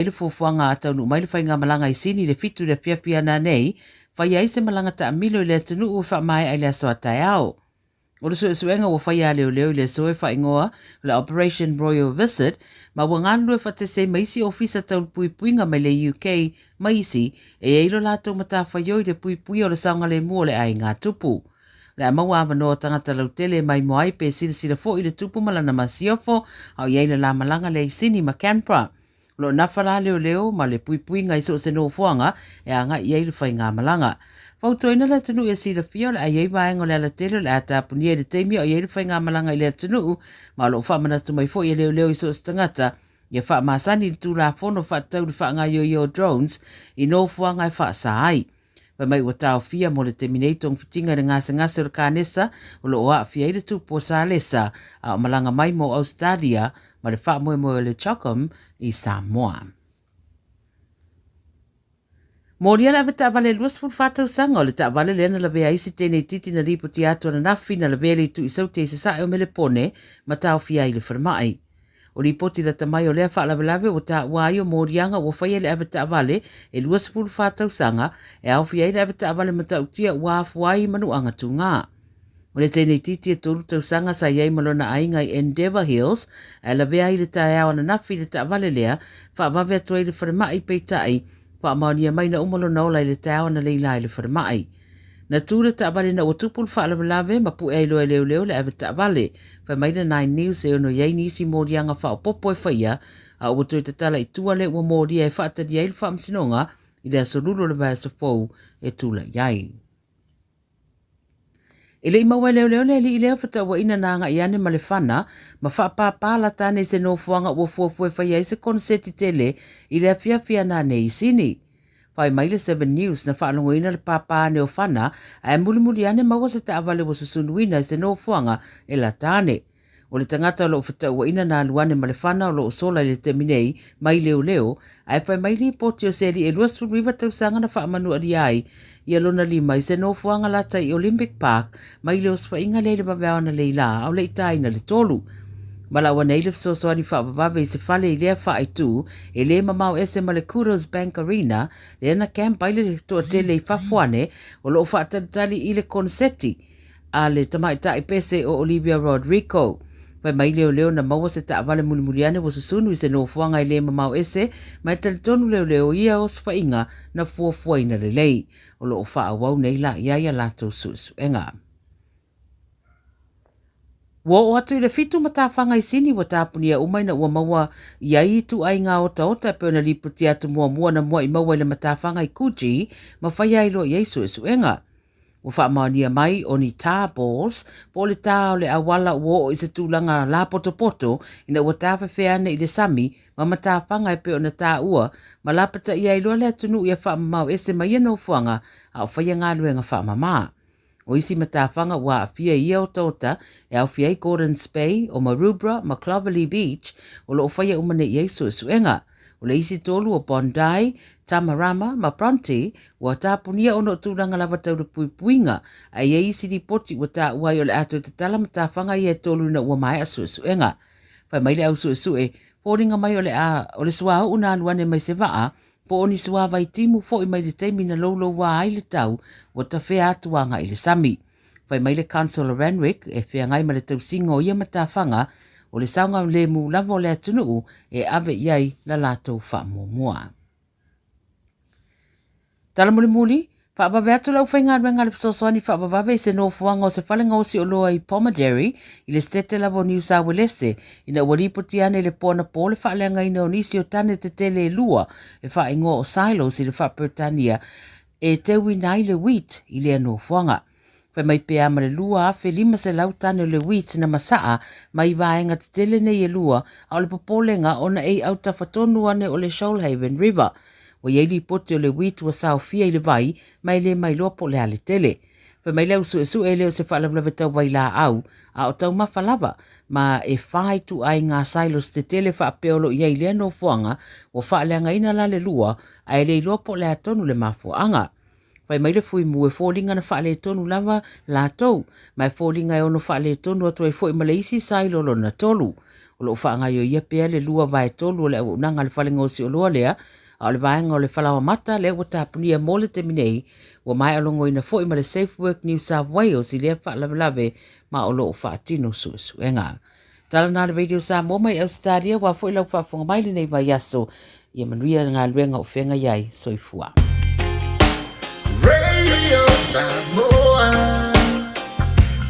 Le fuafuaga a taunuu mai le faigamalaga i Sini i le 7 i le afiafi a nanei, faia ai se malaga taamilo i le atunuu e faamaea i le aso a taeao. O le suesuega ua faia a leoleo i le aso e faaigoa o le Operation Royal Visit ma ua galulue faatasi ai ma isi ofisa tau le puipuiga mai le UK ma isi e i ai lo latou matafaioi i le puipuia o le saogalemu o le aiga tupu. O le a maua avanoa o tagata lautele e maimoa ai pe silasila foi i le tupu ma lana masiofo a o i ai le la malaga lea i Sini ma Canberra. O lo o nafa la leoleo ma le puipuiga i so o se nofoaga e agai i ai le faigamalaga. Fautuaina le atunuu ia silafia o le a i ai vaega o le alatele o le a tapunia i le taimi a o i ai le faigamalaga i le atunuu ma o lo o faamanatu mai foi e leoleo i so o se tagata ia faamasani i le Tulafono faatatau i le faagaioia o drones i nofoaga e faasa ai. Fai mai ua taofia mo le taimi nei togafitiga i le gasegase o le kanesa o lo o aafia ai le tupu o Salesa a o malaga mai mo Ausetalia ma le faamoemoe o le CHOGM i Samoa. Molia le avetaavale 24 tausaga o le taavale lea na lavea ai se teine itiiti na lipotia atu ananafi na lavea le itu i Saute i sasae o Melepone ma taofia ai i le falemai. O lipoti lata mai o lea faalavelave ua taua ai o moliaga ua faia le avetaavale e 24 tausaga e aofia ai le avetaavale matautia ua afua ai i manuaga tugā. O le teine itiiti e 3 tausaga sa i ai ma lona aiga i Endeavour Hills ae lavea ai i le taeao ananafi i le taavale lea, faavave atu ai i le falemai peitai faamaonia mai na uma lona ola i le taeao analeila i le falemai. Na tu le taavale ina ua tupu le faalavelave ma pue ai loa e leoleo le ave taavale. Fai mai le Nine News e ono i ai nisi moliaga faaopoopo e faia, a ua toe tatala i tua le ua molia e faatalia ai le faamasinoga i le aso Lulu o le vaiaso fou e tulai ai. E le i maua e leoleo le alii lea fetauaiina na agai ane ma le fana ma faapāpā lata ane i se nofoaga ua fuafua e faia ai se koneseti tele i le afiafi ana ane i Sini. Fai mai le Seven News na faalogoina le pāpā ane o Fana ae mulimuli ane maua se taavale ua susunuina i se nofoaga e lata ane. O le tagata o lo o fetauaina na alu ane ma le Fana o lo o sola i le taimi nei mai leoleo ae fai mai lipoti o se alii e 29 tausaga na faamanualia ai ia lona lima i se nofoaga lata i Olympic Park mai le osofaiga lea i le vaveao analeila a o le i taina le tolu. Valaau ane ai le fesoasoani faavavave i se fale i lea faaitu e le mamao ese ma le Kudos Bank Arena lea na camp ai le toatele i fafo ane o lo o faatalitali i le koneseti a le tamaitai pese o Olivia Rodrigo. Fai mai leoleo na maua se taavale mulimuli ane ua susunu i se nofoaga e le mamao ese ma e talitonu leoleo ia osofaiga na fuafuaina lelei. O lo o faaauau nei la i ai a latou suesuega. Ua oo atu i le 7 matafaga i Sini ua tapunia uma ina ua maua i ai ituaiga otaota e pei ona lipotia atu muamua na mua'i maua i le matafaga i Coogee ma faia ai loa i ai suesuega. Ua faamaonia mai o ni tar balls po o le tā o le auala ua oo i se tulaga lapotopoto ina ua tafefea ane i le sami ma matafaga e pei ona taua ma lapataia ai loa le atunuu ia faamamao ese ma ia nofoaga a o faia galuega faamama. O isi matafaga ua aafia i ia otaota e aofia ai Gordons Bay, o Maroubra ma Clovelly Beach o lo o faia uma nei i ai suesuega. O le isi tolu o Bondi, Tamarama ma Bronte ua tapunia ona o tulaga lava tau le puipuiga, ae i ai isi lipoti ua taua ai o le a toe tatala matafaga ia e tolu ina ua maea suesuega. Fai mai le au suesue, foliga mai o le a o le suauu na alu ane mai se vaa po o ni suavai timu foi mai le taimi na louloua ai le tau ua tafea atu agai i le sami. Fai mai le Councillor Renwick e feagai ma le tausiga o ia matafaga o le saogalemu lava o le atunuu e ave i ai la latou faamuamua. Tala mulimuli, faavave atu le aufaigaluega a le fesoasoani faavavave i se nofoaga o se fale gaosi oloa i Bomaderry i le setete lava o Niu Sauelese ina ua lipoti ane i le po anapo le faaleagaina o nisi o tane tetele e lua e faaigoa o silos i le faa-Peretania e teuina ai le wheat i lea nofoaga. Fai mai pea ma le 2,500 tane o le wheat na masaa mai vaega tetele nei e lua, a o le popolega ona e i autafa tonu ane o le Shoalhaven River. Ua i ai lipoti o le wheat ua saofia i le vai ma e le mailoa po o le a le tele. Fai mai le au suesue e le o se faalavelave tau vailaau, a o taumafa lava, ma e fa ituaiga silos tetele faapea o lo o i ai i lea nofoaga, ua faaleagaina la le lua, ae le iloa po o le a tonu le mafuaaga. Fai mai le Fuimu e foliga na faaletonu lava latou, ma e foliga e ono faaletonu atu ai foi ma le isi silo lona tolu. O lo o faagaoioia pea le 2/3 o le auaunaga a le fale gaosi oloa lea, a o le vaega o le falaoamata lea ua tapunia mo le taimi nei, ua maea logoina foi ma le Safe Work New South Wales i lea faalavelave ma o lo o faatino suesuega. Tala na le Radio Samoa mai Ausetalia, aua foi lau faafofoga mai lenei vaiaso. Ia manuia le galuega o feagai ai. Soifua. Radio Samoa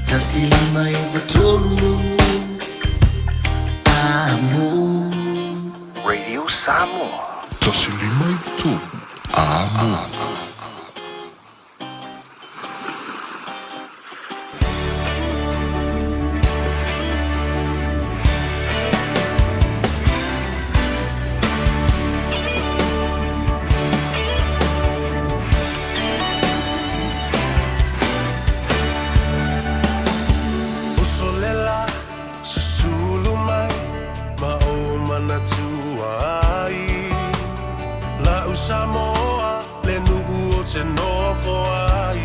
153 Amo. Radio Samoa. 153 Amo. Usolela, susulu mai ma ou manatua ai. La'u Samoa le nuu o te nofo ai.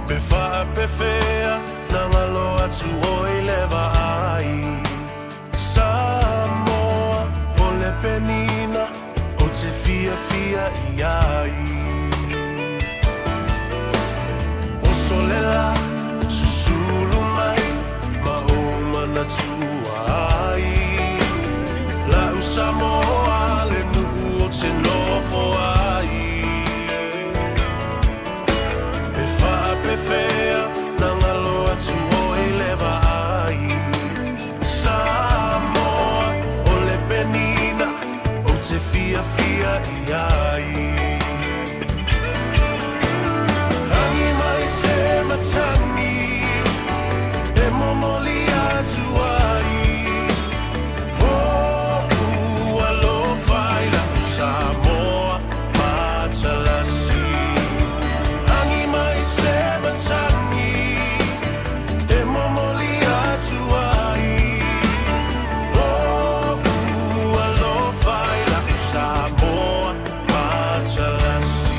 Pe faapefea na ngalo atu oi le vaai. Samoa o le penina o te fiafia i ai. Osolela, susulu mai ma ou manatua ai. La'u Samoa le nuu o te nofo ai. Pe faapefea na ngalo atu oi le vaai. Samoa o le penina o te fiafia i ai. Rangi mai se matagi e momoli atu ai. Ho'u alofa i la'u Samoa matalasi. Rangi mai se matagi e momoli atu ai. Ho'u alofa i la'u Samoa matalasi.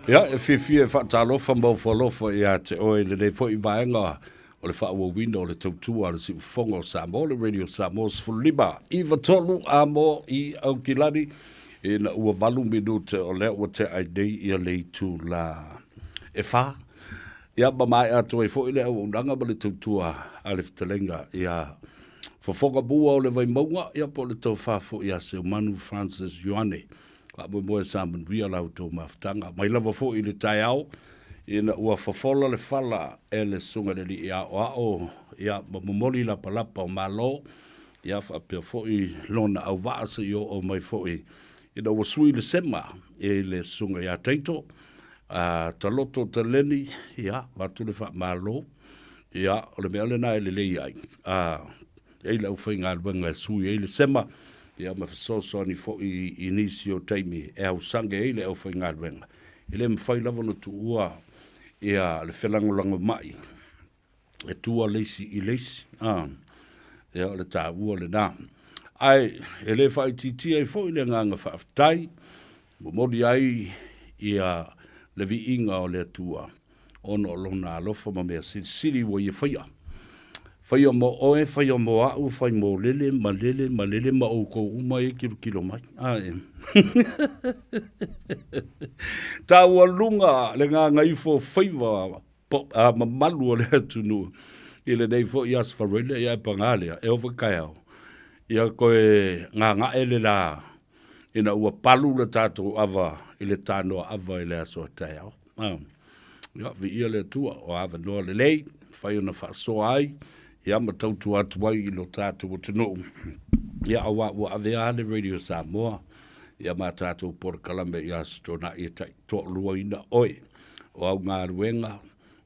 Ia, e fiafia e faatalofa ma ofoalofa ia te oe i lenei foi vaega o le faaauauina o le tautua a le Siufofoga o Samoa, le Radio Samoa 15 93 amo i Aukilani, ina ua 8 minute o lea ua tea ai nei ia le itula e 4. Ia, ma maea atu ai foi le auaunaga ma le tautua a le fetalaiga ia Fofoga Mua o le Vaimauga, ia po o le tofa foi ia Seumanu Francis Ioane. Faamoemoe sa manuia la outou mafutaga. Mai lava foi i le taeao, ina ua fofola le fala e le Susuga i le Alii Aoao, ia, ma momoli lapalapa o Malo, ia faapea foi lona auvaa seia oo mai foi ina ua sui le sema i le Susuga ia Taito, a Taloto Taleni, ia, avatu le faamalo, ia, o le mea lena e lelei ai, a, e i ai le aufaigaluega e sui ai le sema, ia ma fesoasoani foi i nisi o taimi e ausange ai le aufaigaluega. E le mafai lava ona tuua ia le felagolagomai e tua le isi i le isi, a, ia o le taua lena. Ae e le faaitiitia ai foi le agaga faafetai, momoli ai ia le viiga o le Atua ona o Lona alofa ma mea silisili ua Ia faia. Faia mo oe, faia mo a'u, fai mo lele, ma lele, ma lele, ma oukou uma e kilokilo mai. Ae. Taualuga le gagaifo faiva po, a, mamalu o le atunuu i lenei foi Aso Faraile, ia e paga lea, e oo foi taeao, ia toe gaga'e le la ina ua palu le tatou ava i le tanoa ava i le aso a taeao. Ah, ia, viia le Atua, o avanoa lelei, mafai ona faasoa ai, ia ma tautua atu ai i lo tatou atunuu. Ia, auā ua avea le Radio Samoa, ia ma tatou polokalame i Aso Toonai e tai toaluaina oe o au galuega,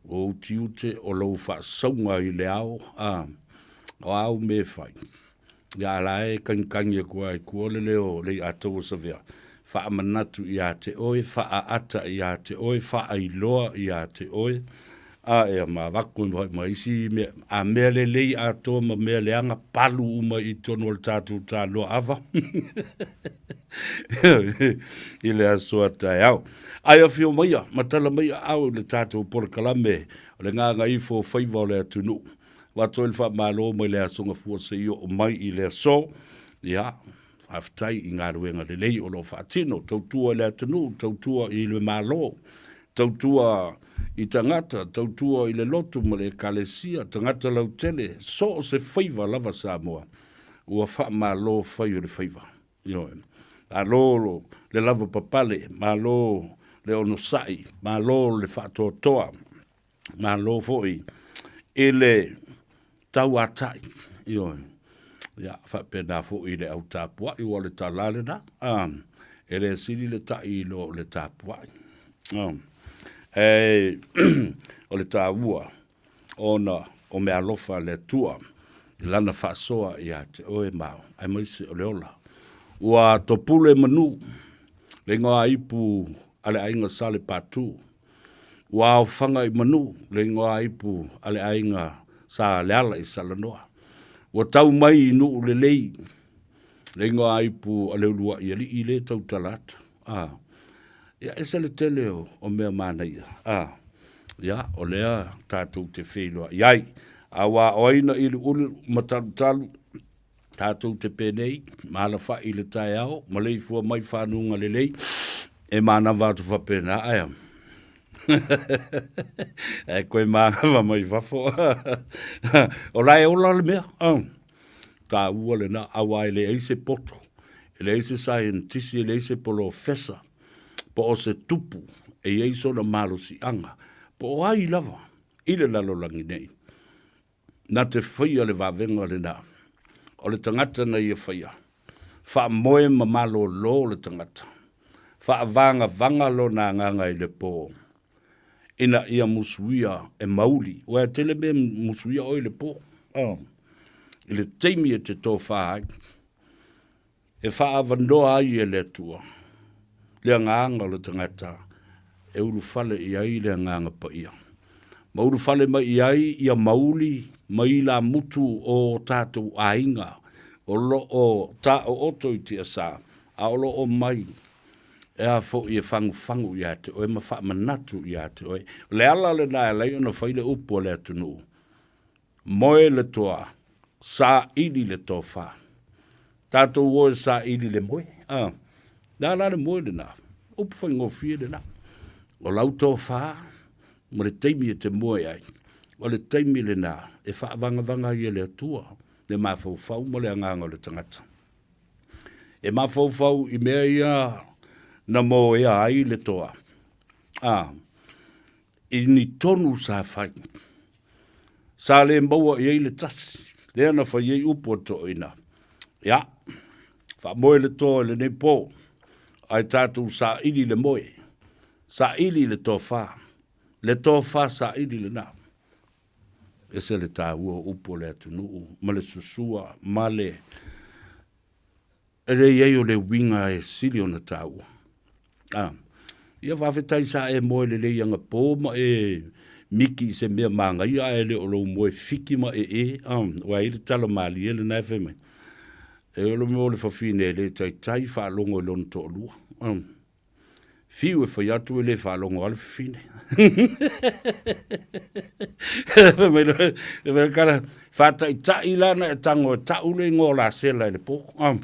o ou tiute, o lou faasauga i le ao, a, o āu mea e fai. Ia a la e kagikagi atu lava i tua le leo o Leiataua Savea, faamanatu ia te oe, faaata ia te oe, faailoa ia te oe, A ia ma avatu foi ma isi mea, a mea lelei atoa ma mea leaga palu uma i totonu o le tatou tanoa ava i le aso a taeao. Ae afio maia ma tala mai aao i le tatou polokalame o le gagaifo o faiva o le atunuu. Avatu ai le faamalo mai le Aso Gafua seia oo mai i le aso. Ia, faafetai i galuega lelei o lo o faatino, tautua i le atunuu, tautua i le Malo, tautua i tagata, tautua i le lotu ma le ekalesia, tagata lautele, so o se faiva lava Samoa, ua faamalo fai o le faiva. Ioe. Malo le lavapapale, malo le onosai, malo le faatoatoa. Malo foi i le tauatai, ioe, ia faapena foi i le au tapuai, ua o le tala lena, a, e le sili le tai i lo le tapuai. E, o le taua ona o meaalofa a le Atua i Lana faasoa ia te oe ma au, aemaise o le ola. Ua topule manu le igoa ipu a le aiga Salepatu Ua aofaga i manu le igoa ipu a le aiga Sa Leala i Salanoa. Ua tau mai i nuu lelei le igoa ipu a le uluai alii le tautala atu. A, ia ese le tele o, o mea manaia. A, ia, o lea tatou te feiloai ai. Aua o ai na uluulu ma talutalu Tatou te penei ma alafai i le taeao, maleifua mai fanuga lelei, e manava atu faapena, ae a? Ae koe manava mai fafo. O la e ola le mea, taua lena, aua e leai se poto, e leai se saienitisi, e leai se polofesa, po o se tupu e i ai sona malosiaga, po o ai lava i le lalolagi nei. Na te faia le vavega lena. O le tagata na ia faia. Faamoe ma malolo le tagata. Faavagavaga lona agaga i le po, ina ia musuia e mauli. Ua e tele mea musuia oe i le po. I le taimi e te tofa ai. E faaavanoa ai e le Atua le agaga o le tagata e ulufale i ai le Agaga Paia, ma ulufale mai i ai ia mauli ma ilamutu o o tatou aiga o lo o taooto i tiasa, a o lo o mai e a foi e fagufagu ia te oe ma faamanatu ia te oe. O le ala lena e ala ai ona fai le upu a le atunuu, Moe le toa, saili le tofa. Tatou o e saili le moe. A, le a la le moe lena? Upu faigofie lena. O lau tofa ma le taimi e te moe ai, o le taimi lena e faavagavaga ai e le Atua le mafaufau ma le agaga o le tagata. E mafaufau i mea ia na moea ai le toa. A, i ni tonu sa fai. Sa le maua i ai le tasi, lea na fai ai upu a toeaina. Ia, faamoe le toa i lenei po, ae tatou saili le moe, saili le tofa, le tofa saili lena. Ese le taua o upu o le atunuu ma le susua ma le E le i ai o le uiga e sili ona taua. A, ia faafetai sa e moe lelei anapo ma e miki i se mea manaia ae le o lou moe fiki ma e e, a, ua i ai le tala malie lena e fai mai. E o le mea o le fafine e le taitai faalogo i lona toalua. A. Fiu e fai atu e le faalogo lava le fafine. Fai mai loa, fai mai kala, faataitai la na e tago e tau le igoa o Lasela i le po. Ah.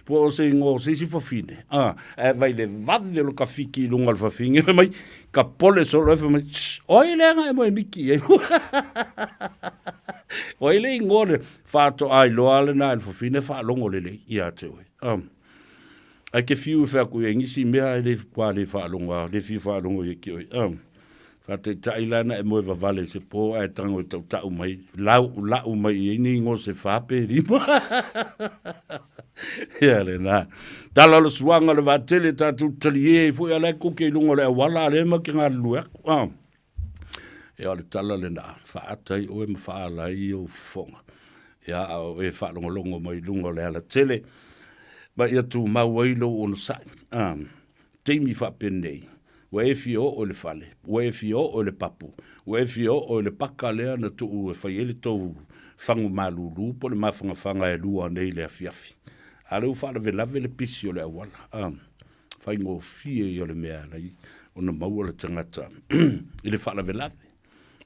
Po o se igoa o se isi fafine. Ah, ae vai le vave o le kafiki i luga o le fafine, fai mai, ka pole solo e fai mai, o ai le aga e moe miki ai. O ai le igoa le faatoa iloa lena e le fafine faalogo lelei ia te oe. Ah. Ae ke fiu e whai aku i nisi mea e le kua le whaalogo, le fia whaalogo i ki oi. Whaataitai la na e moe vavale i se pō ae tango i tautau mai, lau, lau mai i ni ingo se whape rima. Ia le nā. Tala o le suanga le vaatele tātou talie i fui ala e kuke i lunga o le awala a le ma ke ngā lue aku. Ia o le tala lena, faata ai oe ma faaala ai ou fofoga. Ia a o e faalogologo mai i luga o le alatele, ma ia tumau ai lou onosai. Taimi faapenei, Ua e fia oo i le fale, ua e fia oo i le papu, ua e fia oo i le paka lea na tuu e fai ai le tou fagu malulu po o le mafangafaga e lua nei i le afiafi. A o lea ua faalavelave le pisi o le auala, a, faigofie ia o le mea e ala ai ona maua le tagata i le faalavelave.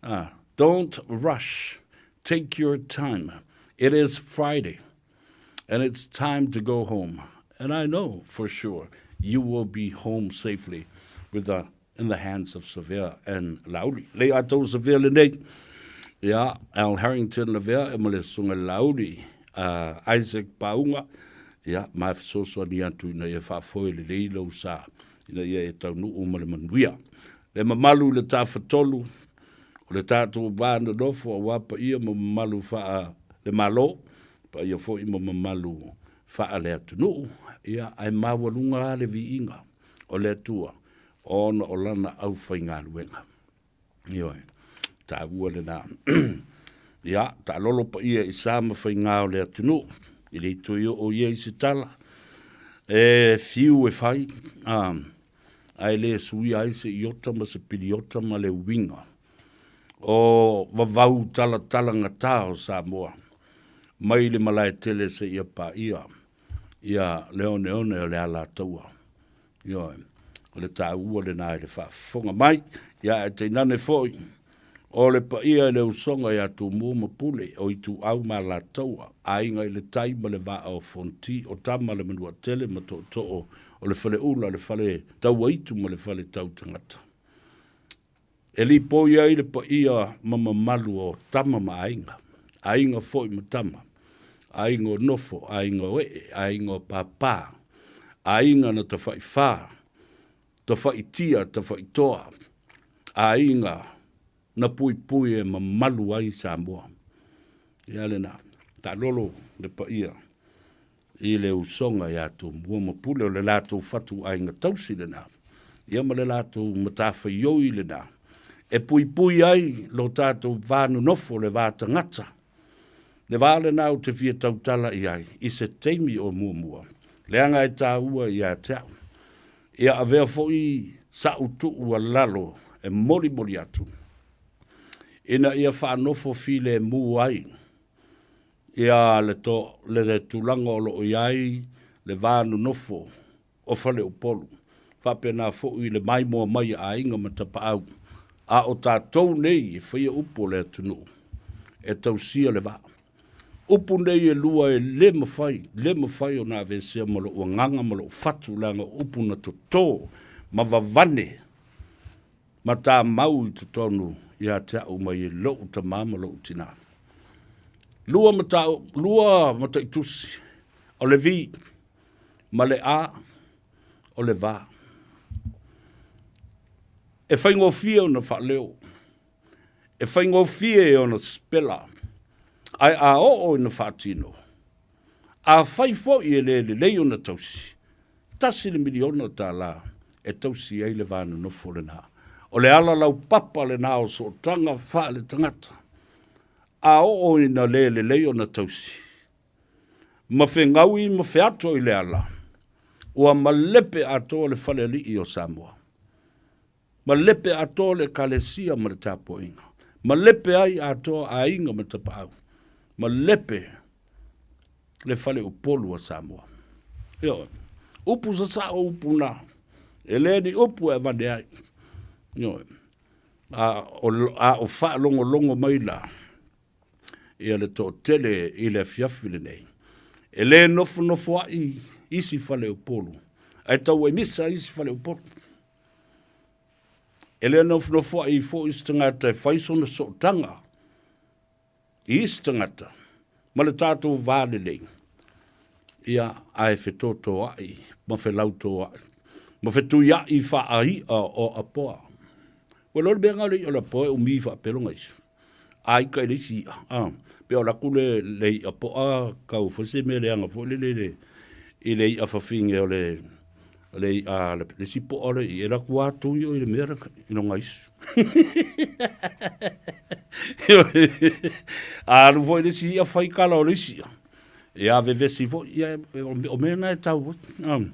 A, don't rush, take your time. It is Friday and it's time to go home. And I know for sure you will be home safely with the in the hands of Savea and Lauli. Lei atou Savea lenei. Ia, Al Harrington Lavea e ma le susuga Lauli, Isaac Paunga, ia, ma e fesoasoani atu ina ia faafoe lelei lou sa, ina ia e taunuu ma le manuia. Le mamalu i le Tafatolu, o le tatou va nonofo aua paia ma mamalu faa le Malo, paia foi ma mamalu faa le atunuu, ia, ae maualuga lava le viiga o le Atua ona o lana aufaigaluega. Ioe, taua lena. Ia, taalolo paia i sa ma faiga o le atunuu, e le toe oo ia i se tala, e fiu e fai, a, ae le suia ai se iota ma se piliota ma le uiga o vavau talatalagata o Samoa mai le malaetele seia paia ia le oneone o le Alataua. Ioe, o le taua lena i le faafofoga mai. Ia ae tainane foi o le paia i le usoga ia Tumua ma Pule, o Ituau ma Alataua, Aiga i le Tai ma le Vaa o Fonoti, o Tama le Manuatele ma Tootoo o le Faleula, le Fale Tauaitu ma le Fale Tautagata. E lipoi ai le paia ma mamalu o tama ma aiga, aiga foi ma tama, aiga o nofo, aiga o ee, aiga o pāpā, aiga na tafaifa, tafaitia, tafaitoa, aiga na puipui e mamalu ai Samoa. Ia lena, taalolo le paia i le usoga ia Tumua ma Pule, o le latou fatuaiga tausi lena, ia ma le latou matafaioi lena, e puipui ai lo tatou va nonofo, le va tagata. Le va lena ou te fia tautala i ai i se taimi o muamua, leaga e taua ia te au. Ia avea foi sa'u tuualalo e molimoli atu, ina ia faanofo filemu ai ia le to, le tulaga o lo o i ai le va nonofo o Faleupolu, faapena foi le maimoa mai a aiga ma tapaau, a o tatou nei e faia upu o le atunuu e tausia le va. Upu nei e lua e le mafai, le mafai ona aveesea ma lou agaga ma lou fatu, leaga o upu na toto ma vavane ma tamau i totonu ia te au mai e lou tama ma lou tina. Lua mata, lua mataitusi, o le V ma le A o le va. E faigofie ona faaleo, e faigofie ona spela, ae a oo ina faatino, Afai foi e le lelei ona tausi, $1 miliona e tausi ai le va nonofo lena. O le ala laupapa lena o sootaga faaletagata. A oo ina le lelei ona tausi, ma fegaui ma feato i le ala, ua malepe atoa le falealii o Samoa. Malepe atoa le Ekalesia ma le tapuaiga. Malepe ai atoa aiga ma tapaau. Malepe le fale Upolu a Samoa. Ioe. Upu sasao upu na. E le ni upu e avane ai. Ioe. A o, a o faalogologo mai la ia le toatele i le afiafi lenei. E le nofonofoaʻi isi fale Upolu, ae tauemisa isi fale Upolu. E le nofonofoaʻi foi se tagata e fai sona sootaga i isi tagata ma le tatou va lelei, ia, ae fetotoaʻi ma felautoaʻi ma fetuiaʻi faai'a o apoa. Ua iloa le mea lena o le i'a o le apoa e umi faapelo gaisu. A ika i le isi i'a, a, pe o alu atu le, le i'a po'a kau foi se mea leaga foi lele i le, i le i'a fafine o le, le i'a, le isi po'a o le i'a, e alu atu lava tui i le mea lena, i lona isu. A alu foi le isi i'a fai kala o le isi i'a, ia vevesi foi, ia, o mea na e tau ai,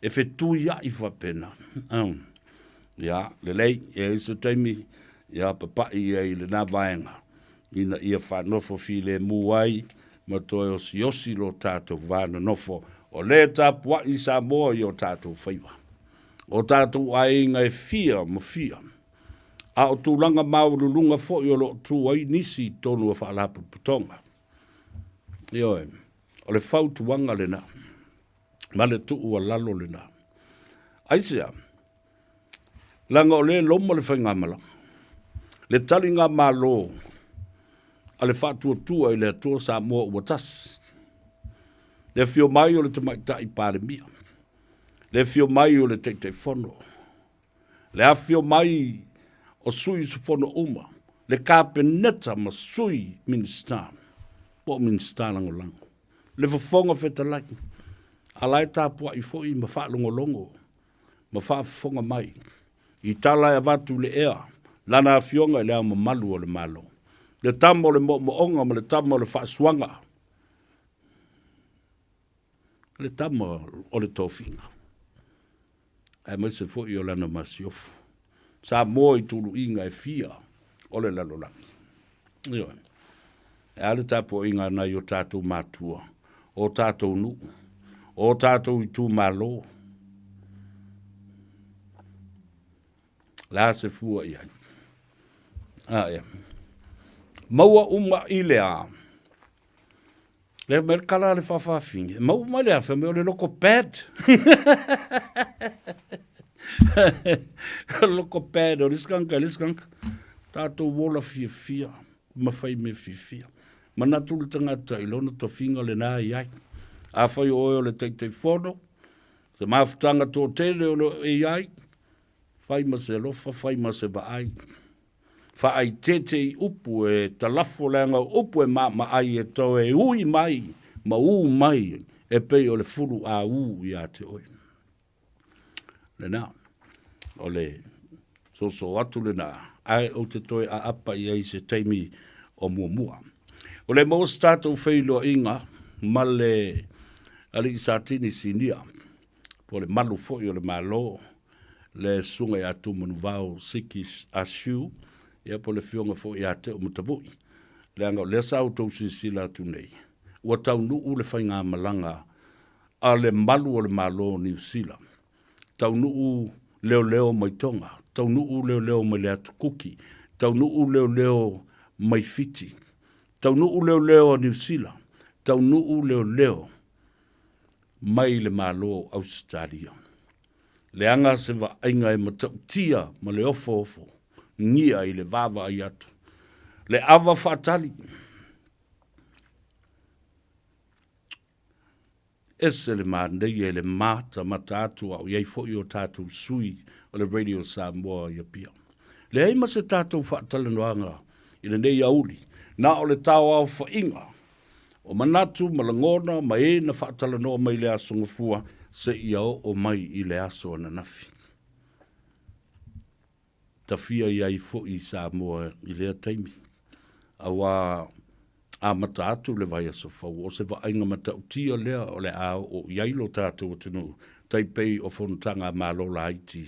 e fetuia'i faapena. Ia, lelei, e i ai se taimi, ia papa'i ai i lena vaega, ina ia faanofo filemu ai ma toe osiosi lo tatou va nonofo, o lea e tapua'i Samoa i o tatou faiva, o tatou aiga e fia ma fia, a o tulaga maualuluga foi o lo o tu ai nisi i totonu o faalapotopotoga. Ioe, o le fautuaga lena ma le tuualalo lena. Aisea? Leaga o lea e loma le faigamalaga, le taligamalo a le Faatuatua i le Atua Samoa ua tasi, le afio mai o le Tamaitai Palemia, le afio mai o le Taitaifono, le afifio mai o sui usufono uma, le Kapeneta ma sui Minisita po o Minisita Lagolago, le Fofoga Fetalai, a la e tapuai foi ma faalogologo ma faafofoga mai i tala e avatu i le ea, Lana Afioga i Le Ao Mamalu o le Malo, le Tama o le Moomooga ma le Tama o le Faasuaga, le Tama o le Tofiga, aemaise foi o Lana Masiofo, Samoa i tuluiga e fia o le lalolagi. Ioe. E a le tapuaiga a nai o tatou matua, o tatou nuu, o tatou itumalo? Le a se fua i ai? A ea. Maua uma i le a? Lea mai le kala a le faafafine. E maua mai le a? Fai mai o le loko pad. O le loko pad o le isi kanaka i le isi kanaka. Tatou ola fiafia ma fai mea fiafia. Manatu le tagata i lona tofiga lena e i ai. Afai o oe o le Taitaifono, se mafutaga toatele o lo o e i ai, fai ma se alofa, fai ma se vaai. Faaeteete i upu e talafo leaga o upu e maamaai e toe ui mai ma u mai e pei o le fulu aū ia te oe. Lena, o le soosoo atu lena, ae ou te toe aapa i ai i se taimi o muamua. O le maua se tatou feiloaiga ma le Alii Satini Sinia, po o le malu foi o le Malo, le Susuga ia Tumanuvao Siki Asiu, ia po o le Afioga foi ia Teomatavui, leaga o lea sa outou silasila atu nei, ua taunuu le faigamalaga a le malu o le Malo o Niu Sila, taunuu leoleo mai Toga, taunuu leoleo mai le Atu Kuki, taunuu leoleo mai Fiti, taunuu leoleo a Niu Sila, taunuu leoleo mai le Malo o Ausetalia. Leaga se vaaiga e matautia ma le ofoofo gia i le vaavaai atu, le ava faatali. Ese le manaia i le matamata atu a o i ai foi o tatou sui o le Radio Samoa i Apia. Leai ma se tatou faatalanoaga i lenei aoauli, na o le taoaofaiga o manatu ma lagona ma e na faatalanoa mai le Aso Gafua seia oo mai i le aso ananafi. Tafia i ai foi Samoa i lea taimi, auā amata atu le vaiaso fou, o se vaaiga matautia lea o le a oo i ai lo tatou atunuu, tai pei o fonotaga a Malo laiti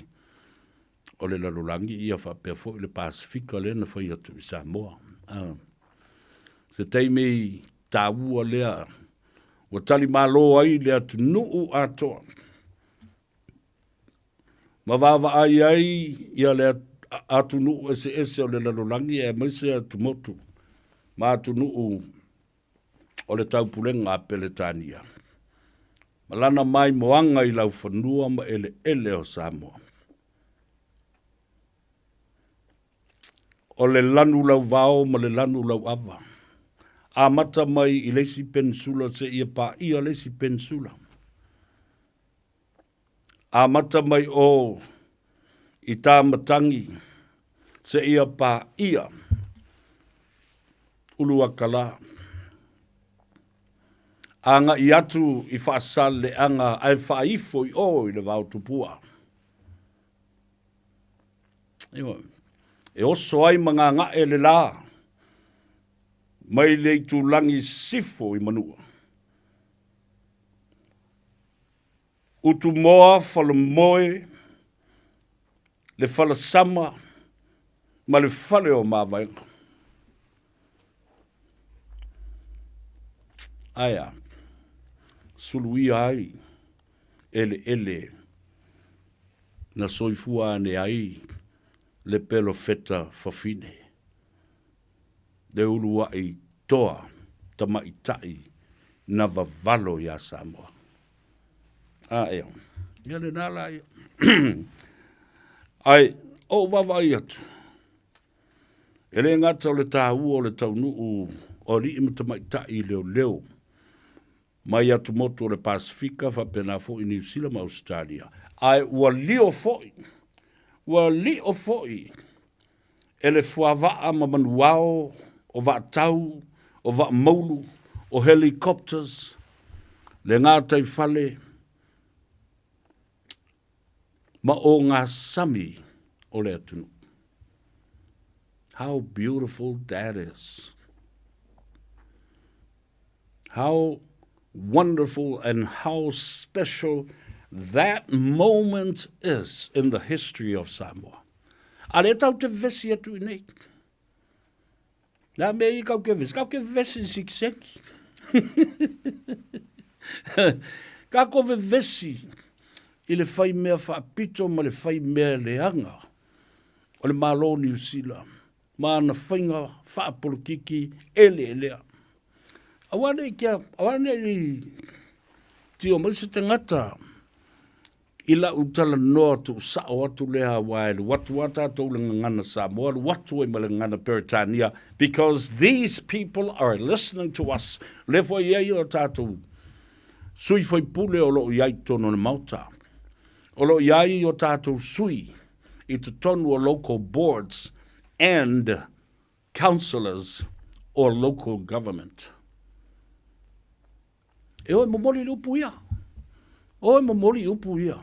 o le lalolagi ia faapea foi le Pasefika lea na fai atu i Samoa. Se taimi taua lea ua talimalo ai le atunuu atoa ma vaavaai ai ia le atunuu eseese o le lalolagi aemaise atumotu ma atunuu o le taupulega a Peretania ma lana maimoaga i laufanua ma eleele o Samoa. O le lanu lauvao ma le lanu lauava, amata mai i le isi penisula seia paia le isi penisula. Amata mai o i Tāmatangi seia paia Uluakalā. Agai atu i Faasaleleaga ae faaifo i o i le Vaotupua. E oso ai ma gaga'e le la mai le itulagi sisifo i Manua. Utumoa Falemoe. Le falasama ma le fale o Mavaega. Ae a? Suluia ai eleele na soifua ane ai le pelofeta fafine, le uluai toa tamaitai na vavalo iā Samoa. A ea, ia lena la ia. Ae ou vaavaai atu, e le gata o le taua o le taunuu o alii ma tamaitai leoleo mai atumotu o le Pasefika faapena foi Niu Sila ma Ausetalia, ae ua lio foi, ua lio foi e le fuavaa ma manuao o vaatau, o vaamaulu, o helicopters, le gataifale ma ogasami o le atunuu. How beautiful that is. How wonderful and how special that moment is in the history of Samoa. A le tau te vesi atu i nei. Nā mea i kau ke vesi, kau ke vesi i sikiseki. Ka ko vevesi i le whai mea whaapito ma le whai mea leanga o le Malo Niu Sila ma ana faiga faapolokiki eleelea. Aua nei kia, aua nei tio mai se tagata i lau talanoa tuusao atu lea aua e alu atu lava tatou i le gagana Samoa, alu atu ai ma le gagana Peretania because these people are listening to us. O lea foi e i ai o tatou sui faipule o lo o i ai i totonu o le Maota. O lo o i ai o tatou sui i totonu o local boards and councillors or local government. E oe momoli i le upu ia. Oe momoli i upu ia.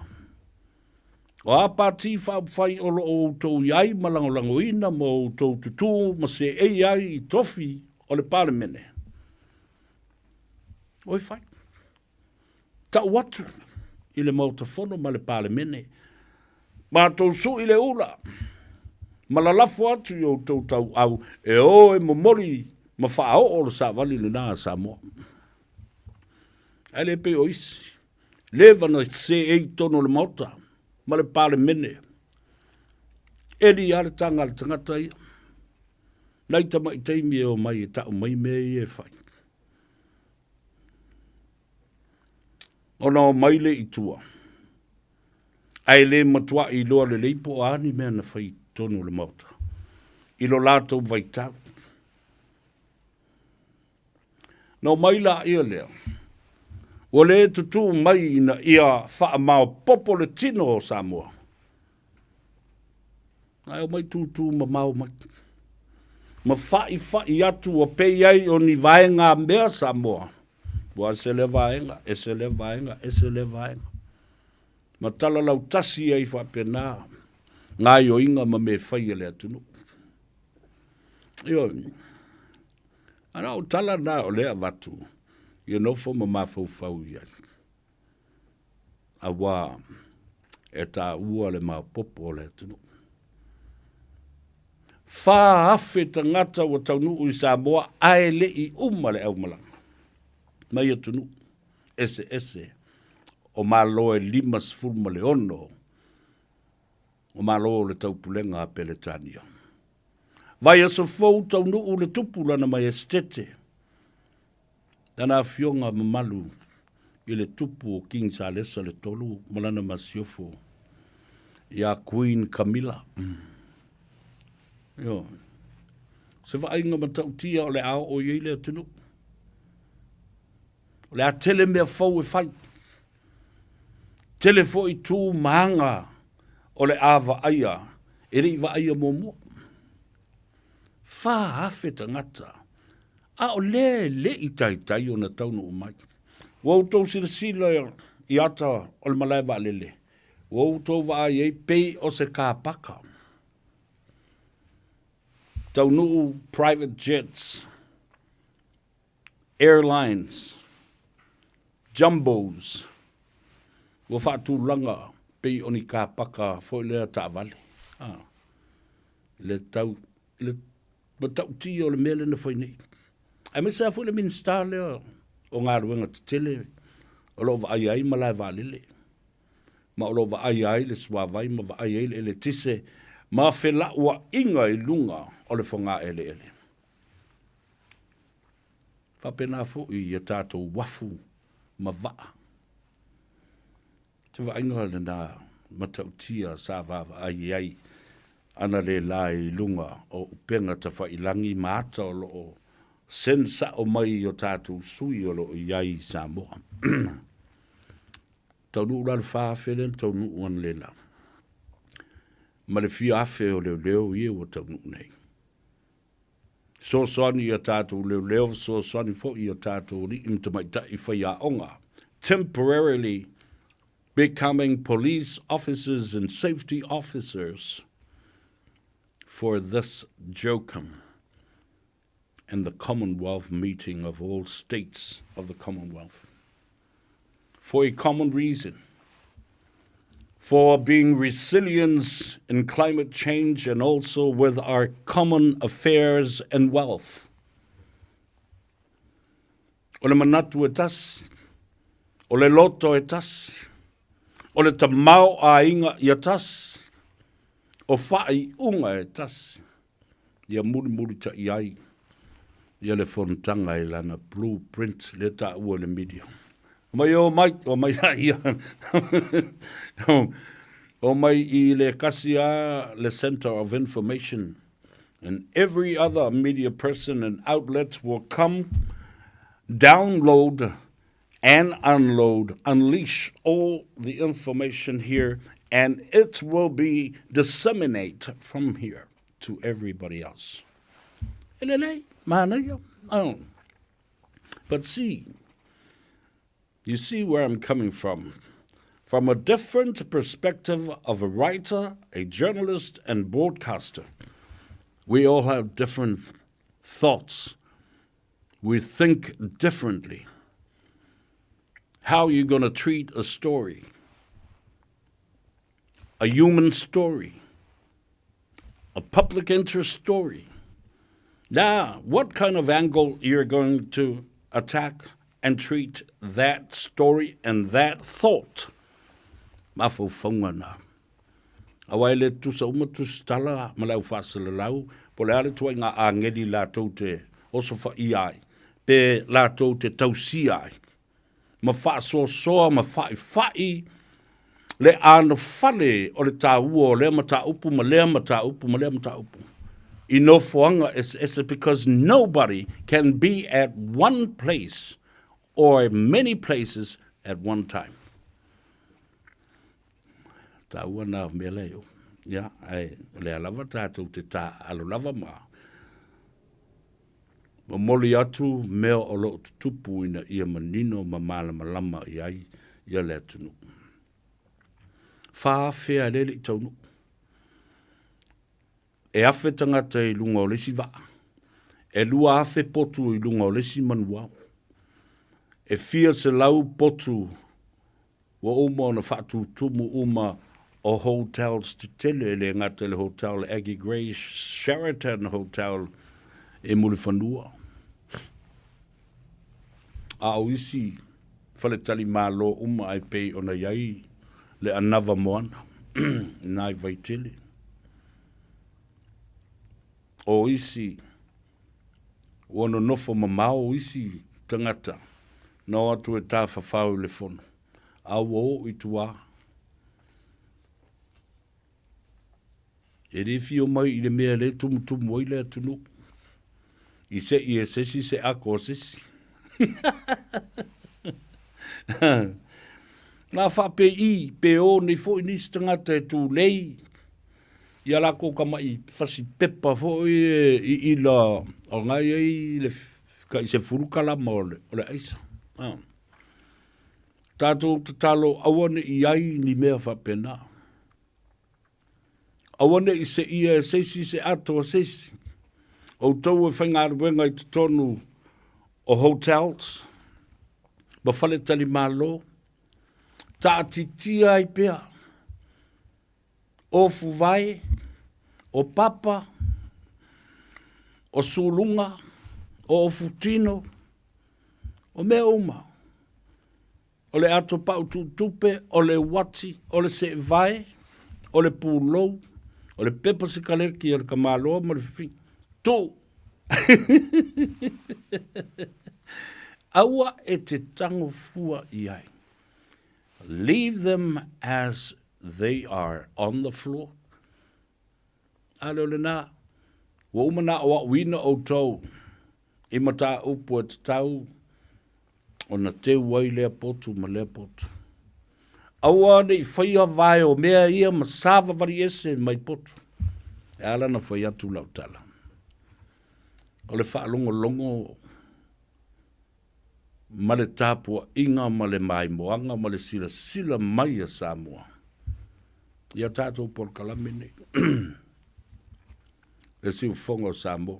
O a pātī faaupufai o lo o outou i ai ma lagolagoina ma outou tutū ma seei ai i tofi o le Palemene. Oe fai. Tau atu i le Maota Fono ma le Palemene, matou sui le ula ma lalafo atu i outou tauau e o e momoli ma faaoo le savali lena a Samoa. Ae le pei o isi, leva na seei i totonu o le Maota ma le Palemene. Eli lava le taga a le tagata ia. Nai tamai taimi e omai e tau mai mea ia e fai. Ona omai lea i tua, ae le matuai iloa lelei po o a ni mea na fai i totonu o le Maota i lo latou vaitau. Na omai laia lea, ua le tutū mai ina ia faamaopoopo le tino o Samoa, Ae omai tūtū mamao mai. Ma fa'ifa'i atu ua pei ai o ni vaegamea Samoa. Ua ese lea vaega, ese lea vaega, ese lea vaega. Ma talalau tasi ai faapena gaoioiga ma mea fai a le atunuu. Ioe. Ana o tala na o lea avatu, ia nofo ma mafaufau i ai. Auā e taua le maopoopo o le atunuu. 4,000 tagata ua taunuu i Samoa ae le i uma le aumalaga mai atunuu eseese o Malo e 56 o Malo o le Taupulega a Peretania. Vaiaso fou taunuu le tupu Lana Maiesetete Lana Afioga mamalu i le tupu o King Salesa le Tolu ma lana masiofo ia Queen Camilla. Ioe. Se vaaiga matautia o le a oo i ai le atunuu. O le a tele mea fou e fai. Tele foi tu ma aga o le a vaaia e le i vaaia muamua. 4,000 tagata, a o lea e le i taitai ona taunuu mai. Ua outou silasila i ata o le malae vaalele, ua outou vaai ai pei o se kapaka. Taunuu private jets, airlines, jumbos, ua faatulaga pei o ni kapaka foi lea taavale. A, i le tau, i le matautia o le mea lea na fai nei. Aemaise lava foi le Minisita lea o Galuega Tetele o lo o vaaia ai malae vaalele, ma o lo o vaaia ai le suavai ma vaaia ai le eletise ma felauaiga i luga o le fogaeleele. Faapena foi i a tatou uafu ma vaa. Te vaaiga lena matautia sa vaavaai ai analeila i luga o upega tafailagi ma ata o lo o send sao mai i o tatou sui o lo o i ai i Samoa. Taunuu la le 4,000 lea na taunuu analeila ma le fia afe o leoleo ia ua taunuu nei. Fesoasoani i a tatou leoleo, fesoasoani foi i a tatou alii ma tamaitai faiaoga. Temporarily becoming police officers and safety officers for this jocum and the Commonwealth meeting of all states of the Commonwealth. For a common reason, for being resilient in climate change and also with our common affairs and wealth. O le manatu e tasi, o le loto e tasi, o le tamaoaiga ia tasi, o faaiuga e tasi, ia mulimulita'i ai ia le fonotaga i lana blue print lea taua i le media. Omai o mai, o mai ia. o mai i le kasi a le Center of Information and every other media person and outlet will come download and unload, unleash all the information here and it will be disseminate from here to everybody else. E lelei, manaia. Oh. But see, you see where I'm coming from. From a different perspective of a writer, a journalist, and broadcaster. We all have different thoughts. We think differently. How are you going to treat a story? A human story, a public interest story. Now, what kind of angle you're going to attack and treat that story and that thought? Mafaufauga na. Aua e le tutusa uma tusitala ma le au faasalalau, po o le a le tuaiga ageli latou te osofaia ai, pe latou te tausia ai, ma faasoasoa ma fa'ifa'i le anofale o le taua o lea mataupu ma lea mataupu ma lea mataupu i nofoaga eseese because nobody can be at one place or many places at one time. Taua nā mea lea o. Ia, ae o lea lava tātou te tāalo lava ma momoli atu mea o loo tutupu ina ia manino ma malamalama i ai ia le atunuu. 4,000 e le le i taunuu. E 1,000 tagata i luga o le isi vaa. E 2,000 potu i luga o le isi manuao. E fia selau potu Ua uma ona faatutumu uma o hotels tetele, e le gata i le hotel Aggie Grey, Sheraton Hotel i Mulifanua. A o isi faletalimalo uma ai pei ona i ai le anava moana nai Vaitele. O isi ua nonofo mamao isi tagata na o atu e tafafao i le fono, a ua oo i tua. E le fia mai i le mea le tumutumu ai le atunuu, i se'i e se isi se ako a se isi. Nā faapei pe o nei foi nisi tagata e tulei i a lakou kamaʻi fasi pepa foi i ila o na i ai le kai 10 kalama o le, o le aisa. Ah. Tatou tatalo aua ne i ai ni mea faapena. Aua ne i seia e se isi se ato a se isi. Outou e faigaluega i totonu o hotels ma faletalimalo, taatitia ai pea ofu vae. O papa, o suluga, o ofutino, o mea uma. O le ato pau tuutupe, o le uati, o le seevae, o le pulou, o le pepa sikaleki a le tamaloa ma le fafine. Tuu! Aua e te tango fua i ai. Leave them as they are on the floor. A le o lena, ua uma na aoaoina outou i mataupu e tatau ona teu ai lea potu ma lea potu. Aua ne i faia vae o mea ia ma savavali ese mai potu. E ala na fai atu lau tala. O le faalogologo ma le tapuaiga ma le maimoaga ma le silasila mai a Samoa i a tatou polokalame nei. Le siufofoga o Samoa.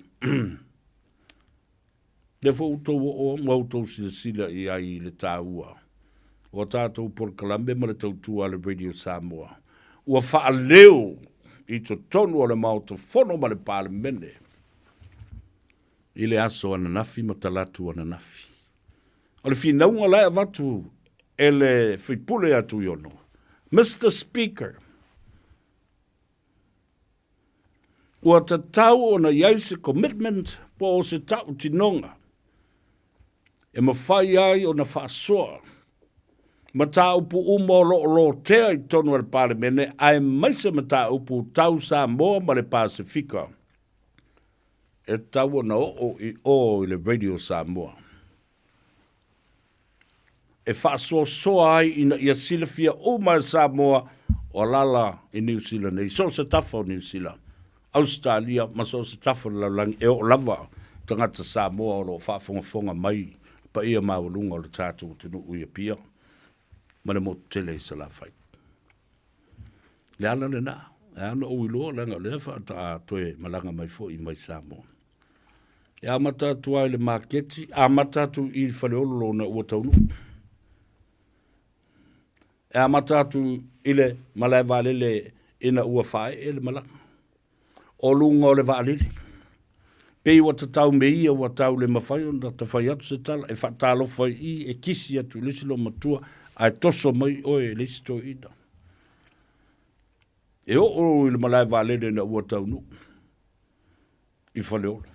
Lea foi ua outou oo ma outou silasila i ai i le taua o a tatou polokalame ma le tautua a le Radio Samoa ua faaleo i totonu o le Maota Fono ma le Palemene i le aso ananafi ma talaatu ananafi. O le finauga la e avatu e le faipule ia Tuiono, Mister Speaker, ua tatau ona i ai se commitment po o se tautinoga e mafai ai ona faasoa mataupu uma o lo o lotea i totonu o le Palemene aemaise mataupu tau Samoa ma le Pasefika e tatau ona oo i o i le Radio Samoa e faasoasoa ai ina ia silafia uma e Samoa o alala i Niu Sila nei, so o se tafa o Niu Sila, Ausetalia ma so o se tafa o le lalolagi e oo lava tagata Samoa o lo o faafogafoga mai le paia maualuga o le tatou atunuu i Apia ma le motu tele i Salafai. Le ala lena, e ao ona ou iloa leaga o lea faatoa toe malaga mai foi mai Samoa. E amata atu lava i le maketi, amata atu i le Faleolo ona ua taunuu. E amata atu i le malae vaalele ina ua faaee le malaga. O luga o le vaalele. Pei ua tatau me ia ua tau le mafai ona ta fai atu se tala e faatalofa i i e kisi atu i le isi loomatua ae toso mai oe e le isi toeaina. E oo i le malae vaalele ina ua taunuu i Faleolo.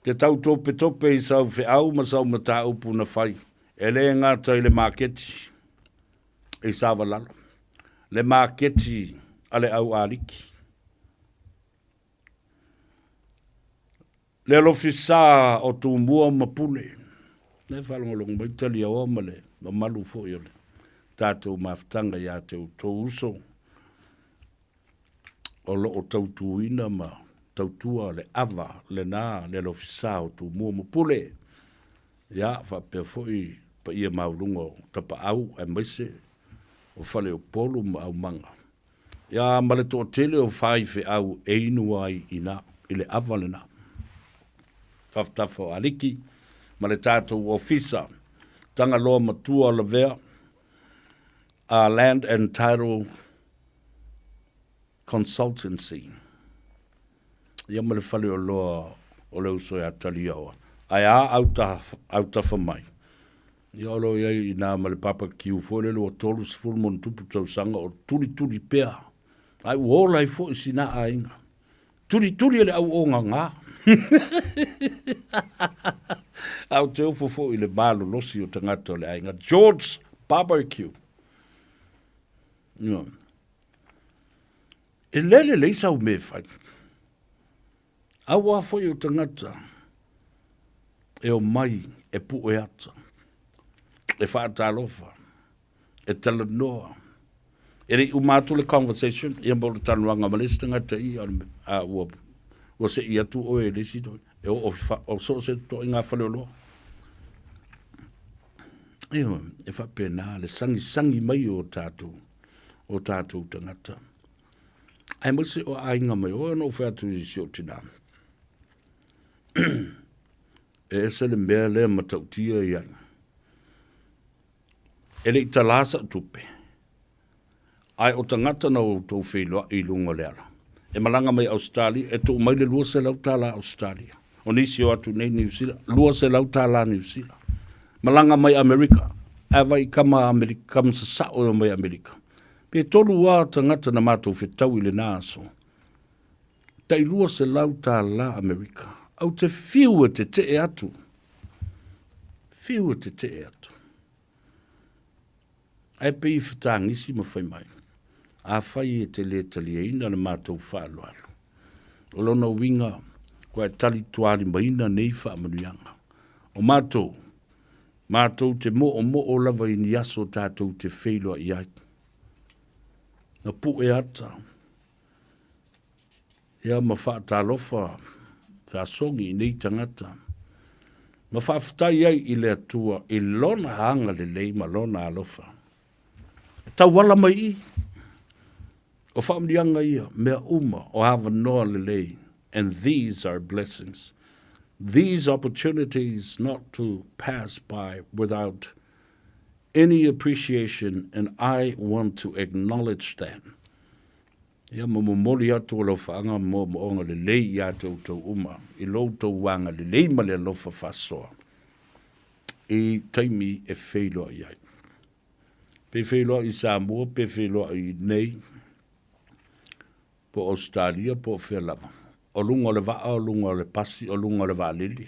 Te tautopetope i sau feau ma sau mataupu na fai, e le gata i le maketi i Savalalo, le maketi a le au aliki, le alofi sa o Tumua ma Pule, le faalogologo mai Taliaoa ma le mamalu foi o le tatou mafutaga ia te outou uso o lo o tautuina ma tautua le ava lena le alofisa o Tumua ma Pule, ia faapea foi paia maualuga o Tapaau aemaise o Faleupolu ma Aumaga, ia ma le toatele o faifeau e inu ai i ina i le ava lena. Tafatafa o Aliki ma le tatou ofisa Tagaloa Matua Lavea a Land and Title Consultancy, ia ma le faleoloa o le uso ia Taliaoa. Ae a autafa mai, ia o lo o i ai i ina ma le barbecue foi lele ua 30+ tausaga o tulituli pea, ae ua ola ai foi sina aiga. Tulituli e le au ogaga. Ae ou te ofo foi i le malolosi o tagata o le aiga. George Barbecue. Ia. E le lelei sau mea e fai. Aua foi o tagata e omai e pue ata, e faatalofa, e talanoa. E le i uma atu le conversation, ia mo le talanoaga ma le isi tagata i, a ua, ua sei atu oe e le isi, e oo o so o se toaiga faleoloa. Ioe, e faapena le sagisagi mai o tatou, o tatou tagata. Aemaise o aiga mai, ua ona ou fai atu i si ou tinā, e ese le mea lea matautia i ai. E le i talā sau tupe, Ae o tagata na outou feiloai i luga o le ala, e malaga mai Ausetalia, e tuu mai le 200 tala Ausetalia. O nisi o atu nei Niu Sila, 200 tala Niu Sila. Malaga mai Amerika, ae vai i kama Amerika, kama sasao e o mai Amerika. Pe tolu a tagata na matou fetau i lena aso, tai 200 tala Amerika. Au te fiu e tetee atu. Fiu e tetee atu. Ae pei i fetagisi ma fai mai, Afai e te le taliaina le matou faaaloalo, o lona uiga ua e talitualimaina nei faamanuiaga. O matou, matou te moomoo lava i ni aso tatou te feiloai ai. Na pue ata, ia ma faatalofa feasogi i nei tagata, ma faafetai ai i le Atua i Lona agalelei ma Lona alofa. E tauala mai i, o faamanuiaga ia, mea uma o avanoa lelei, and these are blessings. These opportunities not to pass by without any appreciation and I want to acknowledge that. Ia ma momoli atu o alofaaga ma moomooga lelei iā te outou uma i lo outou agalelei ma le alofa faasoa i taimi e feiloai ai. Pe feiloai i Samoa, pe feiloai i nei, po o Ausetalia, po o fea lava. O luga o le vaa, o luga o le pasi, o luga o le vaalele.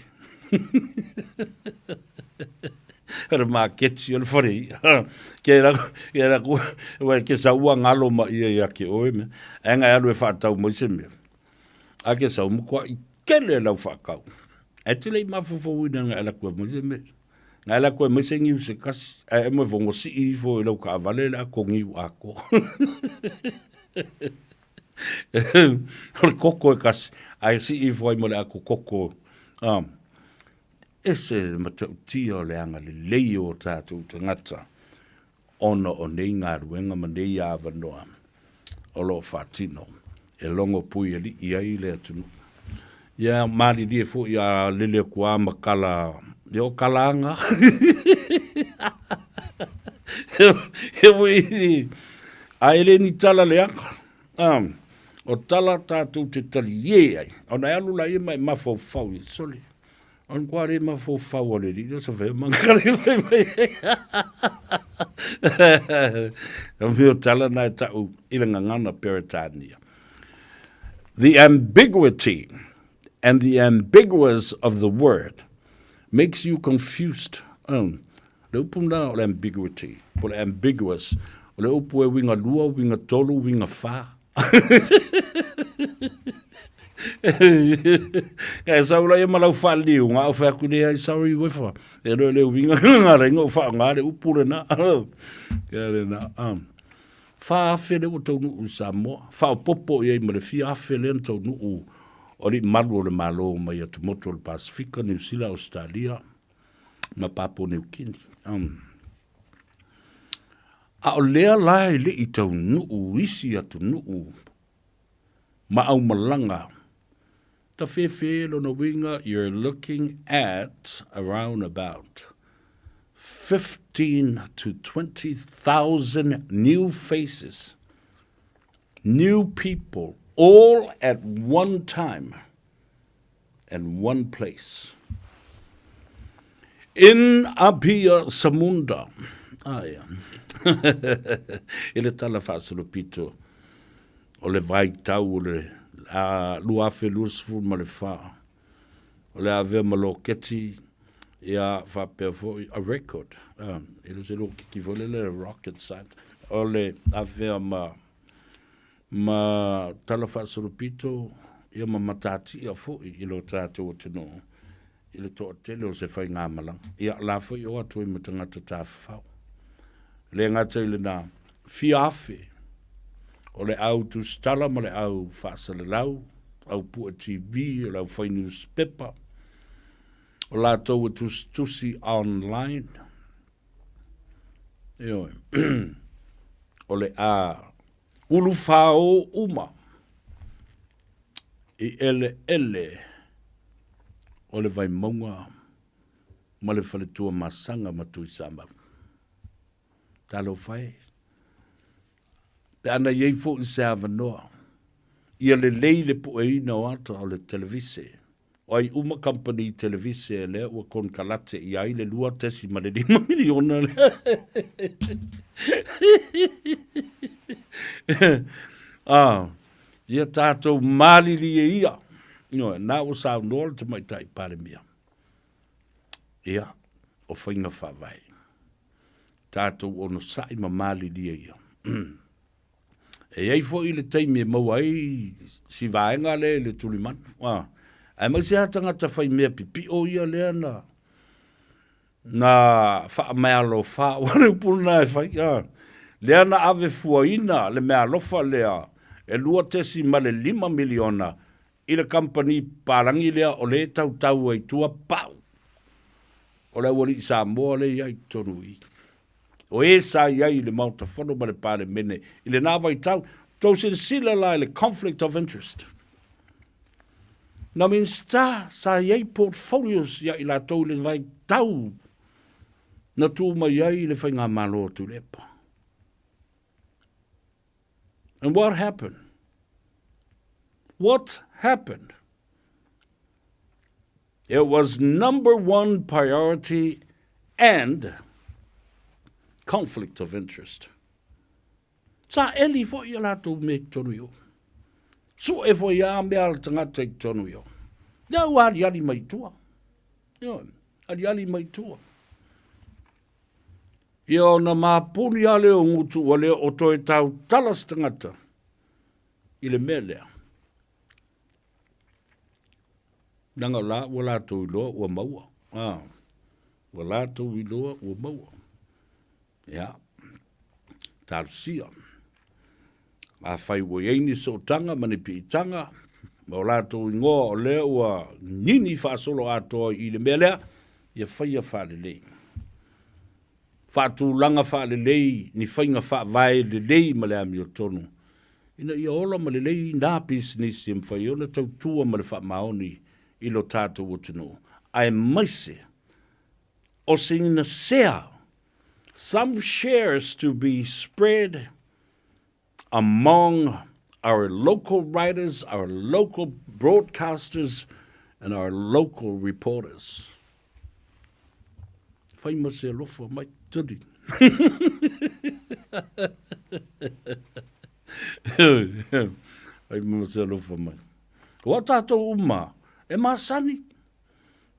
O le maketi, o le fale i'a. Ke la, ke la ku, ua ke sau ua ngalo ma ia ia ke oe mea. Ae ngai alu e whaatau mai se mea. A ke sau mukua i kele lau whaakau. Ae te lei mafofouina ngai ala kua mai se mea. Ngai ala kua mai se ngiu se kasi. Ae e moe fongo sii ifo i lau kaavale le ako ngiu ako. O le koko e kasi, ae sii ifo ai ma le ako koko. Ese le matautia o le agalelei o tatou tagata ona o nei galuega ma nei avanoa o lo o faatino e logo puialii ai le atunuu. Ia malilie foi a lele atu lava ma kala, ia o kalaga. Ae le ni tala leaga. O tala tatou te talie ai, ona e alu laia ma e mafaufau i sole. O le matua le mafaufau a le alii lea sa fai ma kale fai mai. O mea o tala na e tau i le gagana Peretania. The ambiguity and the ambiguous of the word makes you confused. Le upu lena o le ambiguity, po o le ambiguous, o le upu e uiga lua, uiga tolu, uiga fa. Kai sau la ia ma lau faaliliuga, a ou fai atu leai, sorry uefa, e le o le uiga lena na ou faaaoga le upu lena. Ia lena. 4,000 lea ua taunuu i Samoa, faaopoopo i ai ma le fia afe lea na taunuu o alii malu o le Malo mai atumotu o le Pasefika, Niu Sila, Ausetalia ma Papua Niu Kini. A o lea la e le i taunuu isi atunuu ma aumalaga, tafefe lona uiga, you're looking at around about 15 to 20,000 new faces, new people, all at one time and one place. In Apia Samunda, aia, i le tala faasolopito o le vaitau o le 2024, o le avea ma loketi, ia faapea foi a record, e le o se loketi foi lele rocket science, o le avea ma ma tala faasolopito, ia ma matatia foi i lo tatou atunuu i le toatele o se faigamalaga. Ia, la foi o atu ai ma tagata tafafao. E le gata i lena, fia afe o le au tusitala ma le au faasalalau, au pue TV, o le au fai newspaper, o latou e tusitusi online, ioe, o le a ulufāō uma i eleele o le Vaimauga ma le Faletuamasaga ma Tuisamau. Talofa e! Pe ana i ai foi se avanoa, ia lelei le pueina o ata o le televise. O ai uma kamupani televise lea ua konekarate i ai le $2.5 miliona lea. Ah, ia tatou malilie ia. Ioe, na ua saunoa le Tamaitai Palemia. Ia, o faiga faavae. Tatou onosai ma malilie ia. E i ai foi le taimi e maua ai si vaega lea i le tulimanu, a, aemaise lava tagata faimea pipio ia lea na na faameaalofa, aua o le upu lena e fai, a, lea na ave fuaina le meaalofa lea e $2.5 miliona i le kamupani palagi lea o lea e tautau ai i tua pau o le aualii Samoa lea e i ai i totonu i i. O e sa i ai i le Maota Fono ma le Palemene i lena vaitau, tou silasila la i le conflict of interest. Na Minisita sa i ai portfolios ia i latou i le vaitau na tu mai ai le Faigamalo a Tuilaepa. And what happened? What happened? It was number one priority and conflict of interest. Sa eli foi ia latou mea i totonu i o. Sue foi a mea a le tagata i totonu i o. Lea ua aliali mai tua. Ioe, aliali mai tua. Ia ona mapuni lava lea o gutu ua le o toe tautala se tagata i le mea lea. Leaga o la ua latou iloa ua maua. Ah, ua latou iloa ua maua. Ia, talosia. Afai ua i ai ni sootaga ma ni piitaga, ma o latou igoa o lea ua nini faasoloatoa i le mea lea, ia faia faalelei. Faatulaga faalelei ni faiga faavae lelei ma le amiotonu, ina ia ola ma lelei nā pisinisi e mafai ai ona tautua ma le faamaoni i lo tatou atunuu, aemaise o sina sea, some shares to be spread among our local writers, our local broadcasters, and our local reporters. Fai ma se alofa mai, tuli. Fai ma se alofa mai. Ua tātou uma, e masani,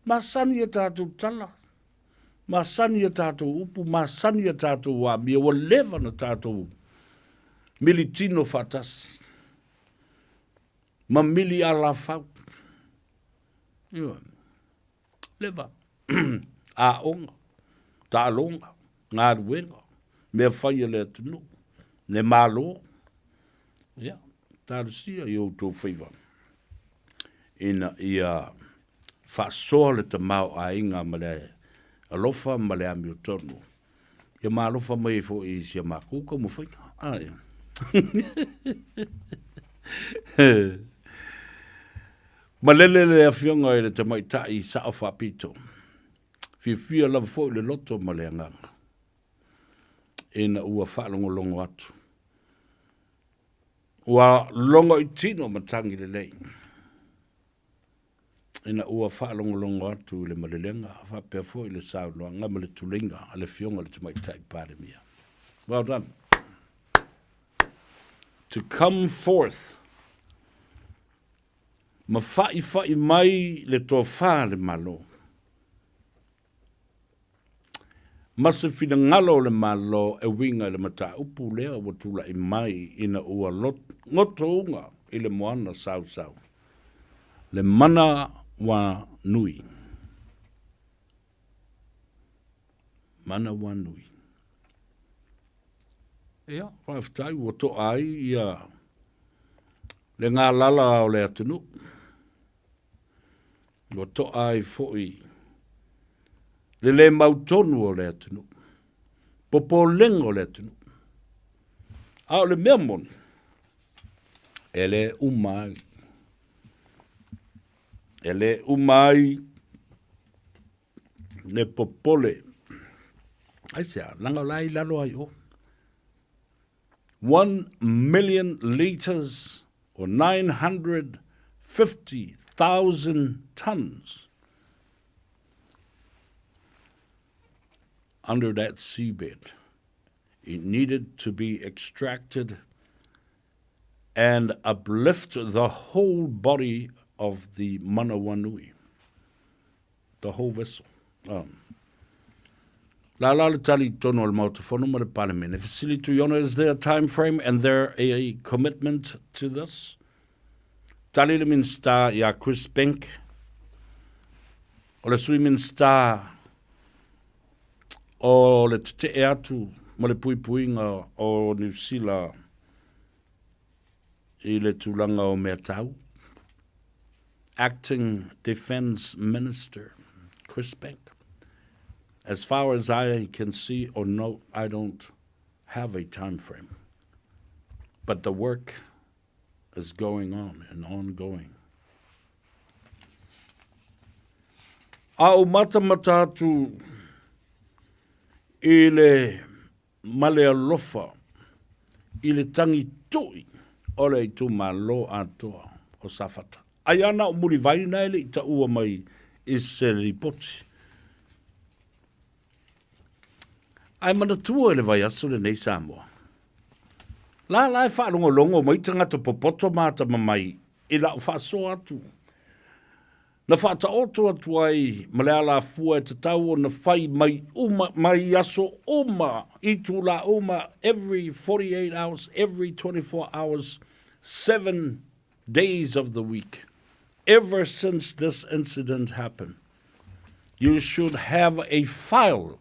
masani e tātou tala, Masani a tātou upu, masani a tātou amio, ua leva na tātou militino faatasi. Ma mili alafau. Ioe. Leva. Aoga, taaloga, galuega, mea fai a le atunuu, le Malo. Ia, talosia i outou faiva ina ia faasoa le tamaoaiga ma le alofa ma le amiotonu, ia ma alofa mai ai foi i si a matou taumafaiga. Ae. Malele le afioga i le tamaitai Sao Faapito. Fiafia lava foi le loto ma le agaga ina ua faalogologo atu. Ua logo i tino matagi lelei. Ina ua faalogologo atu i le malelega faapea foi le saunoaga ma le tuleiga a le Afioga i le Tamaitai Palemia. Well done. To come forth ma fa'ifa'i mai le tofa a le Malo ma se finagalo o le Malo e uiga i le mataupu lea ua tula'i mai ina ua gotouga i le moana sausau le mana wa nui. Mana wa nui. Ia, faafetai ua to'a ai ia le galala o le atunuu. Ua to'a ai foi le le mautonu o le atunuu, popolega o le atunuu. A o le mea moni, e le uma ai. E le uma ai le popole. Aisea? Leaga o la e i lalo ai o. 1 million litres or 950,000 tonnes under that seabed. It needed to be extracted and uplift the whole body of the Manawanui, the whole vessel. Um, La la le tali tonu o le Maota Fono ma le Palemene. Fesili Tuiono, is there a time frame and there a commitment to this? Tali le Minista ia Chris Pink, o le Sui Minista o le tetee atu ma le puipuiga o Niu Sila i le tulaga o mea tau. Acting Defence Minister Chris Bank. As far as I can see or know, I don't have a time frame. But the work is going on and ongoing. A o matamata atu i le male alofa i le tangi tui o le itumalo atoa o Safata. Ai ana o Mulivai na e le i taua mai i se lipoti. Ae manatua i le vaiaso lenei Samoa. La la e faalogologo mai tagata popoto ma atamamai i lau faasoa atu. Na faataoto atu ai ma le alafua e tatau ona fai mai uma, mai aso uma, itulā uma, every 48 hours, every 24 hours, 7 days of the week. Ever since this incident happened, you should have a file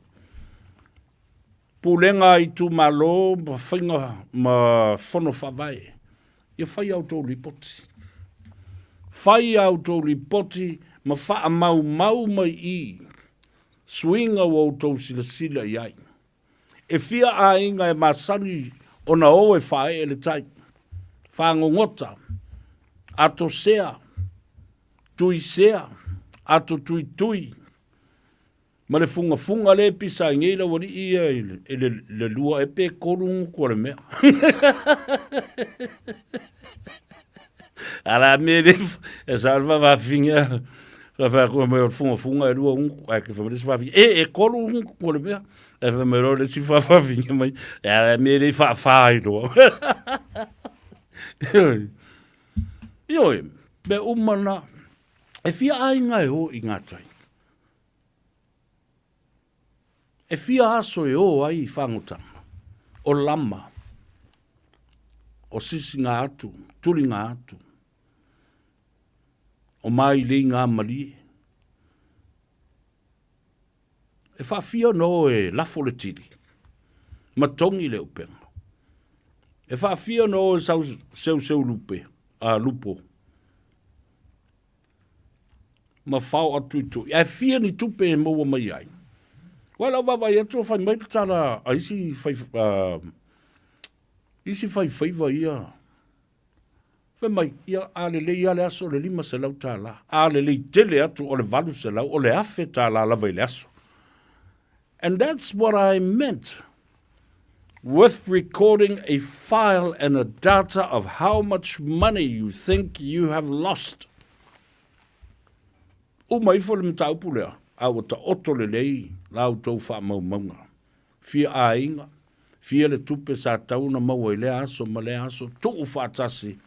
Pulega itumalo ma faiga ma fono faavae. Ia fai a outou lipoti. Fai a outou lipoti ma faamaumau mai i suiga ua outou silasila i ai. E fia aiga e masani ona o e faaee le tai, fagogota, atosea, tuisea, atotuitui, Ma le fugafuga lea e pisa ai nei le aualii ia i le, i le, le lua e pe kolu gutu o le mea. A la mea le, e sa le faafafine, faafakua mai o le fugafuga e lua gutu, ae ke fai mai le isi faafafine, e, e kolu gutu o le mea. Ae fai mai loa le isi faafafine mai, e a la mea le faafa ai loa. Ioe, mea uma na, e fia aiga e o i ngā tai. E fia aso e ō ai i Whangotanga, o Lama, o Sisinga atu, Tulinga atu, o Mailei ngā malie. E whaawhia ona o e lafo le tili, ma tongi le upenga. E whaawhia ona o e sau, seuseu lupe, a lupo, ma fao atuitui. Ae fia ni tupe e maua mai ai. Wai lau vaavaai atu o fai mai le tala a isi fai, uh, isi fai faiva ia. Fai mai, ia a lelei a le aso o le $500. A lelei tele atu o le 800, o le $1,000 lava i le aso. And that's what I meant with recording a file and a data of how much money you think you have lost. Uma ifo le mataupu lea, a ua taoto lelei la outou faamaumauga. Fia aiga, fia le tupe sa tatau ona maua i lea aso ma lea aso, tuu faatasi,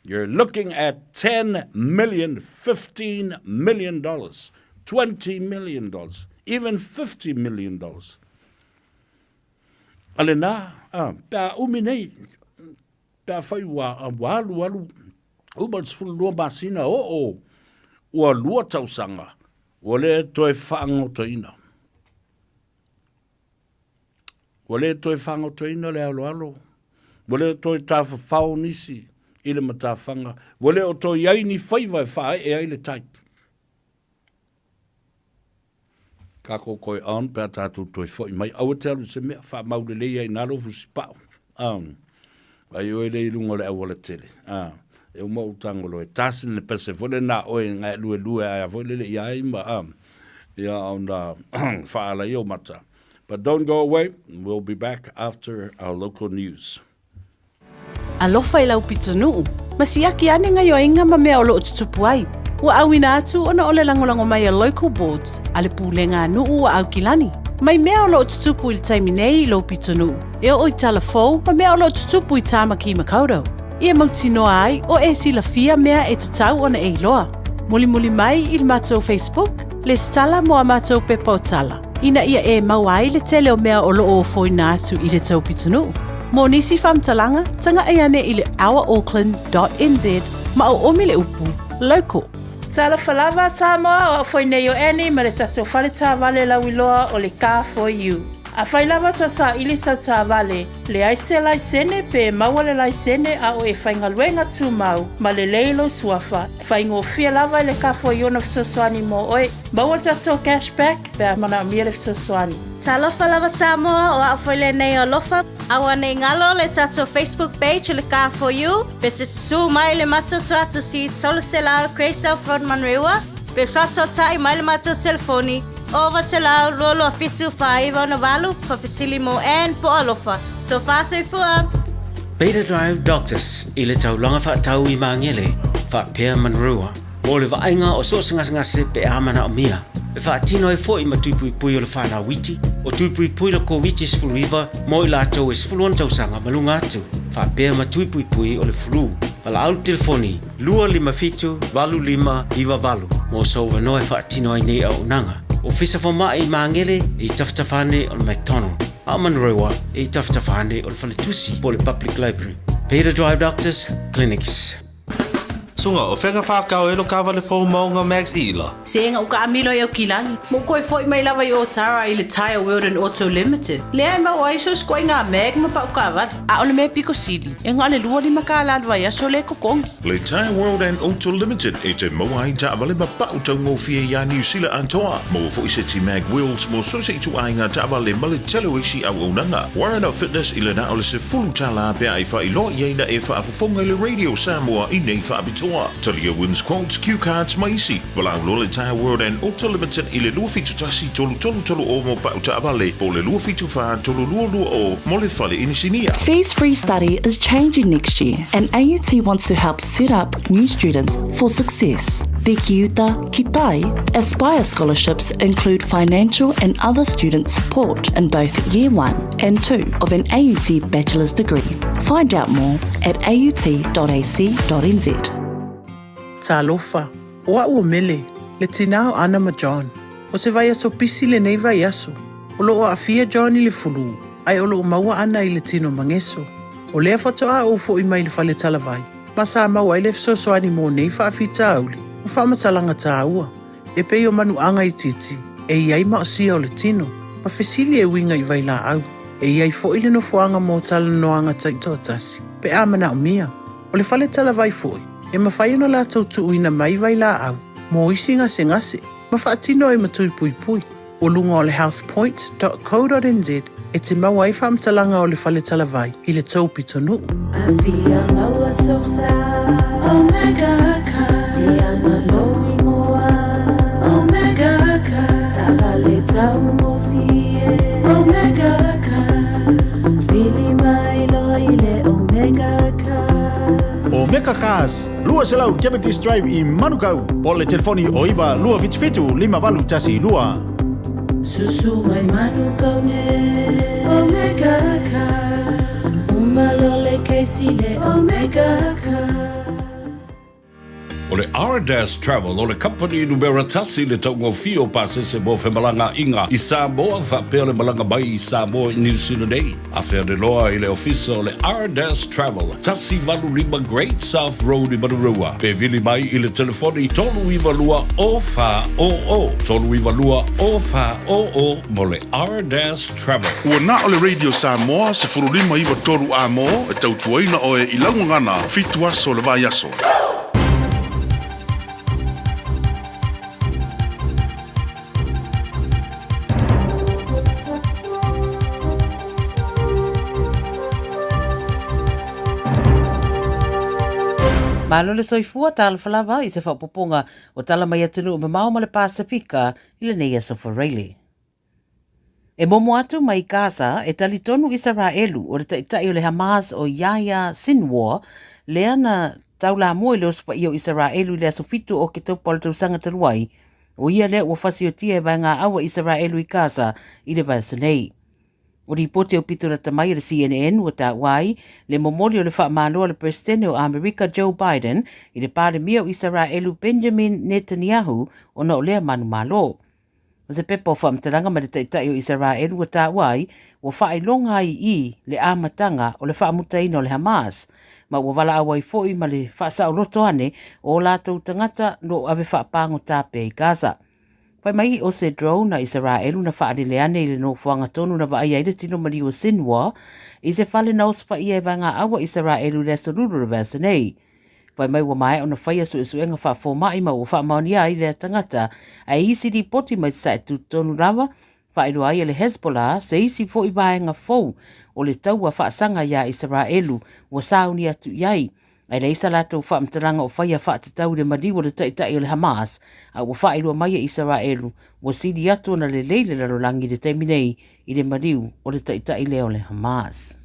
you're looking at 10 million, 15 million dollars, 20 million dollars, even 50 million dollars. A lena, a, pe a umi nei, pe afai ua, ua alu alu, uma le 12 masina, oo, ua lua tausaga, ua le toe faagotoina. Ua le toe fagotoina le aloalo, ua le toe tafafao nisi i le matafaga, ua le o toe i ai ni faiva e faaee ai le tai. Kākou koe on pe a tātou toe foi mai. Aua te alu i se mea, whaamau lelei ai nā lou fusipao. Um, ai oe le i lunga o le auala tele. Ah, e uma ou tango loe. Tāsina le pese foi le nā oe ngai lue lue aia foi lele i ai ma, um, ia ona whaala i o mata. But don't go away, we'll be back after our local news. Alofa i lau pitonuu, ma siaki ane gaioiga ma mea o loo tutupu ai. Ua auina atu ona o le lagolago mai a Local Boards a le Pulega a Nuu a Aukilani. Mai mea o loo tutupu i le taimi nei i lou pitonuu, e oo i tala fou ma mea o loo tutupu i Tāmaki Makaurau. Ia mautinoa ai o e silafia mea e tatau ona e iloa. Mulimuli mai i le matou Facebook, lesitala mo a matou pepa o tala, ina ia e maua ai le tele o mea o loo ofoina atu i le tou pitonuu. Mo nisi faamatalaga, taga'i ane i le ourauckland.nz ma oomi le upu local. Talofa lava Samoa, o au foi nei o Annie ma le tatou fale taavale lauiloa o le Car For You. Afai lava tau saili sau taavale, leai se laisene pe maua le laisene a o e faigaluega tumau ma lelei lou suafa, faigofie lava i le Car For You ona fesoasoani mo oe. Maua le tatou cash back pe a manaomia le fesoasoani. Talofa lava Samoa, o au foi lenei o Alofa. Aua nei galo le tatou Facebook page o le Car For You, pe te susu mai le matou tuatusi 300 Grey South Road Manurewa, pe faasootai mai le matou telefoni 900 227 4968, faafesili mo Ann po o Alofa. Tofa soifua! Beta Drive Doctors i le taulaga faatau i Magele, faapea Manurewa. Mo le vaaiga o so o se gasegase pe a manaomia, e faatino ai foi ma tui puipui o le whanau iti, o tui puipui le Koviti-19 mo i latou e 16 tausaga ma luga atu, faapea ma tui puipui o le flu. Valaau le telefoni 257 8598 mo sou avanoa e faatino ai nei auaunaga. Ofisa Fomai i Magele e i tafatafa ane o le McDonald, a o Manurewa e i tafatafa ane o le Faletusi po o le Public Library. Beta Drive Doctors Clinics. Suga, o fea ka whakao e lo kawale fou maunga Max Ila? Se nga uka amilo i Aukilani. Mo koe foi mai lava i Otara i le Tyre World and Auto Limited. Lea e mau ai so skoe ngā mag ma pau kawale. A o le mea piko sili, e ngā le 25 ka la le vaiaso le kokongi. Le Tyre World and Auto Limited e te maua ai taavale ma pau taugofie iā Niu Sila atoa. Maua foi se ti mag wheels mo so se ituaiga taavale ma le tele o isi auaunaga. Warren of Fitness i le na o le $10 pe a e faailoa i ai na e faafofoga i le Radio Samoa i nei faapitoa. Talia wins quotes, cue cards ma isi. Valaau loa le Tyre World and Auto Limited i le 271 3330 mo pau taavale po o le 274 3220 mo le fale inisinia. Fees-free study is changing next year and AUT wants to help set up new students for success. The Ki Uta Ki Tai Aspire scholarships include financial and other student support in both Year 1 and 2 of an AUT bachelor's degree. Find out more at aut.ac.nz. Talofa, o au o Mele, le tinā o Ana ma John. O se vaiaso pisi lenei vaiaso. O loo aafia John i le fulū, ae o loo maua Ana i le tino mageso. O lea faatoa ou fo'i mai le fale talavai, ma sa maua ai le fesoasoani mo nei faafitauli ma faamatalaga taua, e pei o manuaga itiiti e i ai maosia o le tino, ma fesili e uiga i vailaau. E i ai fo'i le nofoaga mo talanoaga taitoatasi, pe a manaomia. O le fale talavai fo'i, e mafai ona latou tuuina mai vailaau mo isi gasegase ma faatino ai ma tui puipui. O luga o le healthpoint.co.nz e te maua ai faamatalaga o le fale talavai i le tou pitonuu. Afia maua sosa Omega Car Iana lou ingoa Omega Car Taavale taugofie Omega Car Vili mai loa i le Omega Car Omega Cars, 200 Cavendish Drive i Manukau, po o le telefoni o 9 277 5812. Susu mai Manukau nei Omega Cars Uma loa le kesi le Omega Cars. O le Ardas Travel o le kamupani numera tasi i le taugofie o pasese mo femalagaaiga i Samoa faapea le malaga mai i Samoa i Niu Sila nei. Afea le loa i le ofisa o le Ardas Travel, 185 Great South Road i Manurewa, pe vili mai i le telefoni 392 0400, 392 0400 mo le Ardas Travel. Ua na o le Radio Samoa 15 9 3 amo e tautuaina oe i lau gagana fitu aso o le vaiaso. Malo le soifua, talofa lava i se faaopoopoga o tala mai atunuu mamao ma le Pasefika i lenei aso Faraile. E momo atu mai Gaza, e talitonu Isaraelu o le taitai o le Hamas o Yahya Sinwar lea na taulamua i le osofaia o Isaraelu i le aso 7 o Oketopa o le tausaga talu ai, o ia lea ua fasiotia e vaegaau a Isaraelu i Gaza i le vaiaso nei. O lipoti aupito lata mai a le CNN ua taua ai le momoli o le faamalo a le Peresetene o Amerika Joe Biden i le Palemia o Isaraelu Benjamin Netanyahu ona o lea manumalo. O se pepa o faamatalaga mai le Taitai o Isaraelu ua taua ai, ua faailoga ai i le amataga o le faamutaina o le Hamas, ma ua valaau ai foi ma le faasaoloto ane o o latou tagata no ave faapagota pea i Gaza. Fai mai o se drone a Isaraelu na faalele ane i le nofoaga tonu na vaaia ai le tino maliu o Sinwar i se fale na osofaia e vaegaau a Isaraelu i le aso Lulu o le vaiaso nei. Fai mai ua maea ona faia suesuega faafomai ma ua faamaonia ai lea tagata, ae i isi lipoti mai Sasae tutotonu lava, faailoa ai e le Hezbollah se isi foi vaega fou o le taua faasaga iā Isaraelu ua sauni atu i ai, ae leai sa latou faamatalaga o faia faatatau i le maliu o le taitai o le Hamas, a ua faailoa mai e Isaraelu ua sili atu ona lelei le lalolagi i le taimi nei i le maliu o le taitai lea o le Hamas.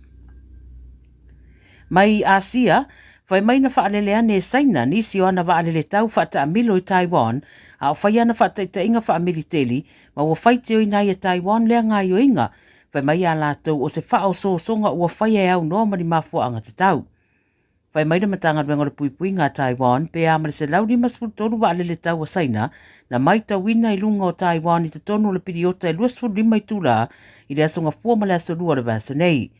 Mai Asia, fai mai na faalele ane e Saina nisi o ana vaalele tau faataamilo i Taiwan, a o fai ana faataitaiga faamiliteli, ma ua faitioina ai e Taiwan lea gaoioiga, fai mai iā latou o se faaosoosoga ua faia e aunoa ma ni mafuaaga tatau. Fai mai le Matagaluega o le Puipuiga a Taiwan pe a ma le 153 vaalele tau a Saina na maitauina i luga o Taiwan i totonu o le piriota e 25 itulā i le Aso Gafua ma le Aso Lua o le vaiaso nei.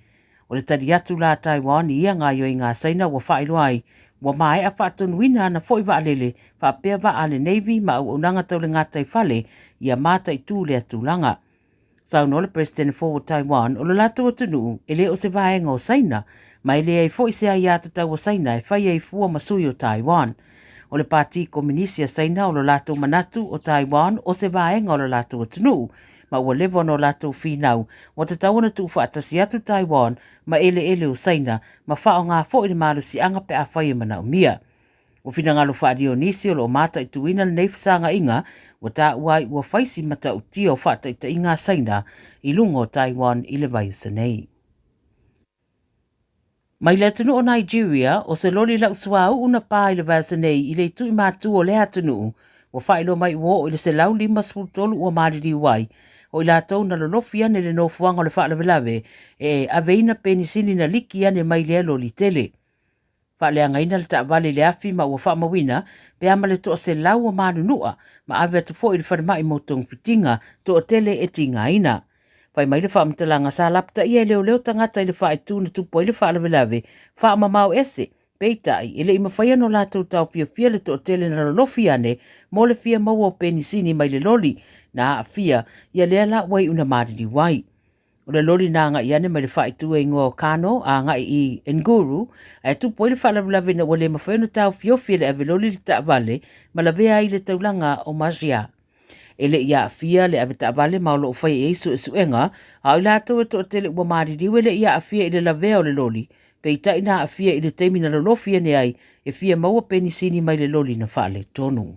O le tali atu la a Taiwan i ia gaoioiga a Saina ua faailoa ai, ua maea faatonuina ana foi vaalele faapea vaa a le Navy ma auaunaga tau le gataifale ia mataitū lea tulaga. Saunoa le Peresetene fou o Taiwan, o lo latou atunuu e le o se vaega o Saina, ma e leai foi se aiātatau a Saina e fai ai fua ma sui o Taiwan. O le Pātī Kominisi a Saina o lo latou manatu o Taiwan o se vaega o lo latou atunuu, ma ua leva ona o latou finau ua tatau ona tuufaatasi atu Taiwan ma eleele o Saina ma faaaoga foi le malosiaga pe afai e manaomia. Ua finagalo faaalia o nisi o lo o mataituina lenei fesagaiga ua taua ai ua fai si matautia o faataitaiga a Saina i luga o Taiwan i le vaiaso nei. Mai le atunuu o Nigeria, o se loli lau suauu na pā i le vaiaso nei i le itu i matu o lea atunuu, ua faailoa mai ua oo i le 153 ua maliliu ai, o i latou na lolofi ane i le nofoaga o le faalavelave e aveina penisini na liki ane mai lea loli tele. Faaleagaina le taavale i le afi ma ua faamauina pe a ma le toaselau o manunua ma ave atu foi i le falemai mo togafitiga toatele e tigaina. Fai mai le faamatalaga sa lapataia e leoleo tagata i le faaitu na tupu ai le faalavelave faamamao ese, peitai e le i mafai ona latou taofiofia le toatele na lolofi ane mo le fia maua o penisini mai le loli na aafia ia lea la ua iu na maliliu ai. O le loli na agai ane mai le faaitu e igoa o Kano a agai i Nguru, ae tupu ai le faalavelave ina ua le mafai ona taofiofi e le aveloli le taavale ma lavea ai i le taulaga o Masia. E le i aafia le avetaavale ma o lo o faia i ai suesuega, a o i latou e toatele ua maliliu e le i aafia i le lavea o le loli, peitai na aafia i le taimi na lolofi ane ai e fia maua penisini mai le loli na faaletonu.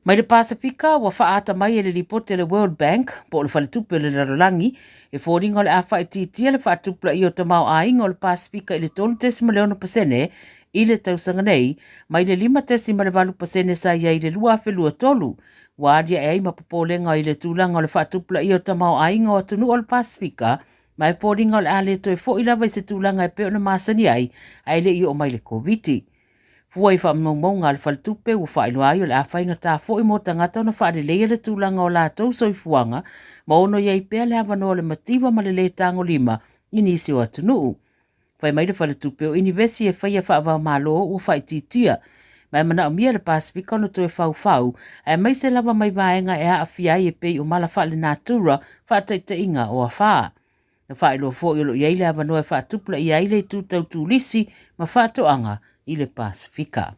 Mai le Pasefika, ua faaata mai e le lipoti a le World Bank, po o le Faletupe o le Lalolagi, e foliga o le a faaitiitia le faatupulaia o tamaoaiga o le Pasefika i le 3.6% i le tausaga nei, mai le 5.8% sa i ai i le 2023. Ua aliae ai ma popolega i le tulaga o le faatupulaia o tamaoaiga o atunuu o le Pasefika, ma e foliga o le a le toe foi lava i se tulaga e pei ona masani ai ae le i oo mai le Koviti. Fua i faamaumauga a le Faletupe ua faailoa ai o le a faigata foi mo tagata ona faaleleia le tulaga o latou soifuaga ma ono i ai pea le avanoa o le mativa ma le lē tagolima i nisi o atunuu. Fai mai le Faletupe o inivesi e faia faava-o-Malo ua faaitiitia ma e manaomia e le Pasefika ona toe faufau aemaise lava mai vaega e aafia ai e pei o mala faalenatura, faataitaiga o afā. Na faailoa foi o lo o i ai le avanoa e faatupulaia ai le itu tau turisi ma faatoaga i le Pasefika.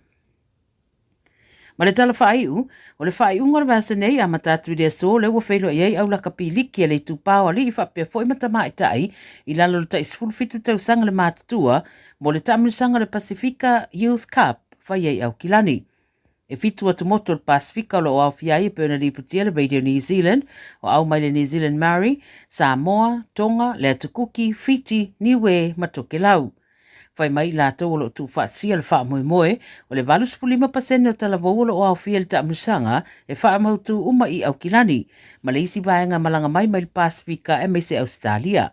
Ma le tala faaiu, o le faaiuga o le vaiaso nei amata atu i le aso lea ua feiloai ai au lakapi liki a le itupa o alii faapea foi ma tamaitai i lalo o le tai 17 tausaga le matutua mo le taamilosaga o le Pasefika Youth Cup fai ai Aukilani. E fitu atumotu o le Pasefika o lo o aofia ai e pei ona lipotia le Radio New Zealand, o au mai le New Zealand Maori, Samoa, Tonga, le Atu Kuki, Fiti, Niue ma Tokelau. Fai mai i latou o lo o tuufaatasia le faamoemoe, o le 85 pasene o talavou o lo o aofia i le taamilosaga e faamautū uma i Aukilani, ma le isi vaega e malaga mai mai le Pasefika aemaise Ausetalia.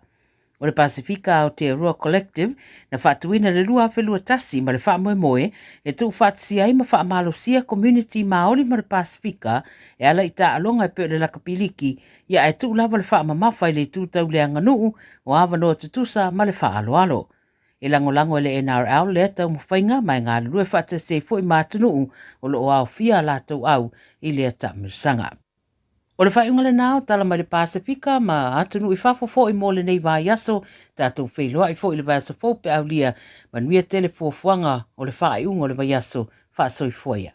O le Pasefika Aotearoa Collective na faatuina i le 2021 ma le faamoemoe e tuufaatasia ai ma faamalosia komuniti Māori ma le Pasefika e ala i taaloga e pei o le lakapi liki, ia ae tuu lava le faamamafa i le itu tau le aganuu o avanoa tutusa ma le faaaloalo. E lagolago e le NRL lea taumafaiga ma e galulue faatasi ai foi ma atunuu o lo o aofia a latou au i lea taamilosaga. O le faaiuga lena o tala mai le Pasefika ma atunuu i fafo foi mo lenei vaiaso, tatou feiloai foi i le vaiaso fou pe aulia, manuia tele fuafuaga o le faaiuga o le vaiaso, faasoifua ia.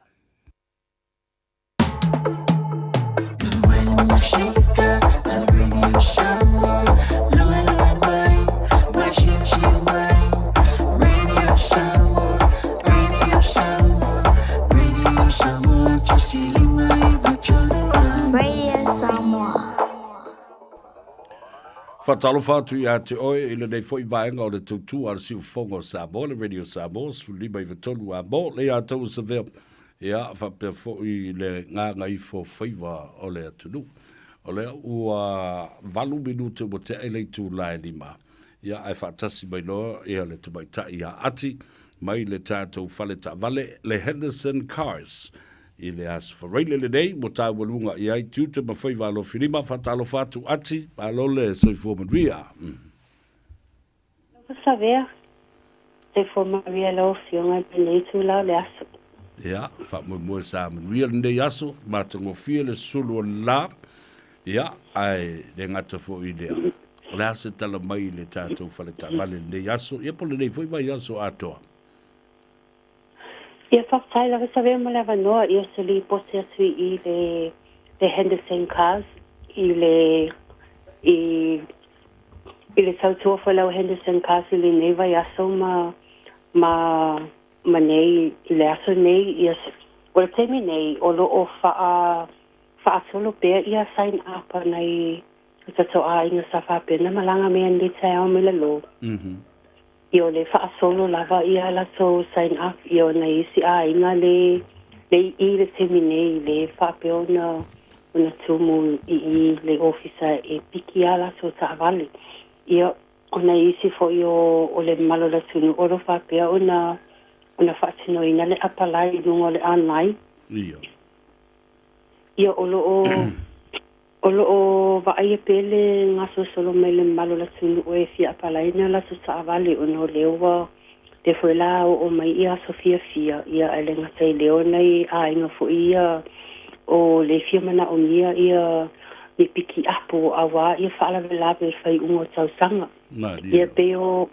Radio Samoa. Faatalofa atu ia te oe i lenei foi vaega o le tautua a le Siufofoga o Samoa, le Radio Samoa, 15 93 a mo le ia tou savea, ia faapea foi le gagaifo faiva o le atunuu. O lea ua 8 minute ua tea i le itula e 5, ia ae faatasi mai loa ia le tamaitai ia Ati mai le tatou fale taavale le Henderson Cars i le Aso Faraile lenei ua taualuga i ai tiute ma faiva alofilima. Faatalofa atu Ati, malo le soifua manuia. Alofa Savea, soifua manuia lau Afioga i lenei itula o le aso. Ia, faamoemoe sa manuia lenei aso, matagofie le sulu o le la, ia, ae le gata foi i lea. O le a se tala mai i le tatou fale taavale i lenei aso, ia po o lenei foi vaiaso atoa? Ia, faafetai lava Savea mo le avanoa, ia o se lipoti atu i le le Henderson Cars i le i i le tautua foi lau Henderson Cars i lenei vaiaso ma ma ma nei i le aso nei ia o le taimi nei o lo o faa faasolo pea ia sign up a nai o tatou aiga sa faapea na malaga mai nei taeao mai lalo. Ia o le faasolo lava ia latou sign up ia o nai isi aiga le le i i le taimi nei le faapea ona ona tumu i i le ofisa e piki a latou taavale. Ia o nai isi foi o o le mamalu o le atunuu o lo faapea ona ona faatinoina le apalai i luga o le online. Ia. Ia o lo o O lo o vaaia pea le gasolosolo mai le mamalu o le atunuu e fia apalaina latou taavale ona o lea ua lea foi la oo mai ia aso fiafia ia ae le gata i lea o nai aiga foi ia o le fia manaomia ia ni pikiapu auā ia faalavelave i le faaiuga o tausaga. Ia pei o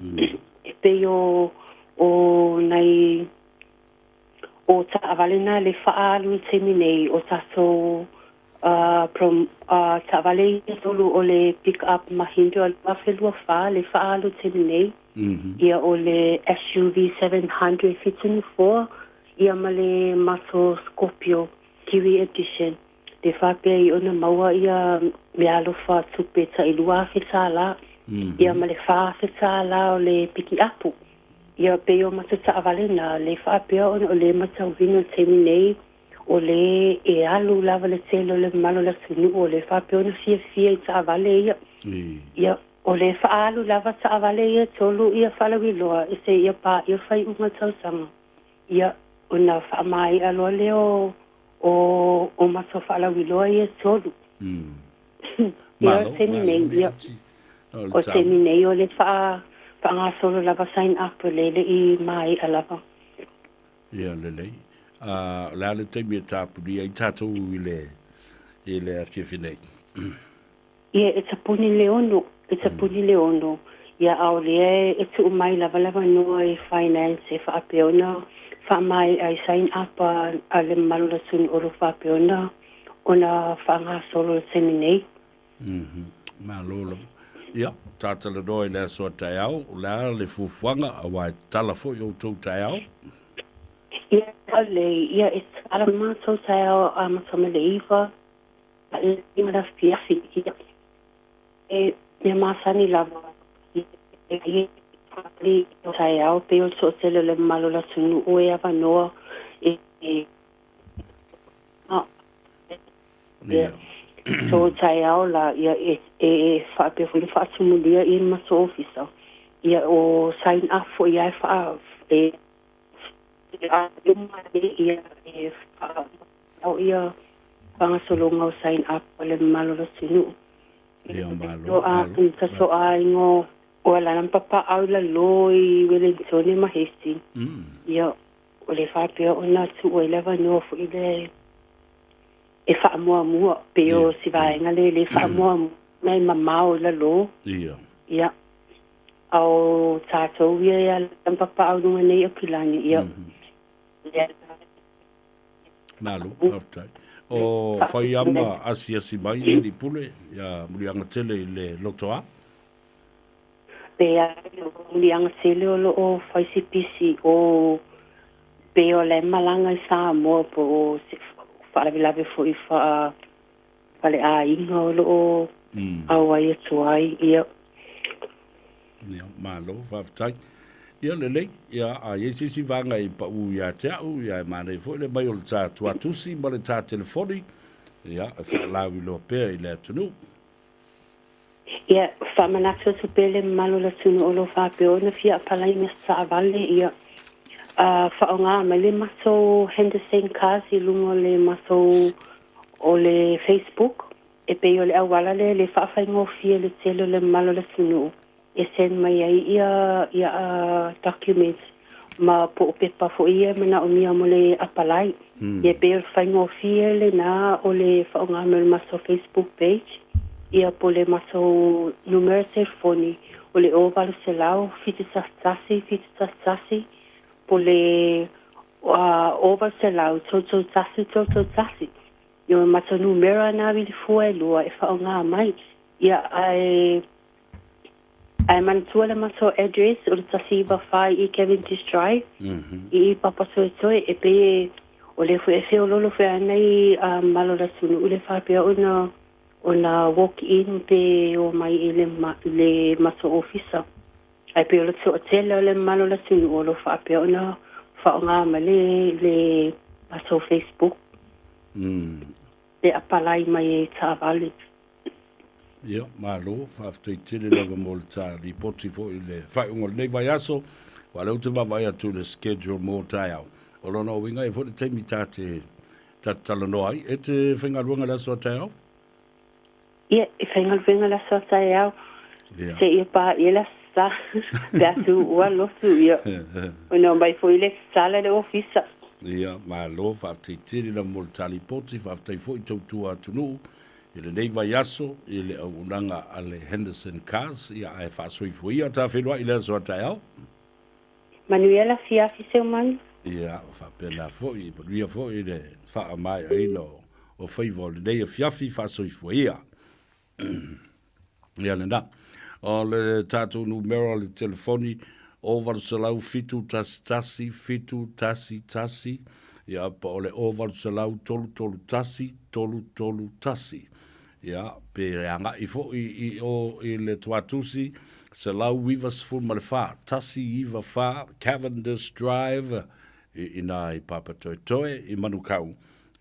e pei o o nai o taavale na le faaalu i le taimi nei o tatou taavale ia tolu o le pick up Mahindra 2024 le faaalu i le taimi nei, ia o le SUV 700 7 nofoa ia ma le matou Scorpio Kiwi Edition le faapea i ona maua ia meaalofa tupe tai $2,000 ia ma le $4,000 o le pikiapu. Ia pei o matou taavale na le faapea ona o le matauina i le taimi nei o le e alu lava le tele o le mamalu o le atunuu o le faapea ona fiafia i taavale ia. Ia, o le faaalu lava taavale ia e tolu ia faalauiloa e seia paia faaiuga tausaga. Ia, ona faamaea loa lea o o o matou faalauiloa ia e tolu. Ia, o le taimi nei, ia, o le taimi nei o le faa faagasolo lava sign up le le i maea lava. Ia lelei. A o le a le taimi e tapunia ai tatou i le i le afiafi nei? Ia e tapuni le ono, e tapuni le ono. Ia a o lea e tuu mai lava le avanoa i finance e faapea ona faamaea ai sign up a a le mamalu o le atunuu o lo o faapea ona ona faagasolo i le taimi nei. Malo lava. Ia, ta talanoa i le aso a taeao, o le a le fuafuaga, aua e tatala foi outou taeao? Ia, lelei, ia e Ala matou taeao amata mai le iva i le afiafi ia e mea masani lava i taeao pei o le toatele o le mamalu o le atunuu e avanoa e So taeao la ia e e faapea foi ona faatumulia i le matou ofisa ia o sign up foi ia e faa e ia e faa ia faagasologa o sign up o le mamalu o le atunuu. Ia malo. A ka so aiga o ala na papaau i lalo i Wellington ma Hastings. Ia o le faapea ona tuu ai le avanoa foi le e faamuamua pei o si vaega le le faamuamua na e mamao i lalo. Ia. Ia. A o tatou ia e ala na papaau i luga nei o Kilani. Ia. Ia. Malo, faafetai. O Faiama asiasi mai le alii pule ia Muliagatele i le lotoa. Pe ai o Muliagatele o lo o fai si pisi o pe o le malaga i Samoa po o se faalavelave foi faa faleaiga o lo o auai atu ai. Ia. Ia, malo, faafetai. Ia, lelei, ia, a i ai se isi vaega i paʻu ia te au, ia, e manaia foi le mai o le tā tuatusi ma le tā telefoni, ia, e faalauiloa pea i le atunuu. Ia, faamanatu atu pea le mamalu o le atunuu o lo o faapea ona fia apalai ma se taavale, ia, a faaaoga mai le matou Henderson Cars i luga o le matou o le Facebook. E pei o le auala lea e le faafaigofie i le tele o le mamalu o le atunuu e send mai ai ia ia documents ma po o pepa foi ia e manaomia mo le apalai. Ia e pei o le faigofie lena o le faaaoga mai o le matou Facebook page ia po o le matou numera telefoni o le 0800 711 711 po o le 0800 331 331. Ia o matou numera na vilifua e lua e faaaoga mai. Ia ae ae manatua le matou address o le 194 i Cavendish Drive i i Papatoetoe e pei e o lea foi e feololo foi a nei mamalu o le atunuu le faapea ona ona walk in pe omai i le i le matou ofisa. Ae pei o le toatele o le mamalu o le atunuu o lo o faapea ona faaaoga mai le le matou Facebook. E apalai mai ai taavale. Ia, malo, faafetai tele lava mo le ta lipoti foi i le faaiuga o lenei vaiaso. Aua o lea ou te vaavaai atu i le schedule mo taeao. O lona uiga e i ai foi le taimi ta te ta te talanoa ai. E te faigaluega i le aso a taeao? Ia, e faigaluega le aso a taeao. Ia. Seia paia le Aso Sa, pe a tuua lotu, ia. Ona omai foi le tatala le ofisa. Ia, malo, faafetai tele lava mo le ta lipoti, faafetai foi tautua atunuu i lenei vaiaso i le auaunaga a le Henderson Cars, ia ae faasoifua ia ta feiloai i le aso a taeao. Manuia le afiafi Seumanu. Ia, faapena foi, manuia foi le faamaeaina o faiva o lenei afiafi, faasoifua ia. Ia lena. O le tatou numera o le telefoni, 0800 711 711, ia po o le 0800 331 331. Ia, pe agai foi i o i le Tuatusi, 194, 194 Cavendish Drive, i ina i Papatoetoe, i Manukau,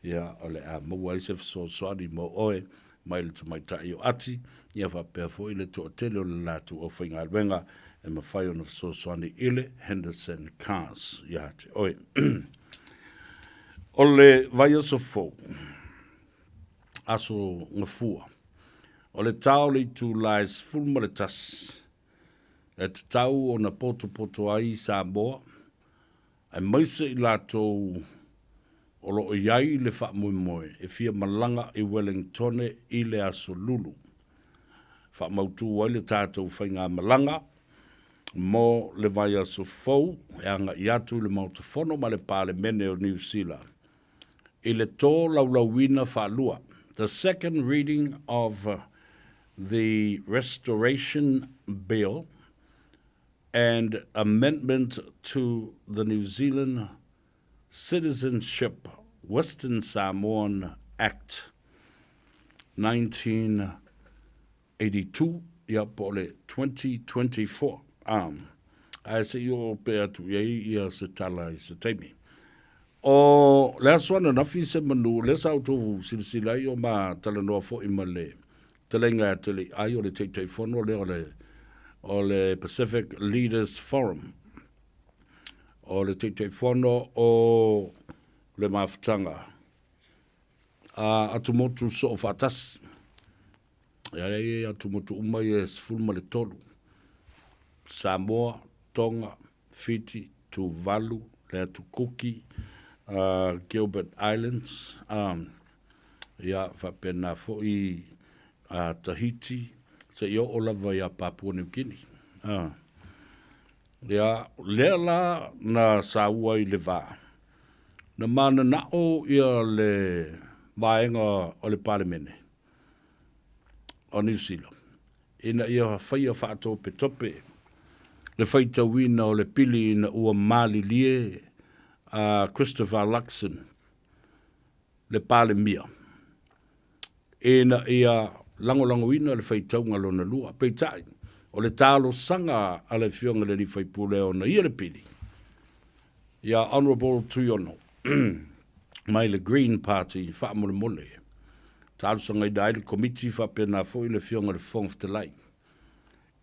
ia, o le a maua ai se fesoasoani mo oe mai le tamaitai o Ati, ia faapea foi le toatele o le latou aufaigaluega e mafai ona fesoasoani i le Henderson Cars ia te oe. O le vaiaso fou, aso Gafua, o le ta o le itula e 11 e tatau ona potopoto ai Samoa, aemaise i latou o lo o i ai le faamoemoe e fia malaga i Wellingtone i le Aso Lulu. Faamautu ai le tatou faigamalaga mo le vaiaso fou e agai atu i le Maota Fono ma le Palemene o Niu Sila i le tolaulauina faalua, the second reading of the Restoration Bill and Amendment to the New Zealand Citizenship Western Samoan Act 1982, ia po o le 2024. Um, ae se i oo pea atu i ai ia se tala i se taimi. O le aso ananafi se manu, lea sa outou silasila ai o ma talanoa foi ma le fetalaiga ia Teleiai o le Taitaifono lea o le, o le Pacific Leaders Forum. O le Taitaifono o le mafutaga a atumotu soo faatasi. Ia e atumotu uma ia e 13. Samoa, Tonga, Fiti, Tuvalu, le Atu Kuki, uh, Gilbert Islands, um, ia faapena foi uh, Tahiti, seia oo lava ia Papua New Guinea. Uh. Ia, lea la na saua i le vā, na mananao ia le vaega o le Palemene o Niu Sila, ina ia faia faatopetope le faitauina o le pili ina ua malilie a Christopher Luxon, le Palemia, ina ia lagolagoina le faitauga lona lua. Peitai, o le talosaga a le Afioga i le Alii Faipule e ona ia le pili, ia Honourable Tuiono mai le Green Party faamolemole, talosagaina ai le Komiti faapena foi le Afioga i le Fofoga Fetalai,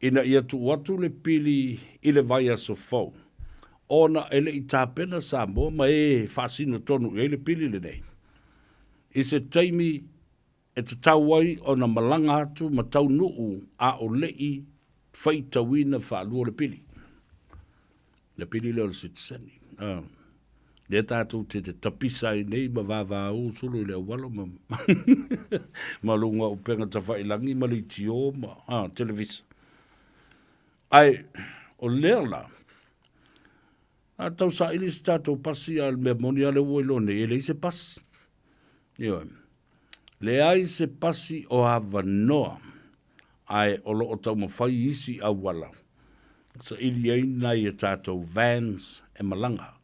ina ia tuu atu le pili i le vaiaso fou, ona e le i tapena Samoa ma e faasino tonu i ai le pili lenei. I se taimi e tatau ai ona malaga atu ma taunuu a o le i faitauina faalua le pili. Le pili lea o le sitiseni. Uh, lea tatou te te tapisa ai nei ma vavāū solo i le auala ma, ma luga upega tafailagi ma leitio ma ah, televisa. Ae, o lea la, a tau saili se tatou pasi a le mea moni a lea ua iloa nei, e leai se pasi. Ioe. Leai se pasi o avanoa, ae o lo o taumafai isi auala saili ai nai a tatou vans e malaga.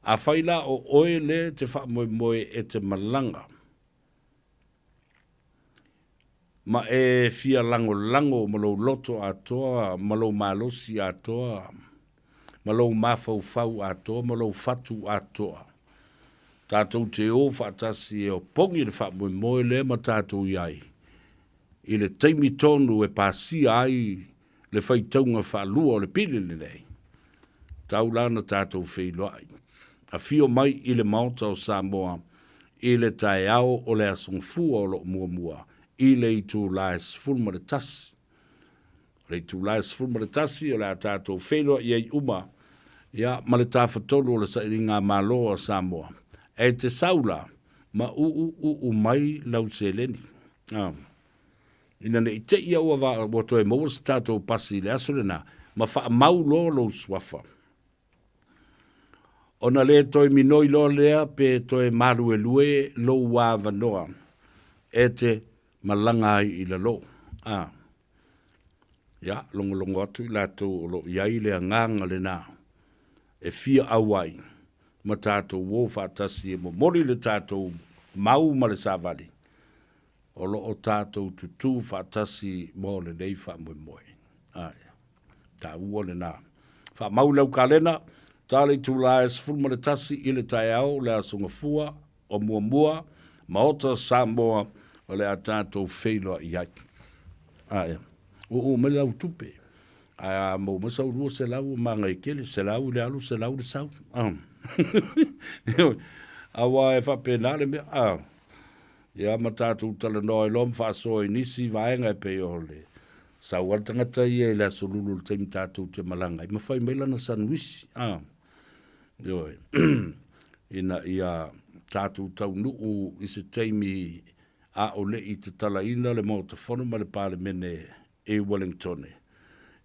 Afai la o oe lea e te faamoemoe e te malaga ma e fia lagolago ma lou loto atoa ma lou malosi atoa ma lou mafaufau atoa ma lou fatu atoa, tatou te o faatasi e opogi le faamoemoe lea ma tatou i ai i le taimi tonu e pasia ai le faitauga faalua o le pili lenei, tau la na tatou feiloai. Afio mai i le Maota o Samoa i le taeao o le Aso Gafua o lo o muamua i le itula e 11. O le itula e 11 o le a tatou feiloai ai uma ia ma le Tafatolu o le Sailiga Malo a Samoa. E te sau la ma uuuu mai lau seleni. Ah. Ina ne i te i ua, ua toe maua se tatou pasi i le aso lena, ma faamau loa lou suafa. Ona le toe minoi loa lea pe toe maluelue lou avanoa e te malaga ai i lalo. A. Ia, logologo atu i latou o lo o i ai le agaga lena e fia auai ma tatou o faatasi e momoli le tatou mau ma le savali o lo o tatou tutū faatasi mo lenei faamoemoe. Ae, taua lena. Faamau i lau kalena, ta le itula e 11 i le taeao le Aso Gafua o muamua, Maota Samoa o le a tatou feiloai ai. Ae, uu mai lau tupe. Ae a maua mai sau 200 ua manaia tele, 100 i le alu, 100 le sau. Aua e faapena le mea. Ah. Ia ma tatou talanoa ai loa ma faasoa i nisi vaega e pei o le sau a le tagata ia i le Aso Lulu i le taimi tatou te malaga ai ma fai mai lana sanuisi, a, ioe, ina ia tatou taunuu i se taimi a o le i tatalaina le Maota Fono ma le Palemene i Wellingtone,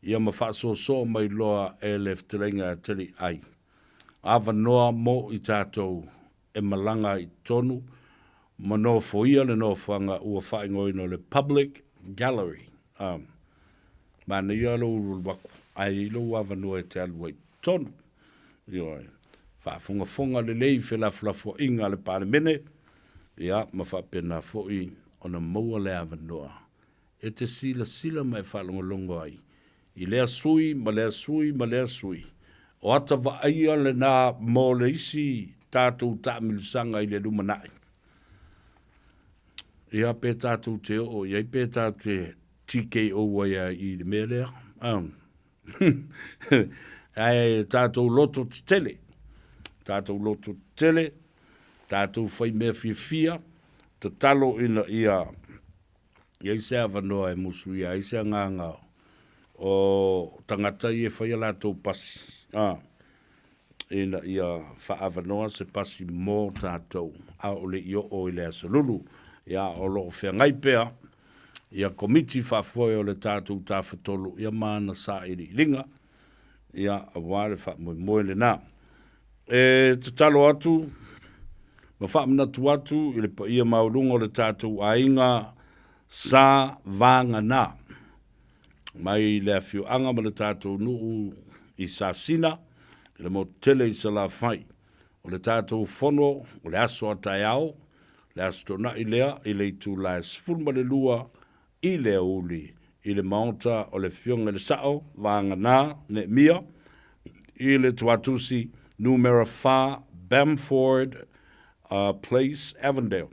ia ma faasoasoa mai loa e le Fetalaiga a Taliai avanoa mo i tatou e malaga i totonu ma nofoia le nofoaga ua faaigoaina o le Public Gallery. A, manaia lou alualu atu, ae i ai lou avanoa e te alu ai i totonu. Ioe. Faafogafoga lelei i felafolafoaiga a le Palemene, ia, ma faapena foi ona maua le avanoa e te silasila ma e faalogologo ai i lea sui ma lea sui ma lea sui. O ata vaaia lena mo le isi tatou taamilosaga i le lumanai. Ia, pe tatou te oo i ai, pe tatou te TKO ai lava i le mea lea. Ae tatou loto tetele, tatou loto tetele, tatou fai mea fiafia, tatalo ina ia i ai se avanoa e musuia ai se agaga o tagata ia e fai a latou pasi, a, ina ia faaavanoa se pasi mo tatou, a o le i oo i le Aso Lulu. Ia, o lo o feagai pea ia Komiti Faafoe o le tatou Tafatolu ia ma ana sailiiliga, ia, aua le faamoemoe lena. E tatalo atu ma faamanatu atu i le paia maualuga o le tatou aiga sa vagana mai le afioaga ma le tatou nuu i Sasina i le motu tele i Salafai. O le tatou fono o le aso a taeao, le Aso Toonai lea i le itula e 12 i le aoauli i le Maota o le Afioga i le Sao, Vagana, Neemia, i le Tuatusi Numera 4 Bamford Place, Avondale.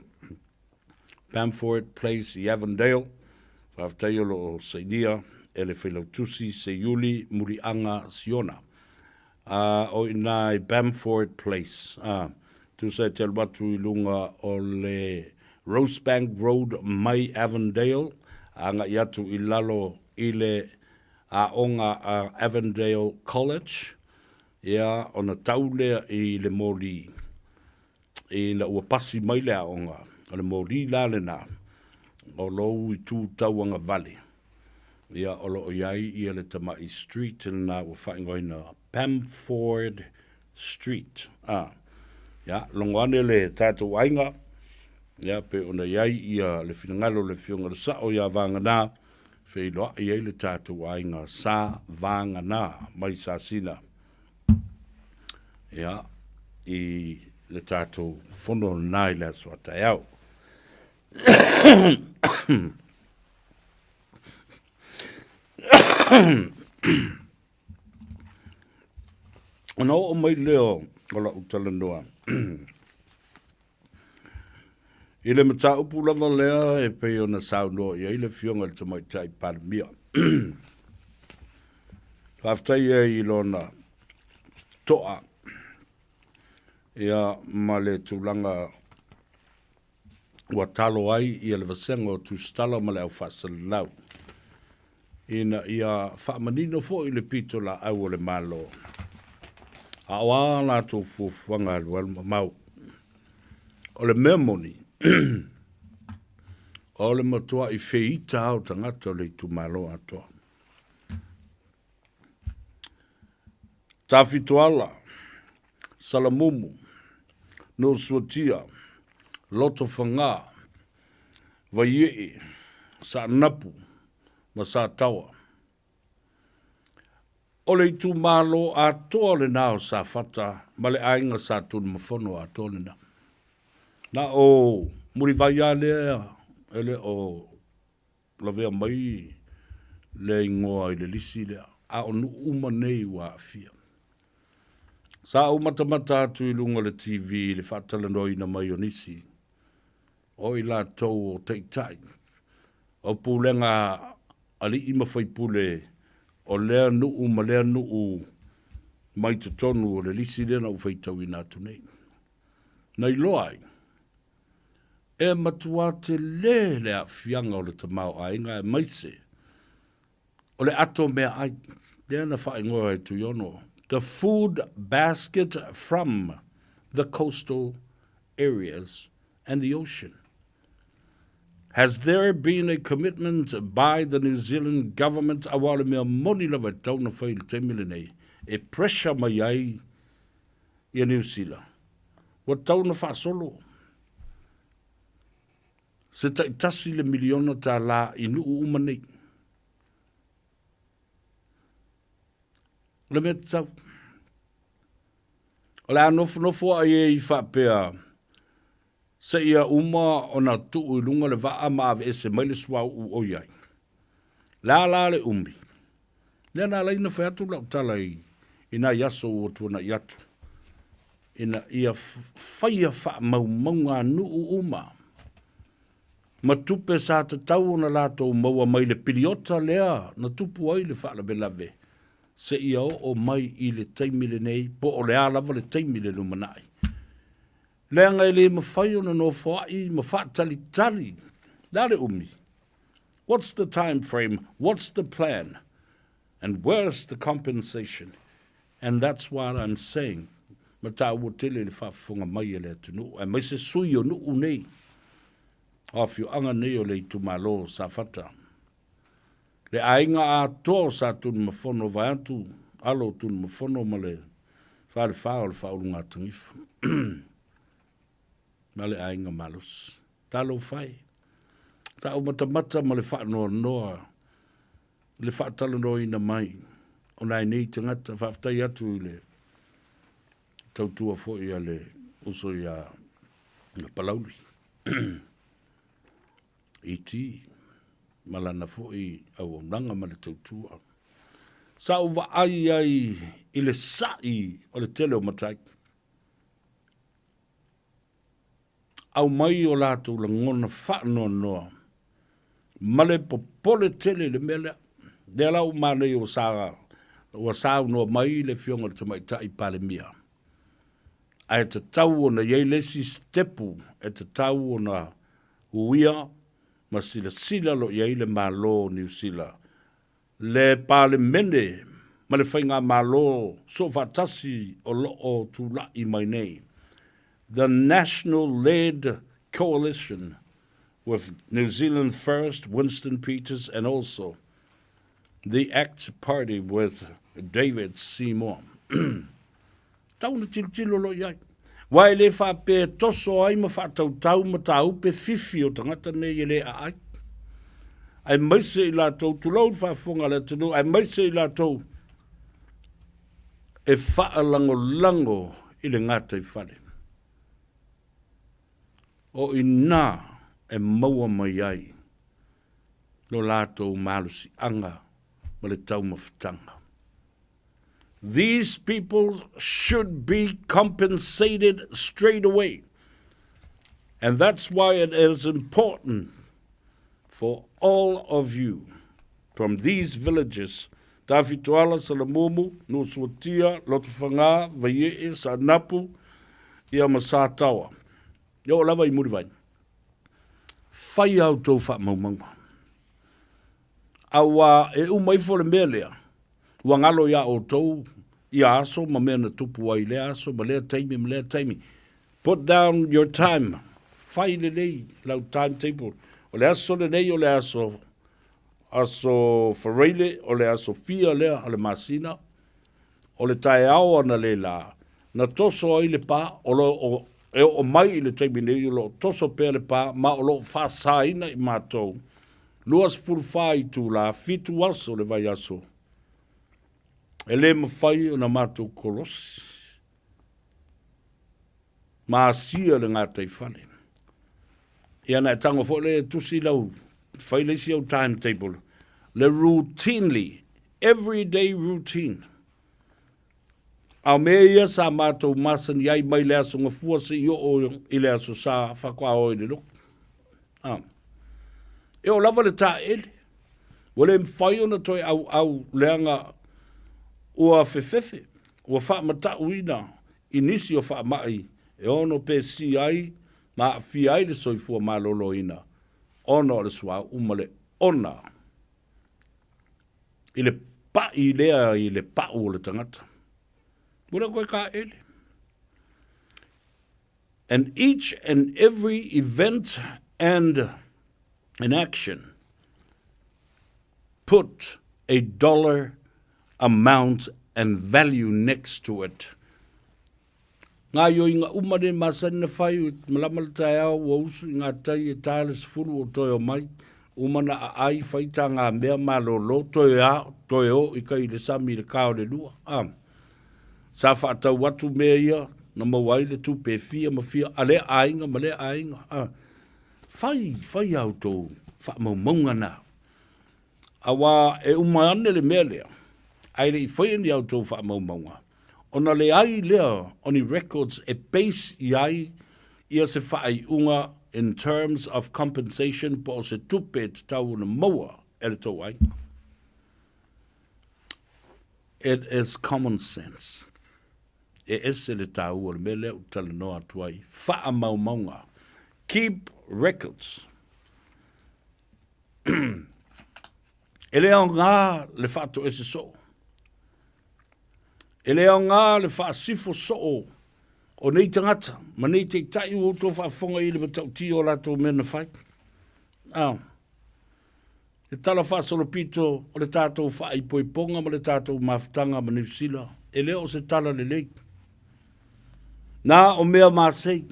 Bamford Place i Avondale. Faafetai o lo o sainia e le Failautusi Seiuli Muliaga Siona. A o i ina i Bamford Place, a, tusa e te alu atu i luga o le Rosebank Road mai Avondale agai atu i lalo i le aoga a Avondale College, ia, ona tau lea i le moli ina ua pasi mai le aoga, o le moli la lena o lou itu tauagavale, ia o lo o i ai ia le tamai street lena ua faaigoaina Pamford Street. A, ia, logo ane le tatou aiga, ia, pei ona i ai ia le finagalo o le Afioga i le Sao ia Vagana, feiloai ai le tatou aiga Sa Vagana mai Sasina. Ia, i le tatou fono lena i le aso a taeao. Ona oo mai lea o lau talanoa i le mataupu lava lea e pei ona saunoa i ai le Afioga i le Tamaitai Palemia. Faafetai ai i lona toa ia ma le tulaga ua talo ai ia le vasega o Tusitala ma le Au Faasalalau ina ia faamanino foi le pitolaau o le Malo, a o a latou fuafuaga alualu mamao. O le mea moni, o le matuai feita lava o tagata o le itumalo atoa. Tafitoala, Salamumu, Nuusuatia, Lotofaga, Vaiee, Saanapu ma Sataoa. O le itumalo atoa lena o Safata ma le aiga Sa Tunumafono atoa lena. Na o Mulivai lava lea e le o lavea mai le igoa i le lisi lea, a o nuu uma nei ua aafia. Sa ou matamata atu i luga o le TV i le faatalanoaina mai o nisi o i latou o taitai o pulega alii ma faipule o lea nuu ma lea nuu mai totonu o le lisi lea na ou faitauina atu nei. Na iloa ai, e matua tele le aafiaga o le tamaoaiga aemaise o le ato meaai lea na faaigoa e Tuiono, the food basket from the coastal areas and the ocean. Has there been a commitment by the New Zealand government aua o le mea moni lava e tatau ona fai i le taimi lenei e pressure mai ai ia Niu Sila, ua tatau ona faasolo se taitasi le miliona tālā i nuu uma nei. O le mea tatau. O le a nofonofoaʻi ai faapea, seia uma ona tuu i luga le vaa ma aveese mai le suauu o i ai. Le a la le umi? Lea na ala ai ona fai atu lau tala i, i nai aso ua tuanaʻi atu, ina ia faia faamaumauga a nuu uma ma tupe sa tatau ona latou maua mai le piliota lea na tupu ai le faalavelave seia oo mai i le taimi lenei po o le a lava le taimi i le lumanai. Leaga e le mafai ona nofoaʻi ma faatalitali. Le a le umi? What's the time frame? What's the plan? And where's the compensation? And that's what I'm saying. Ma taua tele le faafofoga mai a le atunuu, aemaise sui o nuu nei, o afioaga nei o le itumalo o Safata. Le aiga atoa o Sa Tunumafono vaeatu alo o Tunumafono ma le falefa o le Faaulugatanifa ma le aiga malosi. Talofa e. Sa ou matamata ma le faanoanoa i le faatalanoaina mai o nai nei tagata. Faafetai atu i le tautua foi a le uso ia Palauli. Iti ma lana foi auaunaga ma le tautua. Sa ou vaai ai i le sa'i o le tele o matai. Aumai o latou lagona faanoanoa ma le popole tele i le mea lea. Lea la ua manaia ua sa ua saunoa mai le Afioga i le Tamaitai Palemia, ae tatau ona i ai le isi sitepu e tatau ona uia ma silasila lo i ai le Malo o Niu Sila, le Palemene ma le Faigamalo Soofaatasi o lo o tula'i mai nei, the National Led Coalition with New Zealand First, Winston Peters and also the ACT Party with David Seymour. Tau na tilotilo loa i ai. Aua e le faapea e toso ai ma faatautau mataupe fifi o tagata nei e le aai. Aemaise i latou, tulou le faafofoga a le atunuu, aemaise i latou e faalagolago i le gataifale. O i ina e maua mai ai lo latou malosiaga ma le taumafataga. These people should be compensated straight away. And that's why it is important for all of you from these villages, Tafitoala, Salamumu, Nuusuatia, Lotofaga, Vaiee, Saanapu, ia ma Sataoa. E oo lava i Mulivai. Fai a outou faamaumauga. Aua e uma ifo le mea lea, ua galo iā outou ia aso ma mea na tupu ai i lea aso ma lea taimi ma lea taimi. Put down your time. Fai lelei lau timetable. O le aso lenei o le aso, aso Faraile, o le aso fia lea o le masina, o le taeao analeila, na toso ai le pa, o lo o, e oo mai i le taimi nei o lo o toso pea le pa, ma o lo o faasaina i matou, 24 itula, fitu aso le vaiaso, e le mafai ona matou kolosi ma asia le gataifale. Ia na e tago foi lea e tusi lau, fai le isi au timetable, le routinely, everyday routine. A o mea ia sa matou masani ai mai le Aso Gafua seia oo i le Aso Sa faatoa o i le lotu. A. E oo lava le taeele, ua le mafai ona toe auau leaga ua fefefe, ua faamatauina i nisi o faamai e ono pesia ai ma aafia ai le soifua maloloina ona o le suauu ma le ona i le paʻi lea i le paʻu o le tagata. Ua le koe kāʻele. And each and every event and an action put a dollar amount and value next to it. Gaoioiga uma nei masani na fai, malama le taeao ua usu i ngā tai e tā le sefulu o toe omai, uma na aai fai tā ngā mea malolo, toe a, toe o i kai i le sami i le kā o le lua. A, sa faatau atu mea ia na maua ai le tupe e fia ma fia a lea aiga ma lea aiga. A, fai, fai a outou faamaumauga na. Auā e uma ane le mea lea, ae le i faia ni a outou faamaumauga, ona leai lea o ni records e base i ai ia se faaiuga in terms of compensation po o se tupe e tatau ona maua e le tou aiga. It is common sense. E ese le tāua o le mea lea ou te talanoa atu ai, faamaumauga. Keep records. E le aoga le faatoese soo. E le aoga le faasifo soo o nei tagata ma nei taitai ua outou faafofoga i le matautia o latou mea na fai. Ah. Le tala faasolopito o le tatou faaipoipoga ma le tatou mafutaga ma Niu Sila, e le o se tala lelei. Na o mea masei.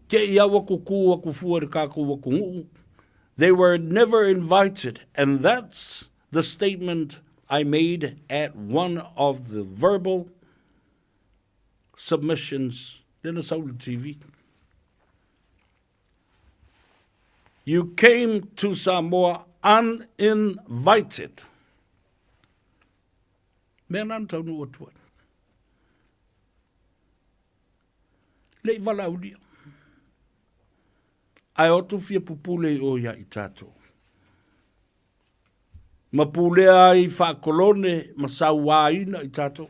Te i au aku kū aku fua i le kākou atunuu. They were never invited and that's the statement I made at one of the verbal submissions lea na sau i le TV. You came to Samoa uninvited. Mea na na taunuu atu ai. Le i valaaulia. Ae o atu fia pupule i o ia i tātou. Ma pulea ai faakolone ma sauāina i tātou.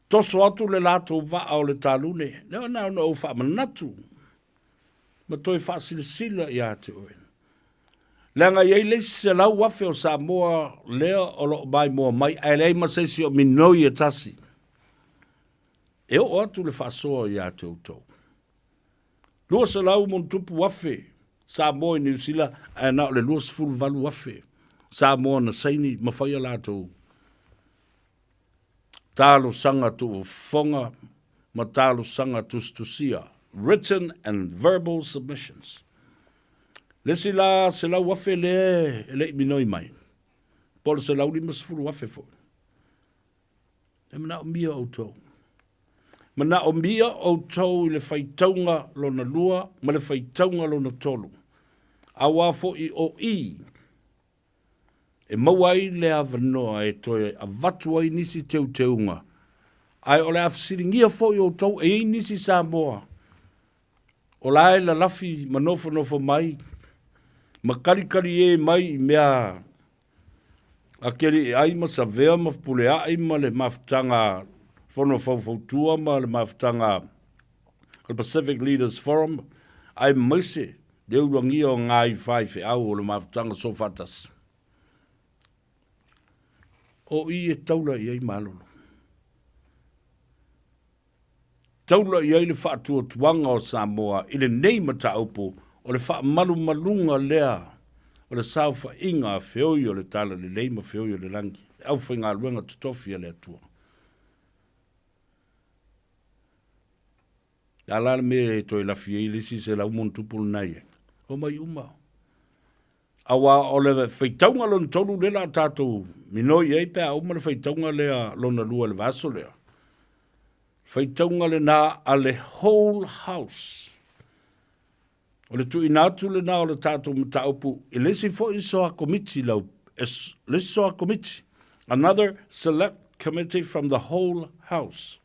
Toso atu le latou vaa o le talune, lea na ona ou faamanatu ma toe faasilasila ia te oe. Leaga e i ai le isi 100,000 o Samoa lea o lo o maimoa mai ae leai ma se isi o minoi e tasi. E oo atu le faasoa ia te outou. 200 ma ona tupu afe Samoa i Niu Sila ae na o le 28,000 Samoa na saini ma fai a latou talosaga tuufofoga ma talosaga tusitusia, written and verbal submissions. Le isi la 100,000 lea e le i minoi mai, po o le 150,000 foi. E manaomia outou. Manaomia outou i le faitauga lona lua ma le faitauga lona tolu. Auā foi o i e maua ai le avanoa e toe avatu ai nisi teuteuga, ae o le a fesiligia foi outou e i ai nisi Samoa o la e lalafi ma nofonofo mai ma kalikali ē mai i mea a Keliʻiai ma Savea ma Fepuleaʻi ma le mafutaga Fono Faufautua ma le mafutaga o le Pacific Leaders Forum, aemaise le ulagia o ngā faifeau o le mafutaga soofaatasi. O i e taula i ai malolo. Taula i ai le faatuatuaga o Samoa i lenei mataupu o le faamalumaluga lea o le saofaiga a feoi o le Talalelei ma feoi o le lagi, le aufaigaluega totofi a le Atua. Le a la le mea e toe lafi ai le isi 100 ma lena i ai? Omai uma. Aua o le faitauga lona tolu lea la a tatou minoi i ai pe a uma le faitauga lea lona lua i le vaiaso lea. Faitauga lena a le whole house. O le tuuina atu lena o le tatou mataupu i le isi foi soa komiti lau, le isi soa komiti, another select committee from the whole house.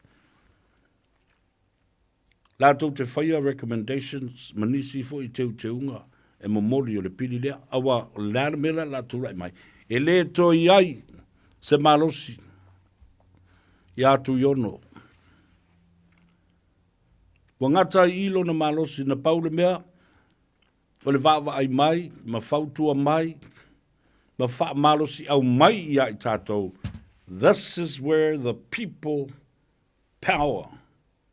Latou te faia recommendations ma nisi foi teuteuga e momoli o le pili lea, aua o le a le mea lea o le a tulai mai, e le toe i ai se malosi iā Tuiono. Ua gata ai i lona malosi na pau le mea o le vaavaai mai ma fautua mai ma faamalosiau mai iā i tatou, this is where the people power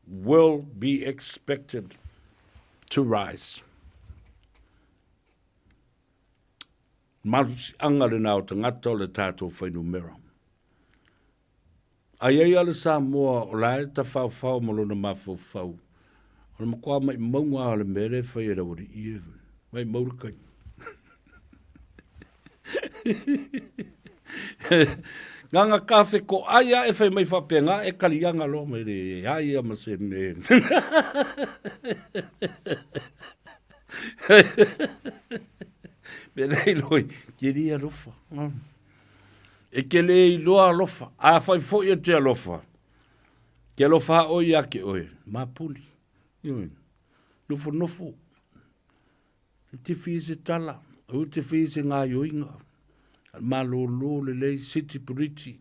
will be expected to rise. Malosiaga lena o tagata o le tatou fuainumera. A i ai lava le Samoa o la e tafaofao ma lona mafaufau, o le matua maimauga lava o le mea lea e fai e le aualii e, maimau le kai. Nganga kafe ko ai a e fai mai faapena e kaliaga loa mai le ai ia ma se me. Me lei loi, ke li alofa. E ke le iloa alofa, a fai foi e te alofa. Ke alofa o ia ke oe, mapuni. Nofo nofo. E te whii se tala, e te whii se ngāioinga. Malōlō lelei, siti puriti.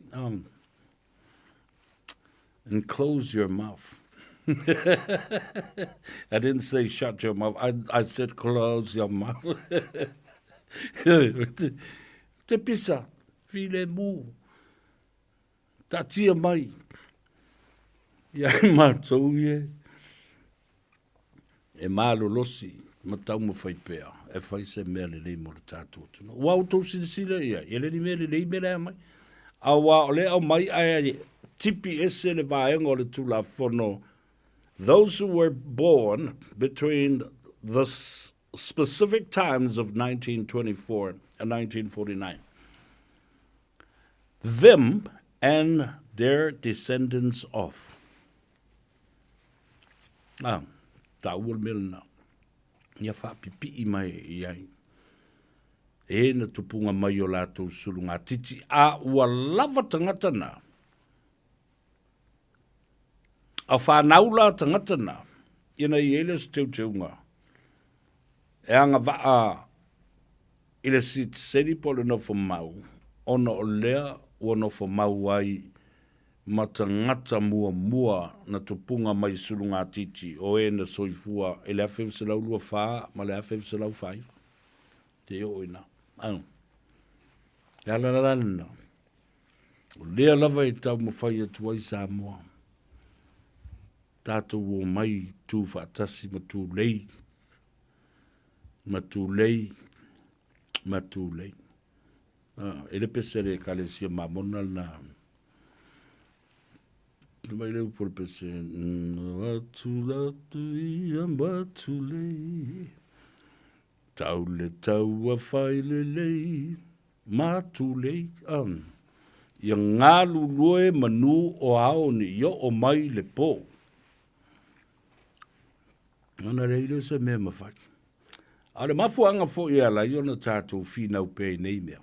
And close your mouth. I didn't say shut your mouth. I, I said close your mouth. te pisa, while mū, tatia mai. Ia mātou ie. E malolosi ma taumafai pea e fai se mea lelei mo le tatou atunuu. Ua outou silasila i ai, e le ni mea lelei mea la e aumai. Aua o lea e aumai ae tipi ese le vaega o le Tulafono, those who were born between the specific times of 1924 and 1949, them and their descendants of. Ā, tāua le mea lena, ia faapipii mai i ai e na tupunga mai o latou sulugatiti, a ua lava tagata na, a whanau la tagata na, ina i ai lea o se teuteuga, e agavaa i le sitiseni po o le nofo mau, ona o lea ua nofo mau ai ma tagata muamua na tupuga mai Sulugatiti o e na soifua i le 1924 ma le 1949. Te oo i na. Au. Le ala la lena. O lea lava e taumafai atu ai Samoa. Tātou o mai tū whaatasi ma tūlei. Ma tūlei. Ma tūlei. Ah, e le pese le ekalesia Mamona lena. Mai le upu o le pese, atu latu ia matulei, tau le taua whai lelei, matulei. Ah, ia galulue manu o ao ni i oo mai le pō. Ona lea i se mea mawhai. A o le mafuaaga foi e ala ai ona tatou finau pea i nei mea,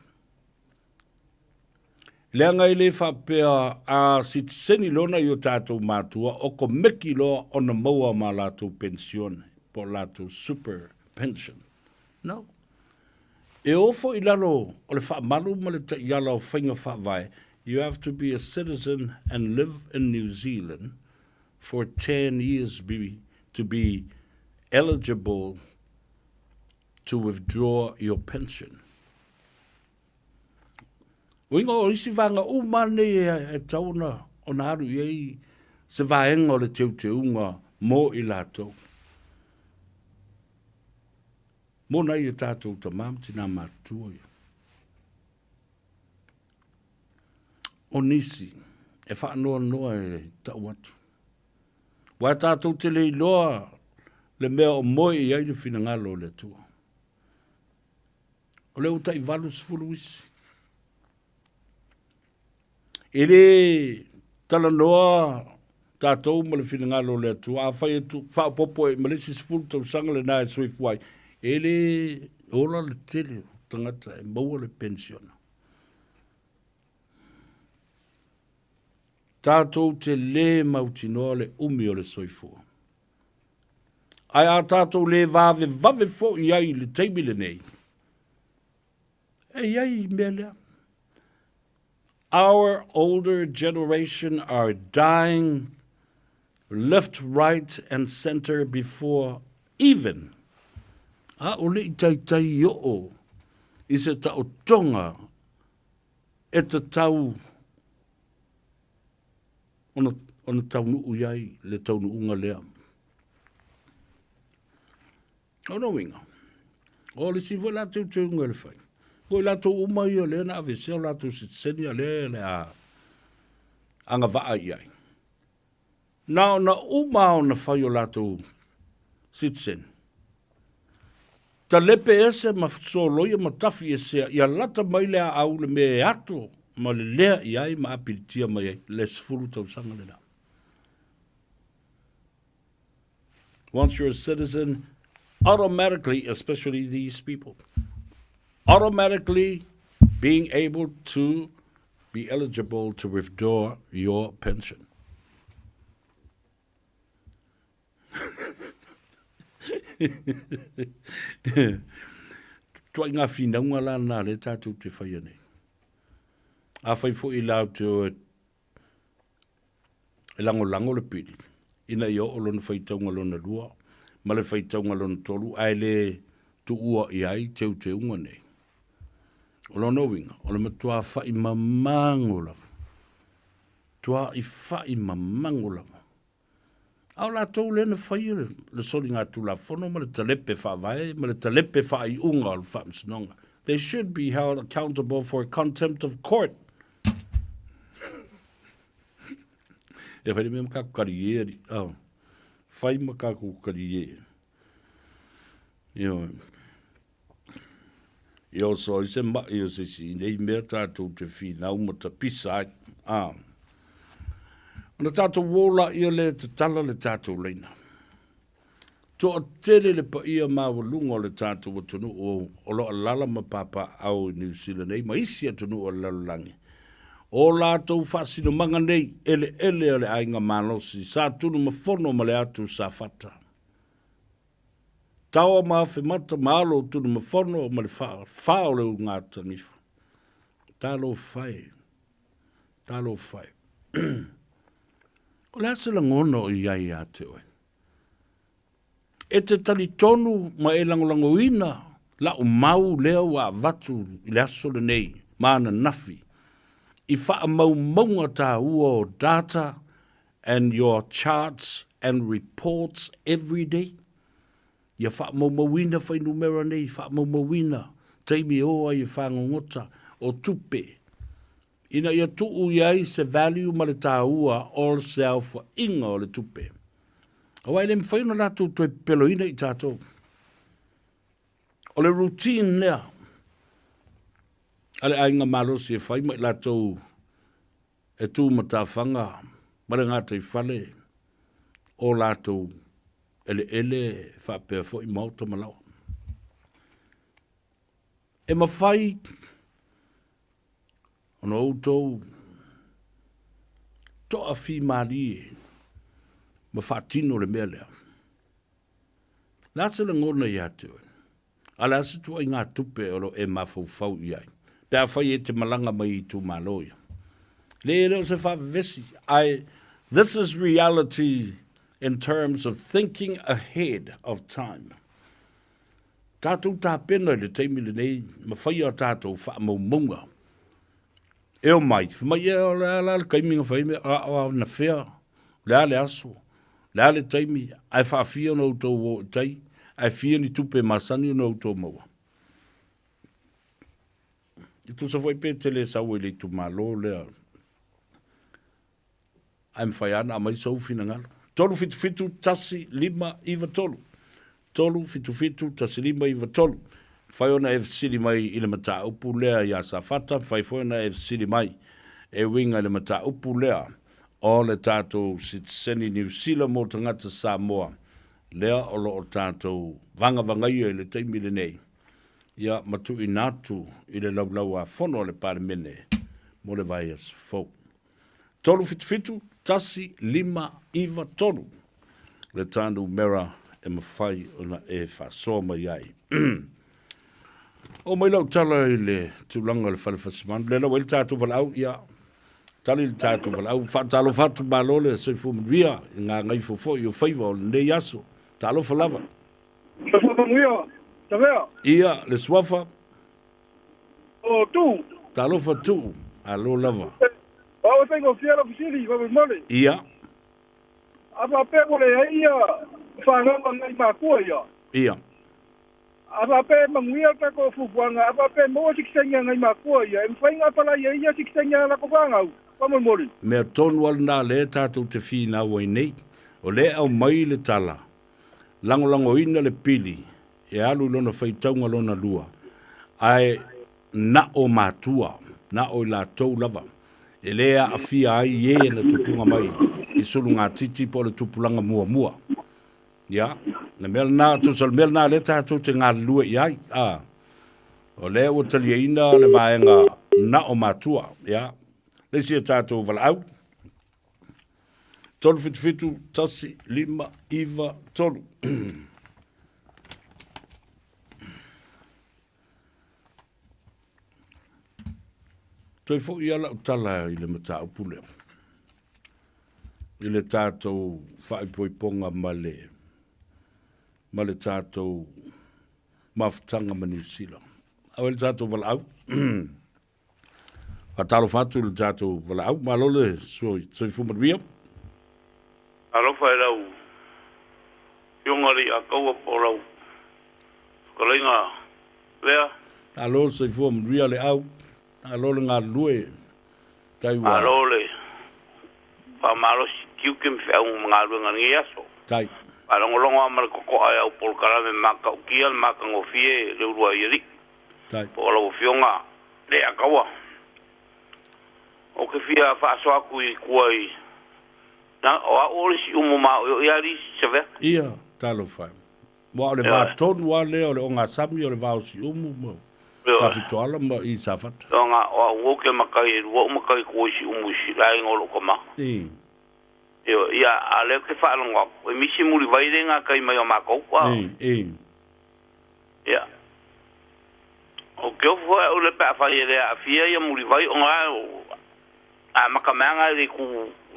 leaga e le faapea a sitiseni loa nai o tatou matua o komeki loa ona maua ma latou penisione po o latou super pension. No. E o foi i lalo o le faamalu ma le taiala o faiga faavae, you have to be a citizen and live in New Zealand for 10 years be, to be eligible to withdraw your pension. Uiga o isi vaega uma nei e, e tau ona, ona alu i ai se vaega o le teuteuga mō i latou. Mō nai e tātou tamā ma tinā mātua ia. O nisi e faanoanoa e tau atu. Ua tātou te le iloa le mea o moe i ai le finagalo o le Atua. O le ua tai 80 isi. E le talanoa tātou ma le finagalo o le Atua. A fai atu, faaopoopo e ma le isi 10 tausaga lena e soifua ai, e le ola le tele o tagata e maua le penisiona. Tātou te lē mautinoa le umi o le soifua. Ae a tātou lē vavevave foi ai i le taimi lenei, e i ai mea lea. Our older generation are dying left, right and center before even a o le i taitai i oo i se taotoga e tatau ona, ona taunuu i ai le taunuuga lea. O lona uiga, o le isi foi la teuteuga e le fai, o i latou uma ia lea na aveesea o latou sitiseni a lea o le a agavaa i ai. Na ona uma lava ona fai o latou sitiseni, talepe ese ma soloia ma tafi esea ia lata mai le aau le mea e ato. ma lelea i ai ma apilitia mai ai le 10 tausaga lena. Once you're a citizen, automatically, especially these people, automatically being able to be eligible to withdraw your pension. Tuaiga finauga la na lea tatou te faia nei. Afai foi la te o e lagolago le pili, ina ia oo lona faitauga lona lua ma le faitauga lona tolu ae le tuua i ai teuteuga nei. O lona uiga, o le matua fa'i mamago lava. Tua'i fa'i mamago lava. A o latou lea na faia le soligatulafono ma le talepe faavae ma le talepe faaiuga o le faamasinoga. They should be held accountable for contempt of court. E fai le mea ma kaku kari e, oh. Fai ma kaku kari e. Ioe. I oso ai se maʻi o se isi i nei mea tātou te whinau ma tapisa ai. Ā. Ona tātou wō la ia le tatala le tātou leina. Toa tele le paia maualuga o le tātou atunuu o lo o alaala ma papaaao i Niu Sila nei ma isi atunuu o le lalolagi. O latou faasinomaga nei, eleele o le aiga malosi, sa Tunumafono ma le atu Safata. Taoa ma Afemata ma alo o Tunumafono ma le fa o le Ugatanifa. Talofa e. Talofa e. O le a se lagona o i ai ia te oe? E te talitonu ma e lagolagoina la'u mau lea ua avatu i le aso lenei ma ananafi i faamaumauga taua o data and your charts and reports every day? Ia faamaumauina fuainumera nei, faamaumauina taimi e o ai e fagogota o tupe, ina ia tuu i ai se value ma le taua o se aofaiga o le tupe. Aua e le mafai ona latou toe pepeloina i tatou. O le routine lea a le aiga malosi e fai ma i latou e tu matafaga ma le gataifale o latou eleele faapea foi maota ma laoa. E mafai ona outou toafimalie ma faatino le mea lea. O le a se lagona ia te oe? A o le a se ituaiga tupe o lo o e mafaufau i ai pe afai e te malaga mai i itumalo ia? Le, e le o se faavevesi, ae this is reality in terms of thinking ahead of time. Tatou tapena i le taimi lenei ma faia a tatou faamaumauga. E omai, fai mai, e, o le a la le taimi na fai ai mea, a o anafea, o le a le aso, o le a le taimi, ae faafia ona outou o i tai, ae fia ni tupe masani ona outou maua. E tusa foi pe tele sau ai le itumalo lea, ae mafai lava ona aumai sou finagalo. 377 1593. 377 1593. Mafai ona e fesili mai i le mataupu lea iā Safata, mafai foi ona e fesili mai e uiga i le mataupu lea o le tatou sitiseni Niu Sila mo tagata Samoa lea o lo o tatou vagavagaia i le taimi lenei, ia ma tuuina atu i le Laulau-a-Fono a le Palemene mo le vaiaso fou. 377 1593 le tā numera e mafai ona e faasoa mai ai. Oo mai lau tala i le tulaga o le fale fasimanu, lea la ua i le tatou valaau, ia, tali le tatou valaau, faatalofa atu malo le soifua manuia i gagaifo foi o faiva o lenei aso. Talofa lava. Soifua manuia, Tavea. Ia, le suafa. O Tuu. Talofa Tuu, alo lava. O au e faigofie lau fesili, faamolemole. Ia. A faapea ua leai ia fanau a nai matua ia. Ia. A faapea e manuia le tatou fuafuaga, a faapea e maua sikisaini a nai matua ia, e mafai ona apalai ai ia sikisaini a latou fanau, faamolemole. Mea tonu lava lena lea tatou te finau ai nei. O lea e aumai le tala, lagolagoina le pili e alu i lona faitauga lona lua, ae na o matua. Na o i latou lava e lē aafia ai e na tupuga mai i sulugatiti po o le tupulaga muamua. Ia, le mea lena, tusa o le mea lena lea tatou te galulue i ai, a. O lea ua taliaina le vaega na o matua, ia. Le isi o tatou valaau, 377 1 5 9 3. Toe foi lava lau tala i le mataupu lea, i le tatou faaipoipoga ma le, ma le tatou mafutaga ma Niu Sila. Au e le tatou valaau. Faatalofa atu i le tatou valaau. Malo le soifua manuia. Alofa i lau Afioga le Iakaua po o lau fetalaiga lea. Malo le soifua manuia le au. Malo le galulue. Tai ua. Malo le faamalosi tiute ma feau ma galuega i lenei aso. Tai. Faalogologo lava ma le totoa i au polokalame matautia le matagofie le uluai alii. Tai. Po o lau Afioga le Iakaua. Ou te fia faasoa atu i tua i Na, o au o le siumu maoio'i alii Savea. Ia, talofa e. Aua o le va tonu lava lea o le ogasami o le va o Siumu ma Tafitoala ma i Safata. Ona o au ou te matai e lua ou matai tua i Siumu i si aiga o lou tama. I. Ioe, ia, a o lea ou te faalogo atu, e misi mulivai le gatai mai o matou. I, i. Ia. Ou te ofo foi au le pe afai e le aafia ia mulivai ona amata mai i le itu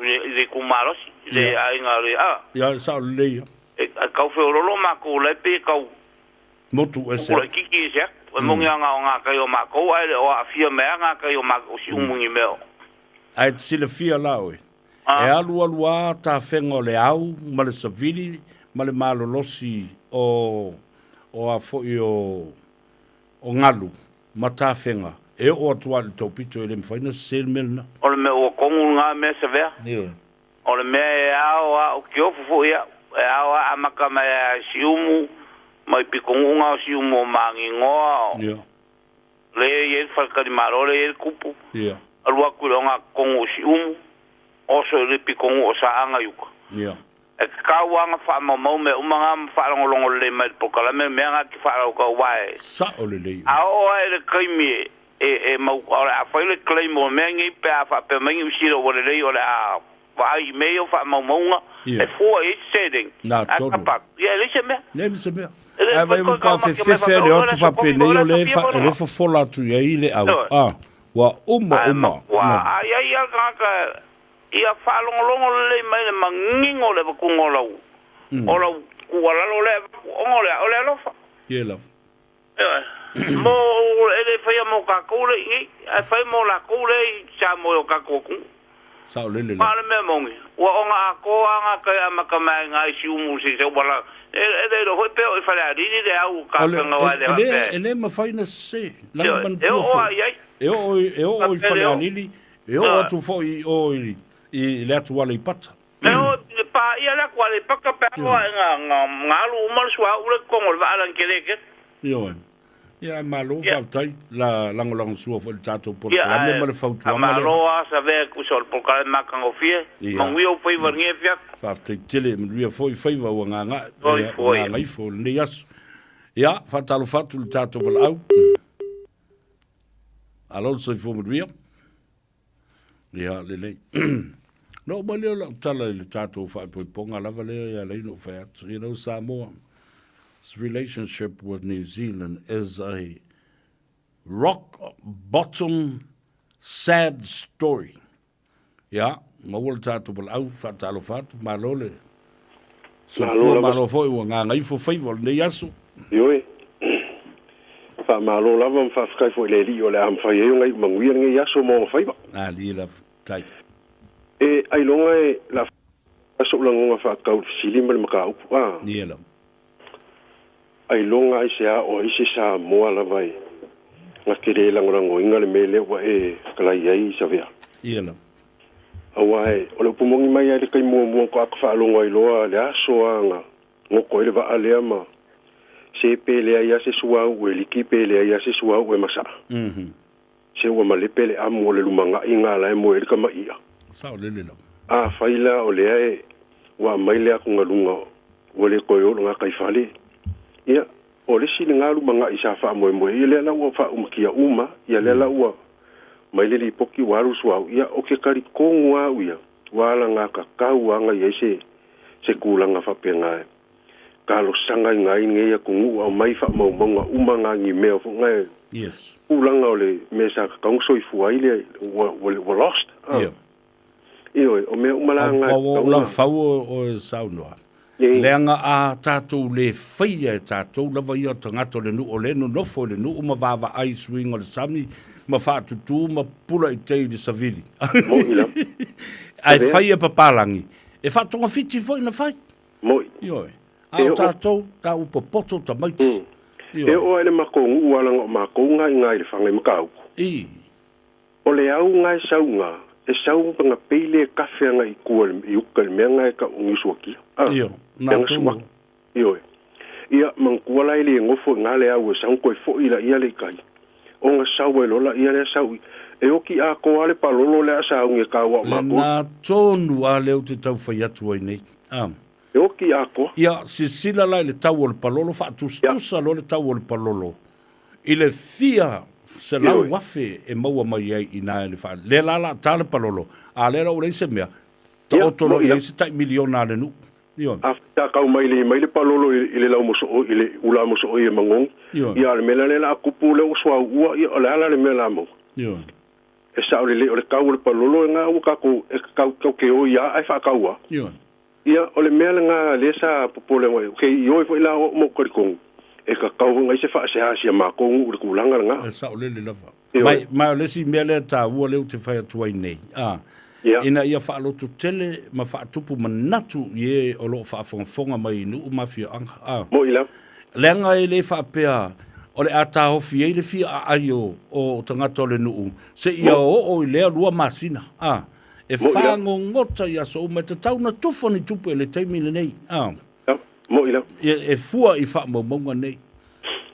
i le itu malosi i le aiga le a. Ia, e sao lelei ia. E tau feololo matou la e pei e tau motu ese atu. Laitiiti ese atu. E moni lava na o gatai o matou ae le o aafia mai lava gatai o matou siumu i ni mea o. Ae te silafia la oe, e alualu lava tafega o le au ma le savili ma le malolosi o o a foi o o galu ma tafega e oo atu lava i le taupito e le mafai ona sese le mea lena. O le mea ua tonu lena mea Savea. O le mea e ao a o tiofu foi au, e ao a amata mai a Siumu, mai pitonuu na o Siumu o Magigoa, o lea e i ai le faletalimalo lea e i ai le tupu, alu atu i le ogatotonu o Siumu, oso i le pitonuu o Saaga i uta. E tatau lava ona faamaumau mea uma na ma faalogologo lelei mai i le polokalame, mea na e te faalautau aua e. Sao lelei. A oo lava i le taimi e, e mau, o le a fai le claim o mea nei pe a faapea mai Niu Sila ua lelei o le a vaai i mea ia o faamaumauga e fua i ai se seleni. Na Ae tonu. kapa atu, ia e leai se mea. Leai ma se mea. E le Ae mafai vai toe ua matua taumate mai fefefe faapea, le oi atu le aso komi faapenei foi o le lea aso fia e le foi. fofola atu i ai le au. Ioe. A, ua uma Ae uma. matua ai ai lava le tagata Ia faalogologo lelei mai le manino o le avatuga o lau, o lau tuualalo lea e avatu, ona o le a? O le alofa. Ia lava. Ioe. Mo, e le faia mo tatou lea i inei, ae fai mo latou lea i Samoa i o tatou atunuu. Saolele Ma lava. o le mea moni, ua ona atoa lava gata e amata mai ai i ina i Siumu se i sau vala, e, e le iloa foi pe oo i Falealili le au o O le, Kapena aua e e, le e le, faapea e le mafai ona sese, leaga Ioe, e manatua oo foi, lava i ai. e oo i, e oo i Faapea le oo. Falealili, E oo atu foi i o i le atu Aleipata. E oo i le paia le atu Aleipata pe a oo ae na alu uma le suauu lea i totonu o le vaa lani tele tele. Ioe. Ia ae malo faafetai la lagolagosua foi i le tatou Ia polokalame ae ma le fautuaga lea. faamalo lava Savea e tusa o le polokalame matagofie. Manuia ou faiva i lenei afiafi. Faafetai tele, manuia foi faiva ua gagae, Soifua ia. gagaifo i lenei aso. Ia, faatalofa atu i le tatou valaau. Alo le soifua manuia. Ia, lelei. Na oo mai lea o lau tala i le tatou faaipoipoga lava lea e ala ai ona ou fai atu. You know, Samoa's relationship with New Zealand is a rock bottom sad story. Ia, maua le tatou valaau, faatalofa atu, malo le soifua, malo foi ua gagaifo faiva o lenei aso. Ioe. Faamalo lava ma faafetai foi i le Alii o le a mafai ai ona iu manuia lenei aso ma ona faiva. Alii lava, tai. E ailoga e la so'u lagona faatatau i le fesili ma le mataupu a. Ia lava. Ailoga aisea o ai se Samoa lava e na te le lagolagoina le mea lea ua e fetalai ai Savea. Ia lava. Aua e, o le upu moni mai lava i le taimi muamua faatoa ta faalogo ai loa le aso lava na goto ai le vaa lea ma se pe leai lava se suauu e liki pe leai lava se suauu e masaa. se ua malepe le amu o le lumagaʻi ga la e moe ai le kamaiʻa. Saolele lava. Afai la o lea e ua aumai le atugaluga ua le toe oo i le gataifale, ia, o le isi lena lumagaʻi sa faamoemoe ai, ia lea la ua faaumakia uma, ia lea la ua mai le lipoti ua alu le suauu, ia, ou te talitonu lava au ia, ua alagatatau lava ona i ai se se tulaga faapena e talosagaina ai lenei atunuu, aumai faamaumauga uma na ni mea foi na e Yes. tulaga o le mea sa tatau ona soifua ai le ua ua ua lost. Ah. Ia. Ioe, o mea uma la na e Ua tatau ou ona fau o e saunoa. Leaga a tatou le faia e tatou lava ia o tagata o le nuu o lea e nonofo i le nuu ma vaavaai i suiga o le sami ma faatutu ma pupula i tai i le savili. Moi lava. Ae fai e papalagi, e faatogafiti foi na fai. Moi. Ioe. A o tatou, la ua popoto tamaiti. Ioe. E oo lava i le matou nuu a leaga o matou na i ina i Lefaga i Matautu. I. O le au na e sau ina, e sau ma na pei le kafe ana i tua i uka i le mea na e tau o Niusuakia. A, Io, na mea na tonu. suaki. Ioe. Ia, manatua la e le nofo i ina le au e sau toe foi laia le i tai. Ona sau ai loa laia lea sau i, e oti atoa lava le palolo lea a sauni e taua o matou. Lena tonu a lea ou te tau fai atu ai nei. A. E oti atoa. Ia, silasila la i le tau o le palolo, faatusatusa loa le tau o le palolo i le fia 100,000 e maua mai ai i ina i le fale. Lea la la ta le palolo, a lea la ua leai se mea, taoto loa i ai se tai miliona a le nuu. Ioe. A ta kau mai le mai le palolo i le lau mosooi i le ula mosooi e magogi. Ioe. Ia, o le mea la lea la a tupu lea ua suauu ia, o le a la le mea la maua? Ioe. E sao lelei o le kau o le palolo e nga ua tatou e kau kau ke oi a ae faakau a. Ioe. Ia, o le mea lena lea sa popole ai, ke ioe foi la o au ma ou talitonu, e tatau foi ona i ai se faasea a si a matou nuu i le tulaga lena. E saolele lava. Ioe. Mai, mai o le isi mea lea taua lea ou te fai atu ai nei, a, Ia. ina ia faalototele ma faatupu manatu i e o lo o faafogafoga mai i nuu ma afioaga, a. Moi lava. Leaga e le faapea o le a taofi ai le fia aai o, o tagata o le nuu seia oo i lea lua masina, a. E fagogota i aso uma, e tatau ona tufa ni tupe i le taimi lenei, a. Moi lava. E fua i faamaumauga nei.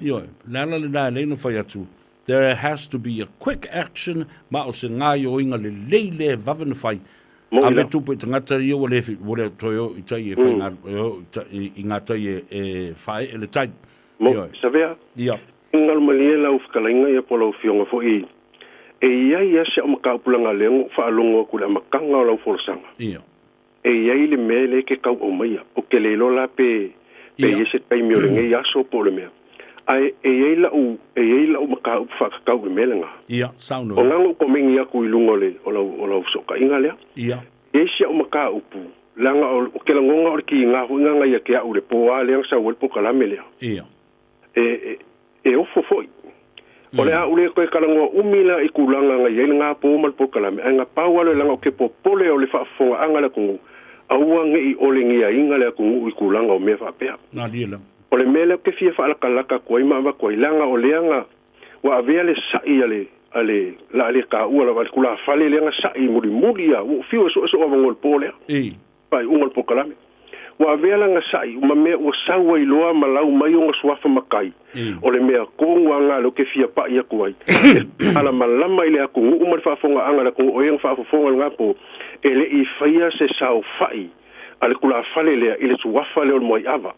Ioe, le ala lena e lei ona fai atu, there has to be a quick action ma o se gaioiga lelei lea e vave ona fai. Moi Ave lava. tupe i tagata ia ua le, ua le toe o i tai e fai e o i tai, i ngā tai e, e whaee le tai. Mo, Ioe. Savea, Ia. Galo malie lau fetalaiga ia po o lau afioga foi e i ai lava si au mataupu leaga lea na ou faalogo atu i le amataga o lau folasaga. Ia. E i ai le mea lea e te tau aumaia. Ou te le iloa la pe pe i ai se taimi o lenei aso po o le mea. Ae e i ai lau e i ai lau mataupu faatatau i le mea lena. Ia, saunoa. O lena na ou komeni atu i luga o le o lau o lau fesootaiga lea. Ia. E i ai si au mataupu leaga o ke lagona o le kiga foi lena na ia te au i le po lava lea na sau ai le polokalame lea. Ia. E, e, e ofo foi. O le a ou le toe talanoa umi la i tulaga na i ai lena po ma le polokalame, ae na pau lava lea leaga ou te popole o le faafofogaaga a le atunuu, aua ne i olegiaina le atunuu i tulaga o mea faapea. Malie lava. O le mea lea ou te fia faalatalata atu ai ma avatu ai, leaga o lea na ua avea le sa'i a le, a le, la a le taua lava, a le tulafale lea na sa'i mulimuli lava, ua ou fiu e suesu'e avanoa i le po lea. Faaiuga o le polokalame. Ua avea lana sa'i ma mea ua sau ai loa ma lau mai ona suafa matai, o le mea tonu lava lena lea ou te fia pa'i atu ai, e malamalama i le atunuu ma le faafofogaaga a le atunuu o e na faafofoga i lena po, e le i faia se saofa'i a le tulafale lea i le suafa lea o le Moaiava.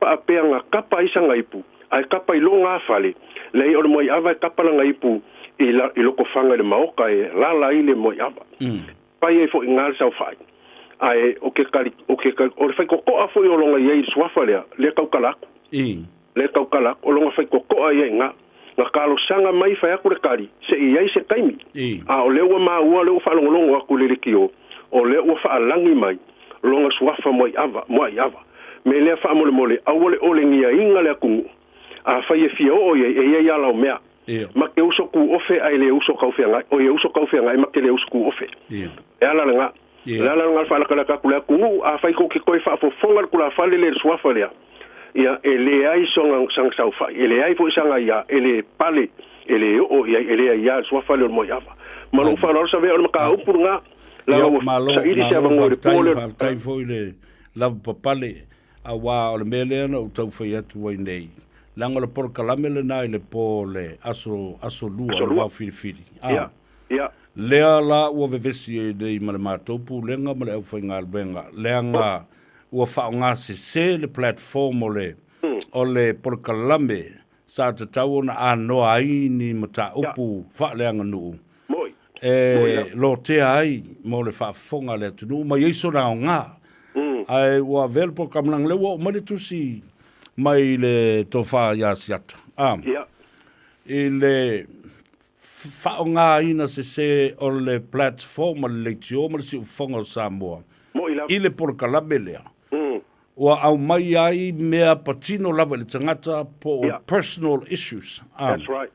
Faapea na kapa ai sana ipu, ae kapa i lona fale, leai o le Moaiava e kapa lana ipu i la, i Lotofaga i le maota e alaala ai le Moaiava. Fai ai foi i ina le saofai. Ae o ke kali, o ke kali, o le faitotoa foi o lona i ai i le suafa lea, lea tautala atu. Lea tautala atu, o lona faitotoa ia i ina. Na talosaga mai fai atu le kali, se i ai se taimi. A o lea ua maua, lea ua faalogologo atu i le lekiō, o lea ua faalagi mai lona suafa Moaiava, Moaiava. Me lea faamolemole, aua le olegiaina le atunuu. Afai e fia oo i ai, e i ai ala o mea. Ma te uso ku ofe ae le uso kaufeagai, oi e uso kaufeagai ma te le uso ku ofe. E ala lena. O le ala lena o le faalakalaka atu i le atunuu, afai kou te toe faafofoga le tulafale lea i le suafa lea, ia, e leai sona sana saofai, e leai foi sana ia, e le pale, e le oo i ai, e le aiā le suafa lea o le Moaiava. Ma lou faaaloalo Savea, o le mataupu lena, leaga ua Malo, saili se malo, avanoa i le po faafetai, lea. faafetai foi le lavapapale, auā o le mea lea na ou tau fai atu ai nei. Leaga o le polokalame lena i le po o le aso, aso lua o le vaofilifili. A. Lea la ua vevesi ai nei ma le matou Pulega ma le aufaigaluega, leaga ua faaaogasese le platform o le, o le polokalame sa tatau ona anoa ai ni mataupu faaleaganuu e lotea ai mo le faafofoga a le atunuu ma i ai sona aoga. Ae ua avea le polokalame, leaga o lea ua oo mai le tusi mai le tofa ia Asiata, a, i le faaaogaina sese o le platform a le leitio ma le siufofoga o Samoa i le polokalame lea, ua aumai ai mea patino lava i le tagata po o personal issues. That's right.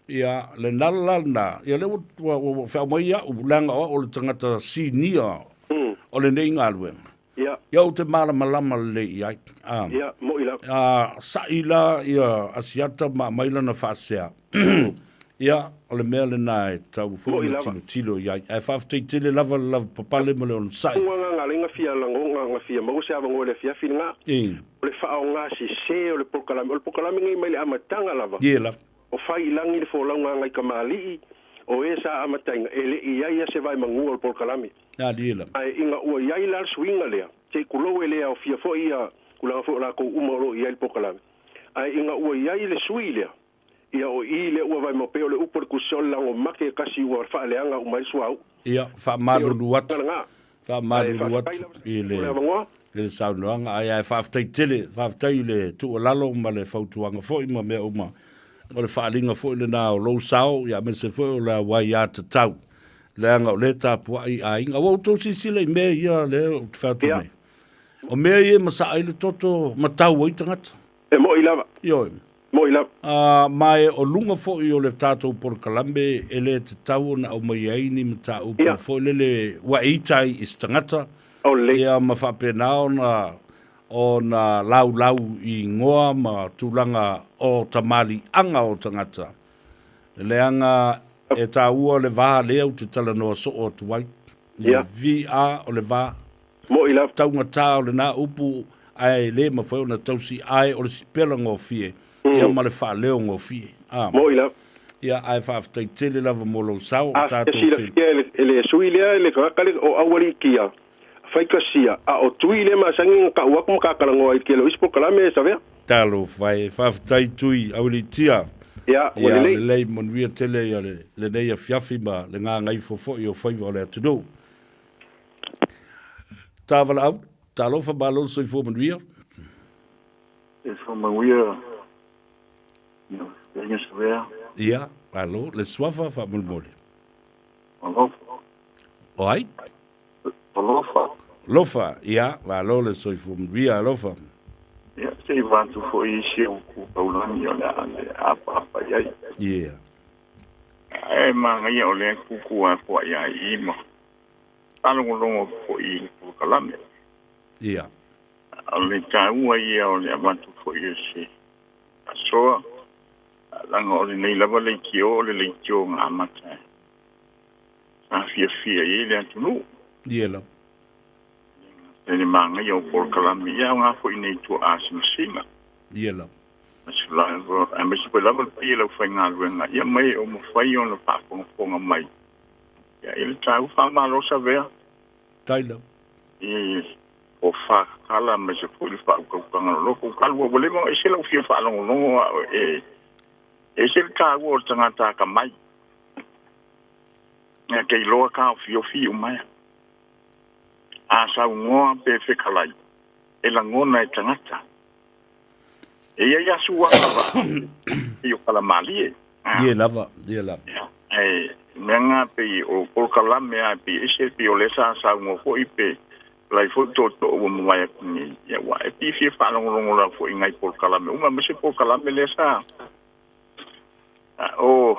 Ia, lena la lena, ia lea ua, ua, ua feau mai au, leaga o au o le tagata sinia o lenei galuega. Ia ou te malamalama lelei i ai. Ia, mo'i lava. A sa'i la ia Asiata ma aumai lana faasea, ia, o le mea lena e tatau foi ona tilotilo i ai. Ae faafetai tele lava le lavapapale ma le onosai. Uaga na fia lagoga na fia maua se avanoa i le afiafi lena. O le faaaoga sese o le polokalame. O le polokalame lenei mai le amataga lava. Ie lava. O fai i lagi le folauga a nai kamali'i o e sa amataina e le i ai a se vaimagua o le polokalame. Ie lava. Ae ina ua i ai la le suiga lea, se i tulou e le aofia foi ia tulaga foi o latou uma o lo o i ai le polokalame. Ae ina ua i ai le sui lea, ia o i lea ua vaimau pei o le upu a le tusi o le lago make e tasi ua faaleaga uma ai le suauu. Ia, faamalulu atu, faamalulu atu i le, i le saunoaga, ae ae faafetai tele, faafetai i le tuualalo ma le fautuaga foi ma mea uma. O le faaaliga foi lena o lou sao, ia aemaise foi o le aiatatau, leaga o lea e tapuai aiga. Ua outou silasila i mea ia lea ou te fai atu nei. O mea ia e masaa ai le toto ma tau ai tagata. E mo'i lava. Ioe. Mo'i lava. A, ma e o luga foi o le tatou polokalame e le tatau ona aumaia ai ni mataupu foi lele ua e ita ai i se tagata. Ia ma faapena ona ona laulau i igoa ma tulaga o tamaliiaga o tagata. Leaga e taua le va lea ou te talanoa soo atu ai. Le VA o le va. Mo'i lava. Taugata o lena upu ae le mafai ona tausi ae o le sipela gofie ia ma le faaleo gofie. A. Mo'i lava. Ia ae faafetai tele lava mo lou sao o tatou fil. A silafia e le sui lea e le tagata le o Aualiitia, Faikasia, a o Tui lea masani ona tau atu ma tatalanoa ai i le tele o isi polokalame e Savea. Talofa e, faafetai Tui Aualiitia. Ia, ua lelei. Ia lelei, manuia tele ia lenei afiafi ma le gagaifo foi o faiva o le atunuu. Tavalaau, talofa malo le soifua manuia. Soifua manuia, fetalaiga Savea. Ia, malo, le suafa faamolemole. Alofa. O ai? Alofa. Alofa, ia, malo le soifua manuia, alofa. Ia, se i vaeatu foi i si ou tu taulagi o le a le apaapa i ai. Yeah. Ae manaia o lea e kūkū atu ai ia i ma faalogologo atu foi i le polokalame. Ia. O le taua ia o le avatu foi o se faasoa, leaga o lenei lava leitio o le leitio na amata e sa fiafia i ai le atunuu. Ia lava. E le manaia o polokalame, ia aoga foi nei tuaa sinasina. Ia lava. Aemaise foi lava le paia i le aufaigaluega, ia mai o mafai ona faafogafoga mai. Ia i le taua faamalo Savea. Tai lava. I o whakakala aemaise foi le faautautaga loloto. Ua talu ua leva ona ese lau fia faalogologo a e ese le taua o le tagata atamai. Ia te iloa taofiofi uma ea. A saunoa pe fetalai, e lagona e tagata. E i ai lava suaga pei o Kalamalie. Ie lava, ie lava. Ae mea na pei o polokalame lava pei ese pei o lea sa saunoa foi pe lai foi tootoo ua mavae atu nei. Ia ua e fiafia faalogologo lava foi i nai polokalame uma aemaise polokalame lea sa o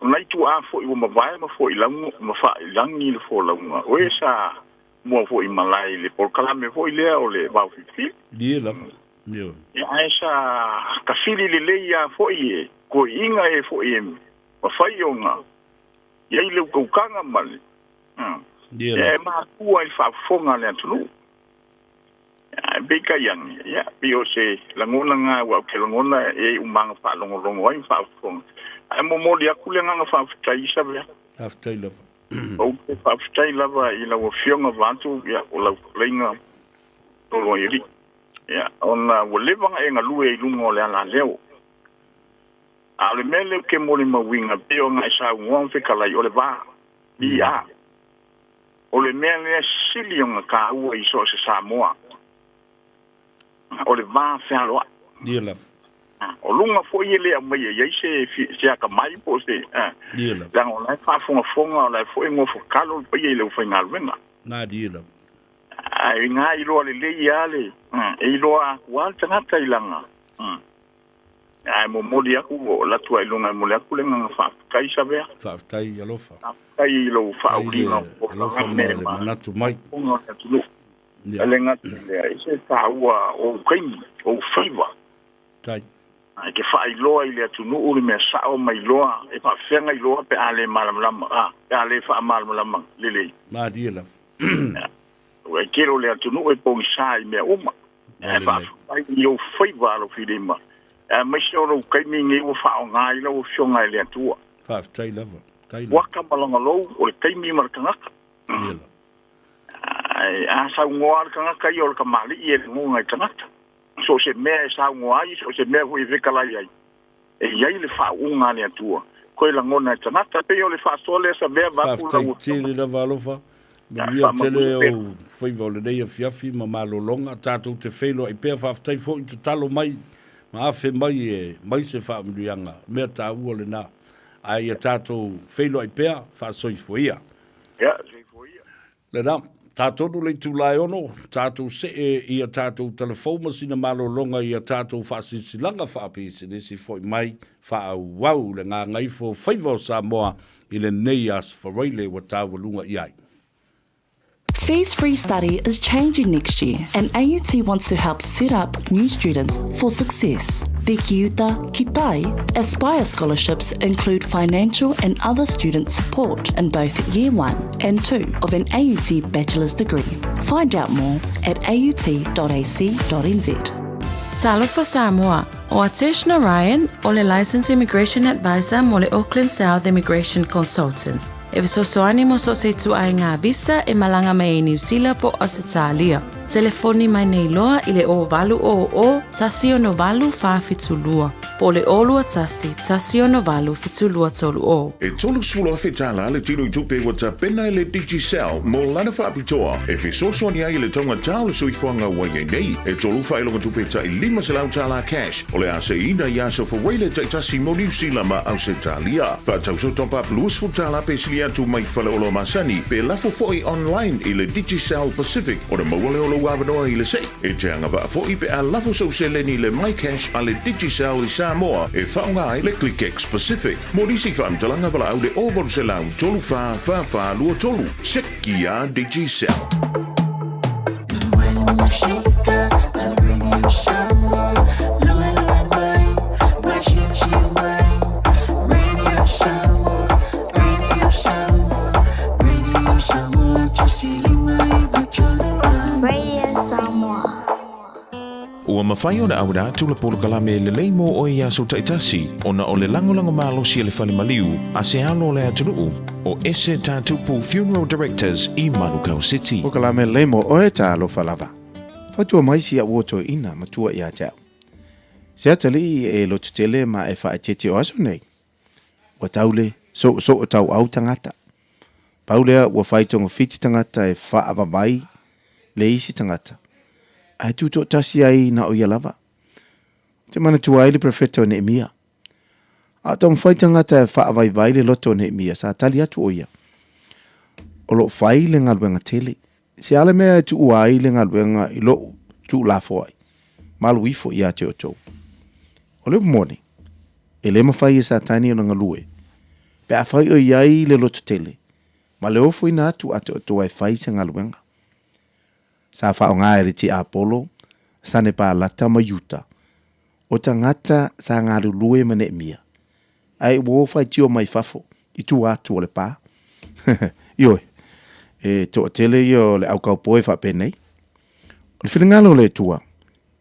nai tuaa foi ua mavae ma foi lauga ma failagi le folauga o e sa mua foi malae i le polokalame foi lea o le vaofilifili. Ie lava. Ioe. Ia ae sa tafili lelei lava foi e toeaiina e foi e mafai ona i ai le utautaga ma le Ie lava. E matua i le faafofoga a le atunuu. Ae peitai ane, ia, pei o se lagona lena aua ou te lagona e i umaga faalogologo ai ma faafofoga. Ae momoli atu le agaga faafetai i Savea. Faafetai lava. Ou te faafetai lava i lau Afioga vaeatu, ia, o lau fetalaiga Toloaialii, ia, ona ua leva ona e galue i luga o le alaleo. A o le mea lea ou te molimauina, pei ona e saunoa ma fetalai, o le va, VA. O le mea lea sili ona taua i so o se Samoa, o le va fealoai. Ia lava. O luga foi e le aumaia i ai se, se atamai po o se, Ia lava. leaga o la e faafogafoga, o la e foi e nofotalo le paia i le aufaigaluega. Malie lava. Ae ina iloa lelei lava le, e iloa atu lava le tagata i lana, Ae momoli atu, o alu atu ai i luga e momoli atu le agaga faafetai Savea. Faafetai alofa. Faafetai i lou faauliga o Alofa ma le manatu mai. O le atunuu. E le gata i lea, e ese taua o ou taimi, o ou faiva. Tai. E te faailoa i le atunuu le mea sao ma iloa, e faafefea ona iloa pe a le malamalama, a, pe a le faamalamalama lelei. Malie lava. E tele o le atunuu e pogisa i mea uma. Ae faafetai i ou faiva alofilima, aemaise o lou taimi nei ua faaaoga ai lau Afioga e le Atua. Faafetai lava. Waka ma lona lou, o le taimi ma le tagata. Ae a saunoa le tagata ia o le kamali'i e lagona e tagata. So o se mea e saunoa ai, so o se mea foi e fetalai ai, e i ai le faauuga a le Atua, toe lagona e tagata. E pei o le faasoa lea Savea vaeatu lau Afioga. Faafetai tele lava alofa. Manuia tele ou faiva o lenei afiafi ma malologa. Tatou te feiloai pea. Faafetai foi tatalo mai ma afe mai e mai se faamanuiaga. Mea taua lena. Ae ia tatou feiloai pea, faasoifua ia. Ia, soifua ia. Lena, tatonu le itula e ono, tatou see i a tatou talafou ma sina malologa i a tatou faasilasilaga faapisinisi foi mai faaauau le gagaifo faiva o Samoa i lenei Aso Faraile ua taualuga i ai. Fees Free Study is changing next year and AUT wants to help set up new students for success. The Kiuta Ki Tai Aspire scholarships include financial and other student support in both Year 1 and 2 of an AUT bachelor's degree. Find out more at aut.ac.nz. Talofa Samoa, ʻO Atesh Narayan, ʻo le Licensed Immigration Advisor mo le Auckland South Immigration Consultants, e fesoasoani mo so o se ituaiga visa e malaga mai ai Niu Sila po o Ausetalia. Telefoni mai nei loa i le 0800 168 472 po o le 021 168 7230. E 30,000 tala le tino i tupe ua tapena e le Digicel mo lana faapitoa e fesoasoani ai i le taugatā o le soifuaga ua i ai nei. E tolu faailoga tupe tai 500 tala cash o le a seiina i aso Faraile taitasi mo Niu Sila ma Ausetalia. Faatauso top up 20 tala pe sili atu mai faleoloa masani pe lafo foi online i le Digicel Pacific ona maua lea o lou avanoa i le sei. E te agavaa foi pe a lafo sou seleni i le MyCash a le Digicel i Samoa e faaaoga ai le ClickX Pacific. Mo nisi faamatalaga valaau le 0800 34 44 23. Seki a Digicel. Radio Samoa. Ua mafai ona auina atu le polokalame lelei mo oe i aso taitasi ona o le lagolago malosi a le fale maliu a se alo o le atunuu o Ese Tatupu Funeral Directors i Manukau City. Polokalame lelei mo oe, talofa lava. Fautua mai si a'u toeʻina matua iā te a'u. Se atalii e lototele ma e faaeteete o aso nei? Ua tau le soosoo tauau tagata. Pau lea ua fai togafiti tagata e faavavai le isi tagata, ae tutoatasi ai na o ia lava. Ou te manatua ai le perofeta o Neemia. A o taumafai tagata e faavaivai le loto o Neemia, sa tali atu o ia, O lo o fai le galuega tele. Se a le mea e tuua ai le galuega i lou tuulafoai? Malu ifo ia te outou. O le upu moni, e le mafai e Satani ona galue, pe afai o i ai le lototele, ma le ofoina atu a te outou e fai se galuega. Sa faaaoga e le tiapolo, Sanepalata ma Iuta, o tagata sa galulue ma Neemia, ae ua o faitio mai fafo i tua atu o le pā. Ioe, e toatele ia o le aukaupoe faapenei. O le finagalo o le Atua,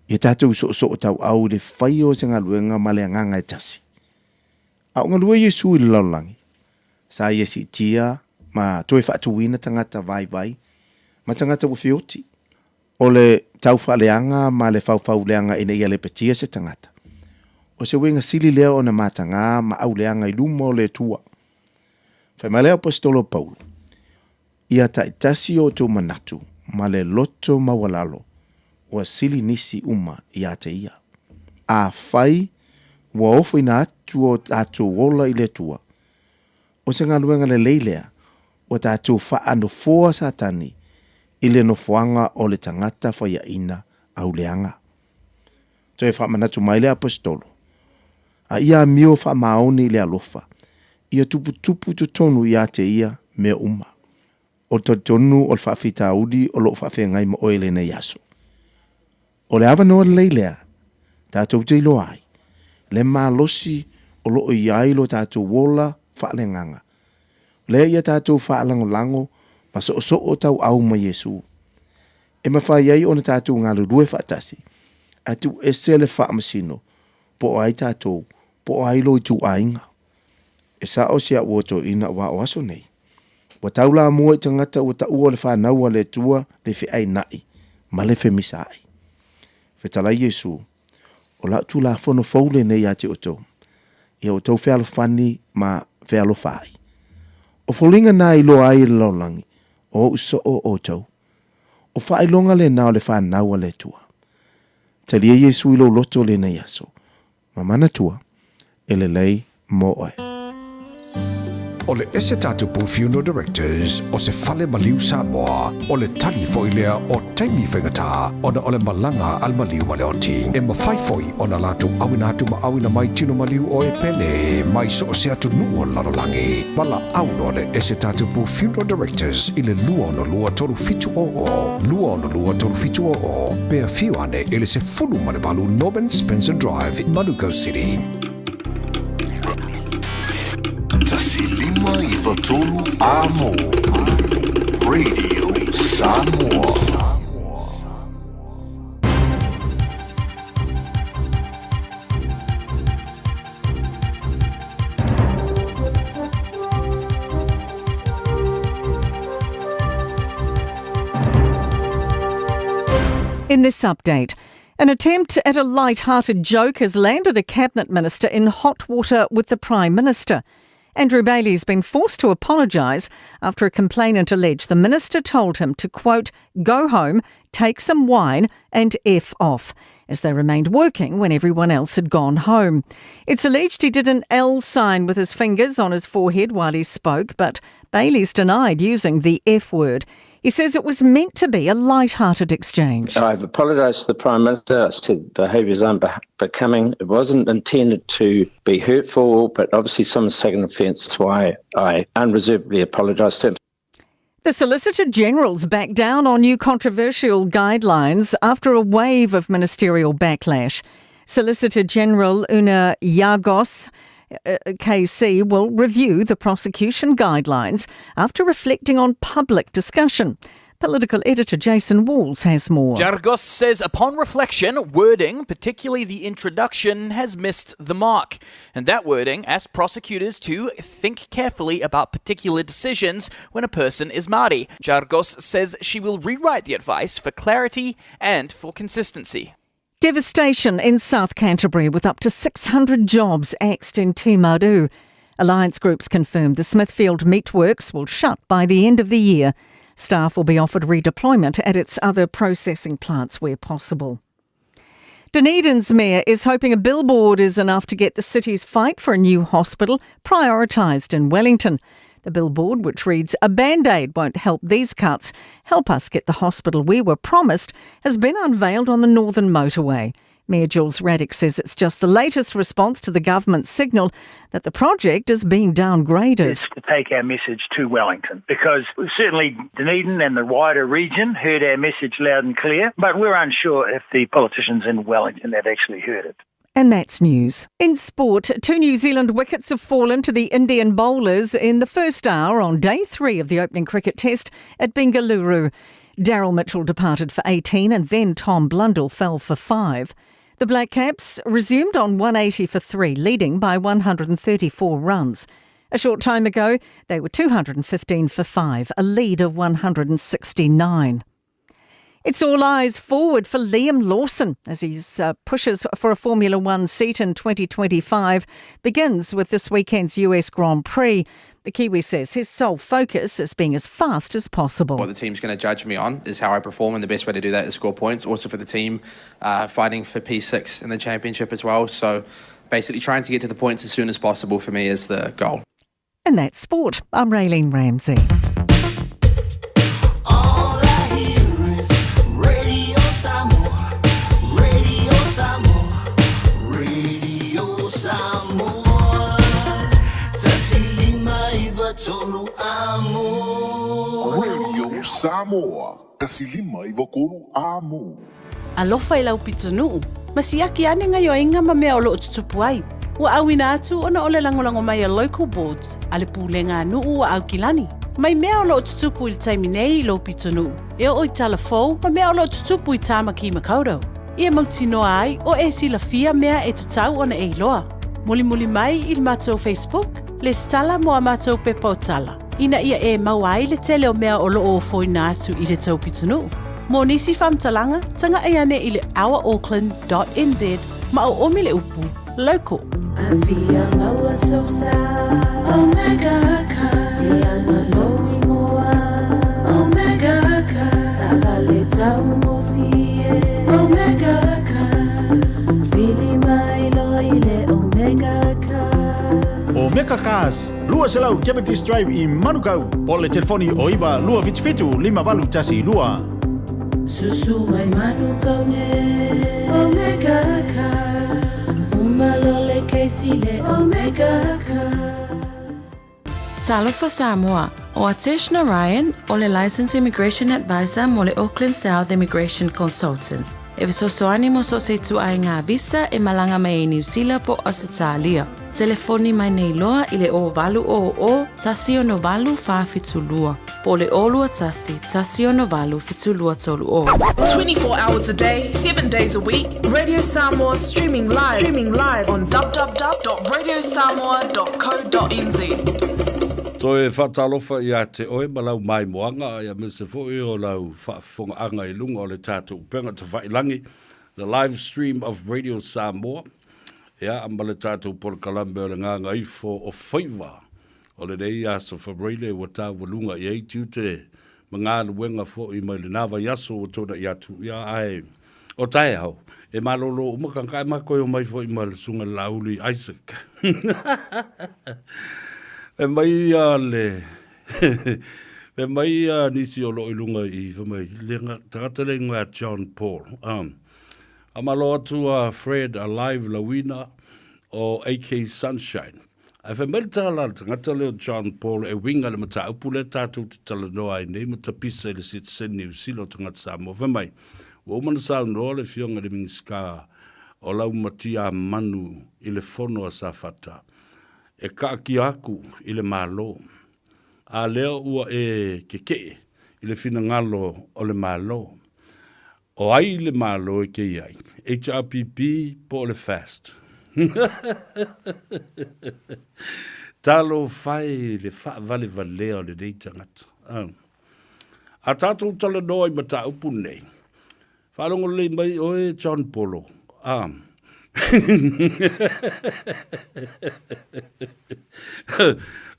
ia tatou soosootauau i le faia o se galuega ma le agaga e tasi. A o galue Iesu i le lalolagi, sa ia siitia ma toe faatuina tagata vaivai ma tagata ua feoti. O le taufaaleaga ma le faufauleaga ina ia lepetia se tagata, o se uiga sili lea ona mataga ma auleaga i luma o le Atua. Fai mai le Aposetolo o Paulo, Ia taitasi o outou manatu ma le loto maualalo ua sili nisi uma ia te ia. Afai ua ofoina atu o tatou ola i le Atua, o se galuega lelei lea ua tatou faanofoa Satani i le nofoaga o le tagata faiaina auleaga. Toe faamanatu mai le Aposetolo, A ia amio faamaoni i le alofa, ia tuputupu totonu ia te ia mea uma. O le talitonu o le faafitauli o lo o faafeagai ma oe i lenei aso. O le avanoa lelei lea tatou te iloa ai le malosi o lo o i ai lo tatou ola faaleagaga, lea ia tatou faalagolago ma soosoo tauau ma Iesu. E mafai ai ona tatou galulue faatasi ae tuuese le faamasino po o ai tatou, po o ai lo ituaiga. E sao si a'u otoeina aua o aso nei, ua taulamua i tagata ua taua o le fanau a le Atua le feaina'i ma le femisa'i. Fetalai Iesu, O la'u Tulafono fou lenei ia te outou, ia outou fealofani ma fealofa ai. O foliga na e iloa ai e le lalolagi, o o'u soo outou. O faailoga lena o le fanau a le Atua. Talia Iesu i lou loto lenei aso, ma manatua, e lelei mo oe. O le ese tatou Funeral Directors o se fale maliu Samoa, o le tali foi lea o taimi faigata ona o le malaga a le maliu ma le oti. E mafai foi ona latou auina atu ma auina mai tino maliu o e pele mai so o se atunuu o le lalolagi. Valaau loa le ese tatou Funeral Directors i le 262 3700, 262 3700, pe afio ane i le 18 Norman Spencer Drive, Manukau City. 1 5 9 3 Amo Radio Samoa. In this update, an attempt at a light-hearted joke has landed a cabinet minister in hot water with the Prime Minister. Andrew Bailey's been forced to apologise after a complainant alleged the minister told him to, quote, go home, take some wine and F off, as they remained working when everyone else had gone home. It's alleged he did an L sign with his fingers on his forehead while he spoke, but Bailey's denied using the F word. He says it was meant to be a light-hearted exchange. I've apologised to the Prime Minister. I said behaviour is unbecoming. It wasn't intended to be hurtful, but obviously someone's taken offence. That's why I unreservedly apologise to him. The Solicitor General's backed down on new controversial guidelines after a wave of ministerial backlash. Solicitor General Una Yargos KC will review the prosecution guidelines after reflecting on public discussion. Political editor Jason Walls has more. Giargos says upon reflection, wording, particularly the introduction, has missed the mark. And that wording asks prosecutors to think carefully about particular decisions when a person is Māori. Giargos says she will rewrite the advice for clarity and for consistency. Devastation in South Canterbury with up to 600 jobs axed in Timaru. Alliance groups confirmed the Smithfield Meatworks will shut by the end of the year. Staff will be offered redeployment at its other processing plants where possible. Dunedin's mayor is hoping a billboard is enough to get the city's fight for a new hospital prioritised in Wellington. The billboard, which reads, A band aid won't help these cuts, help us get the hospital we were promised, has been unveiled on the Northern Motorway. Mayor Jules Raddick says it's just the latest response to the government's signal that the project is being downgraded. It's to take our message to Wellington because certainly Dunedin and the wider region heard our message loud and clear, but we're unsure if the politicians in Wellington have actually heard it. And that's news. In sport, two New Zealand wickets have fallen to the Indian bowlers in the first hour on day three of the opening cricket test at Bengaluru. Daryl Mitchell departed for 18 and then Tom Blundell fell for 5. The Black Caps resumed on 180 for 3, leading by 134 runs. A short time ago, they were 215 for 5, a lead of 169. It's all eyes forward for Liam Lawson as he uh, pushes for a Formula One seat in 2025. Begins with this weekend's US Grand Prix. The Kiwi says his sole focus is being as fast as possible. What the team's going to judge me on is how I perform, and the best way to do that is score points. Also for the team, uh, fighting for P6 in the championship as well. So basically trying to get to the points as soon as possible for me is the goal. And that's sport. I'm Raylene Ramsey. All I hear is Radio Samoa, Radio Samoa, Radio Samoa. Radio Samoa, 159 amo. Alofa i lau pitonuu, ma siaki ane gaioiga ma mea o lo o tutupu ai. Ua auina atu ona o le lagolago mai a Local Boards a le Pulega a Nuu o Aukilani. Mai mea o lo o tutupu i le taimi nei i lou pitonuu, e oo i tala fou ma mea o lo o tutupu i Tāmaki Makaurau. Ia mautinoa ai o e silafia mea e tatau ona e iloa. Mulimuli mai i le matou Facebook, lesitala mo a matou pepa o tala. ina ia e maua ai le tele o mea o lo o ofoina atu i le tou pitonuu. Mo nisi faamatalaga, taga'i ane i le ourauckland.nz ma oomi le upu local. Afia maua sosa Omega car Leaga lou igoa Omega car Taavale taugofie Omega car Vili mai loa i le Omega car Omega Cars, 200 Cavendish Drive i Manukau, po o le telefoni o 9 277 5812. Susu mai Manukau ne Omega Cars Uma loa le kesi le Omega Cars. Talofa Samoa, ʻO Atesh Narayan, ʻo le Licensed Immigration Advisor mo le Auckland South Immigration Consultants. E fesoasoani mo so o se ituaiga visa e malaga mai ai Niu Sila po o Ausetalia. Telefoni mai nei loa i le 0800 168 472 po o le 021 168 7230. 24 hours a day, 7 days a week, Radio Samoa streaming live, streaming live on www.radiosamoa.co.nz. Toe faatalofa ia te oe ma lau maimoaga, aemaise foi o lau faafofogaaga i luga o le tatou upega tafailangi, the live stream of Radio Samoa, ia, ma le tatou polokalame o le Gagaifo o Faiva o lenei aso Favereire ua taualuga i ai tiute ma galuega foi mai lena vaiaso ua tuanai atu, ia, ae o taeao e malolo uma kanaka e makou e omai foi ma le Susuga i le Laauli Isaac. Fai mai ia le Fai mai ia nisi o loo i luga i fai mai le tagata le ingoa ia John Paul. Um, a malo atu a Fred a live lauina o AK Sunshine. Ae fai mai le tala a le tagata lea o John Paul e uiga i le mataupu lea tatou te talanoa ai nei ma tapisa i le sitiseni Niu Sila o tagata Samoa. Fai mai, ua uma ona saunoa le Afioga i le Minisita o Laumatia Manu i le fono a Safata e kaakia aku i le Malo. A lea ua e kekeʻe i le finagalo o le Malo. O ai le Malo e kei ai? HRPP po o le FAST? Talofa e le faavalevalea o lenei tagata. A tatou talanoa i mataupu nei, faalogo lelei mai oe John Polo. A.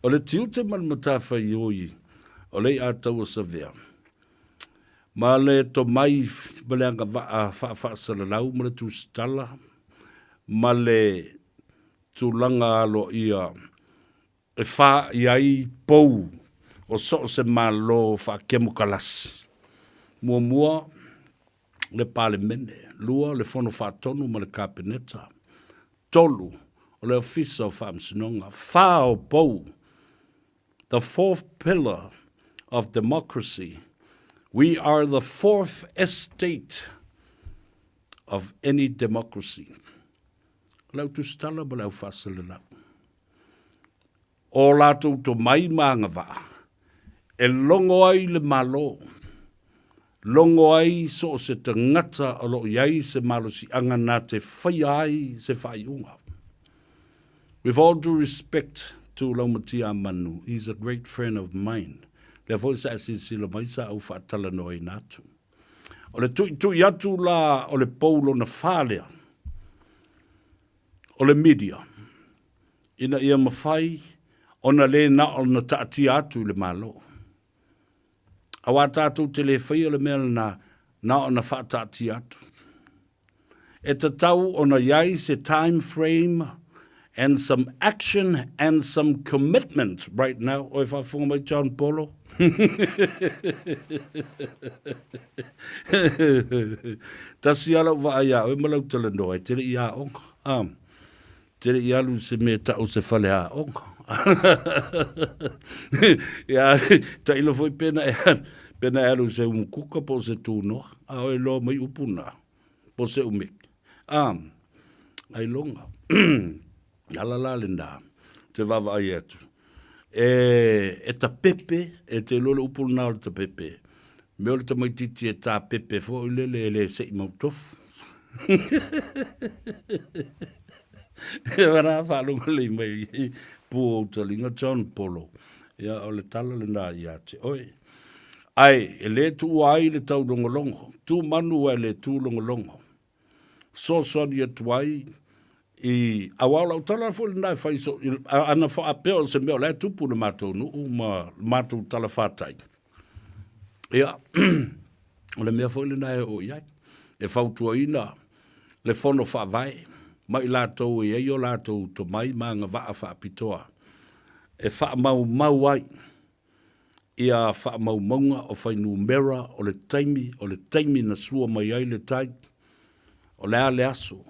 O le tiute ma le matafaioi o le i'a taua savea, Ma le tomai ma le agavaa faafaasalalau ma le tusitala ma le tulaga aloaia e faai ai pou o so o se Malo faakemokalasi. Muamua, le Palemene, lua, le Fono Faatonu ma le Kapeneta, tolu, o le Ofisa o Faamasinoga, fa o pou the fourth pillar of democracy. We are the fourth estate of any democracy. O le au tusitala ma le au faasalalau. O latou tomai ma agavaa e logo ai le Malo. Logo ai so o se tagata o lo o i ai se malosiaga na te faia ai se faaiuga. With all due respect to Laumatia Manu, he's a great friend of mine. Lea foi sa e silasila mai sa ou faatalanoaina atu. O le tuitui atu la o le pou lona fa lea, o le media, ina ia mafai ona le na ona taatia atu i le Malo. Aua tatou te le faia le mea lena, na ona faataatia atu. E tatau ona i ai se time frame and some action and some commitment right now. Oi faafofoga mai John Polo. Tasi lava lau vaai ia oe ma lau talanoa, e te le i aoga. Ah. Te le i alu i se mea tau se fale aoga. Ia, tailo foi pena e, pena e alu i se umukuka po o se tūnoa. A oe loa mai upu na, po o se umeke. A, ailoga. Ala la lena, te vaavaai atu. E, e tapepe, e te iloa le upu lena o le tapepe. Mea o le tamaititi e tapepe foi lele e le sei mautofu. E wera whaalonga lei mai i pū o utaliga John Polo. Ia, o le tala lena ia te oe. Ai, e le tuua ai le taulogologo. Tu manu e le tūlogologo. Fesoasoani atu ai i, aua o lau tala foi lena e fai so, ana faapea o se mea o la e tupu le matou nuu ma le matou talafatai. Ia, o le mea foi lena e oo i ai. E fautuaina le fono faavae ma i latou e i ai o latou tomai ma agavaa faapitoa e faamaumau ai ia faamaumauga o fuainumera o le taimi, o le taimi na sua mai ai le tai, o le a le aso,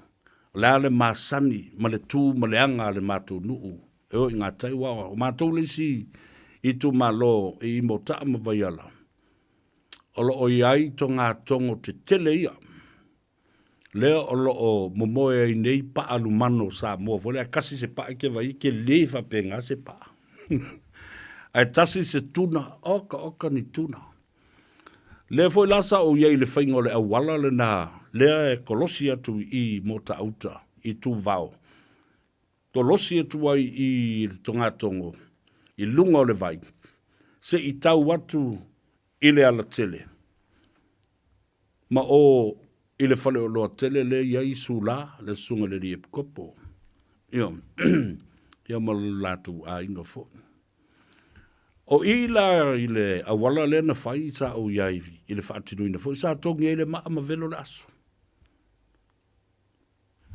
o le a le masani ma le tu ma le aga a le matou nuu e o i ngā tai. Aua o matou le isi itumalo i Mota'a ma Vaiala, o lo o i ai togatogo tetele ia lea o lo o momoe ai nei paa lumano o Samoa foi lea, tasi se paa ke vai ke le faapena se paa. Ae tasi se tuna, oka oka ni tuna. Lea foi la sa ou i ai i le faiga o le auala lena, lea e kolosi atu i Motauta, i Tuvao. Kolosi atu ai i le togatogo i luga o le vai, se i tau atu i le alatele. Ma o i le faleoloa tele lea i ai Sula, le susuga i le alii epikopo, ia, ia ma lo latou aiga foi. O i la i le auala lea na fai sa ou i ai i le faatinoina foi, sa togi ai le maa ma velo le aso.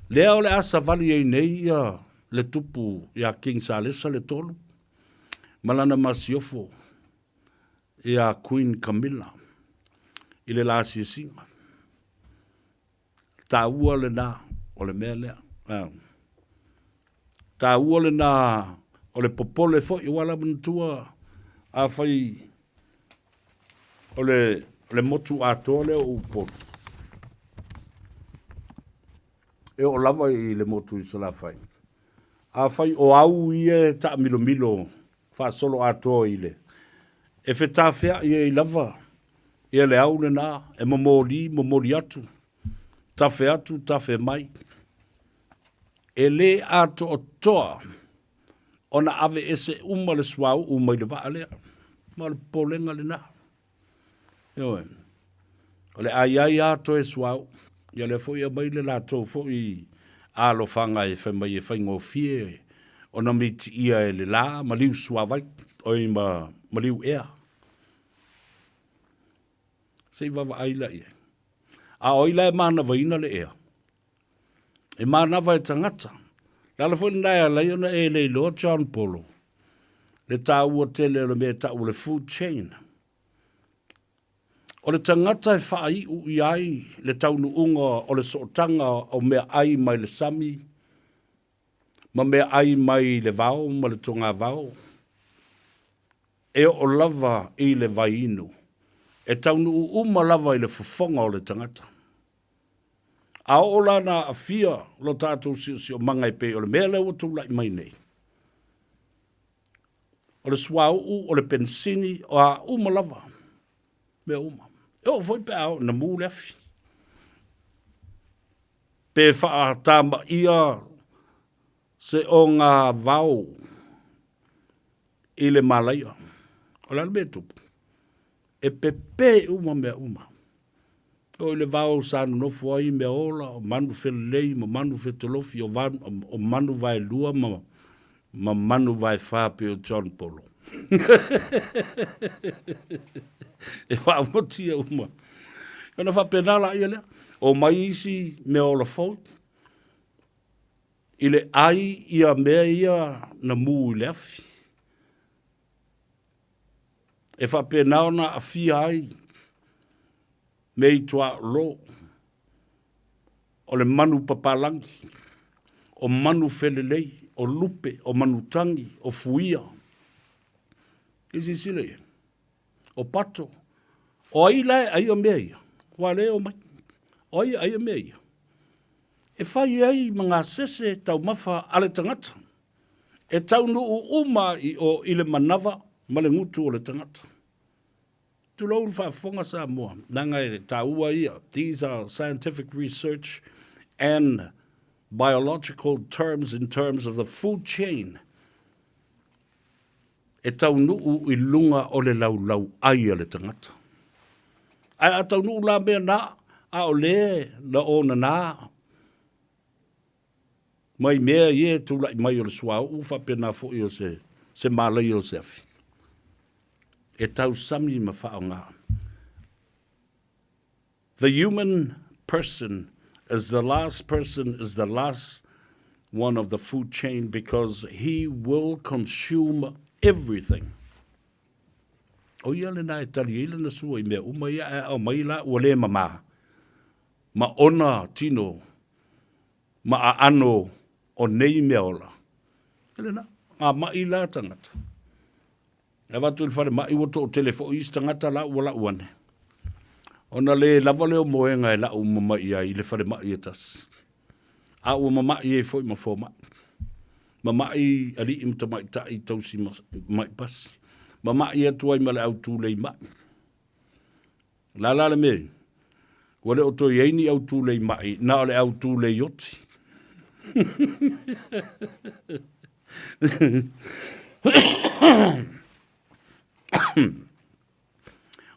Lea o le a savali ai nei ia le tupu ia King Salesa le tolu ma lana masiofo ia Queen Camilla i le la asiasiga. Taua lena o le mea lea. Taua lena o le popole foi, aua la manatua afai o le, le motu atoa lea o Upolu, e oo lava i le motu i Salafai. Afai o au ia e taamilomilo faasolo atoa i le, e fetafeai ai lava ia le au lena e momoli, momoli atu, tafe atu, tafe mai. E le atoatoa ona aveese uma le suauu mai le vaa lea. Ma o le popolega lena. Ioe. O le a i ai lava toe suauu. Ia lea foi e aumai le latou foi alofaga e fai mai e faigofie ona mitiia e le la ma liu suavai, oi ma, ma liu ea. Se i vaavaai la i ai. A o ai la e manavaina le ea? E manava e tagata. Le ala foi lena e ala ai ona e le iloa John Polo, le taua tele o le mea e tau o le food chain. O le tagata e faaiu i ai le taunuuga o le sootaga o meaai mai le sami ma meaai mai le vao ma le togavao, e oo lava i le vaiinu, e taunuu uma lava i le fofoga o le tagata. A oo la na aafia lo tatou siosiomaga e pei o le mea lea ua tulai mai nei, o le suauu, o le penisini, o a uma lava mea uma. E oo foi pe a oo ina mu le afi. Pe faatamaia se ogavao i le malaia. O le a le mea e tupu? E pepe uma mea uma. O i le vao sa nonofo ai mea ola, o manu felelei ma manu fetolofi, o, va, o manu vaelua ma, ma manu vaefa pei o John Polo. e faamotia uma. Ona faapena la ia lea. O mai isi mea ola fou, i le ai ia mea ia na mu i le afi. E faapena ona aafia ai mea i tuaolo o le manu papalagi, o manu felelei, o lupe, o manutagi, o fuia. I silasila i ai? O pato. O ai la e aia mea ia? Ua le omai. O ai e aia mea ia? E fai ai ma gasese taumafa a le tagata. E taunuu uma i o i le manava ma le gutu o le tagata. Tulou le faafofoga Samoa, leaga e taua ia, these are scientific research and biological terms in terms of the food chain e taunuu i luga o le laulau ai a le tagata. Ae a taunuu la mea na, a o le na onana mai mea ia e tulai mai o le suauu faapena foi o se, se malaia o se afi. E tausami ma faaaoga. The human person is the last person is the last one of the food chain because he will consume everything. O ia lena e tali ai lana sua i mea uma ia ae ao mai la ua le mamā ma ona tino ma aano o nei mea ola. E lena, ngā maʻi la tangata. E avatu i le falemai ua toʻatele foi isi tagata la ua lau ane. Ona le lava lea o moega e lau uma mai ai i le falemai e tasi. A ua mamaʻi ai foi ma fomai. Mamaʻi alii ma tamaitai tausi maʻi pasi. Mamaʻi atu ai ma le au tulei maʻi. O le a la le mea? Ua le o toe i ai ni au tulei maʻi, na o le au tulei oti.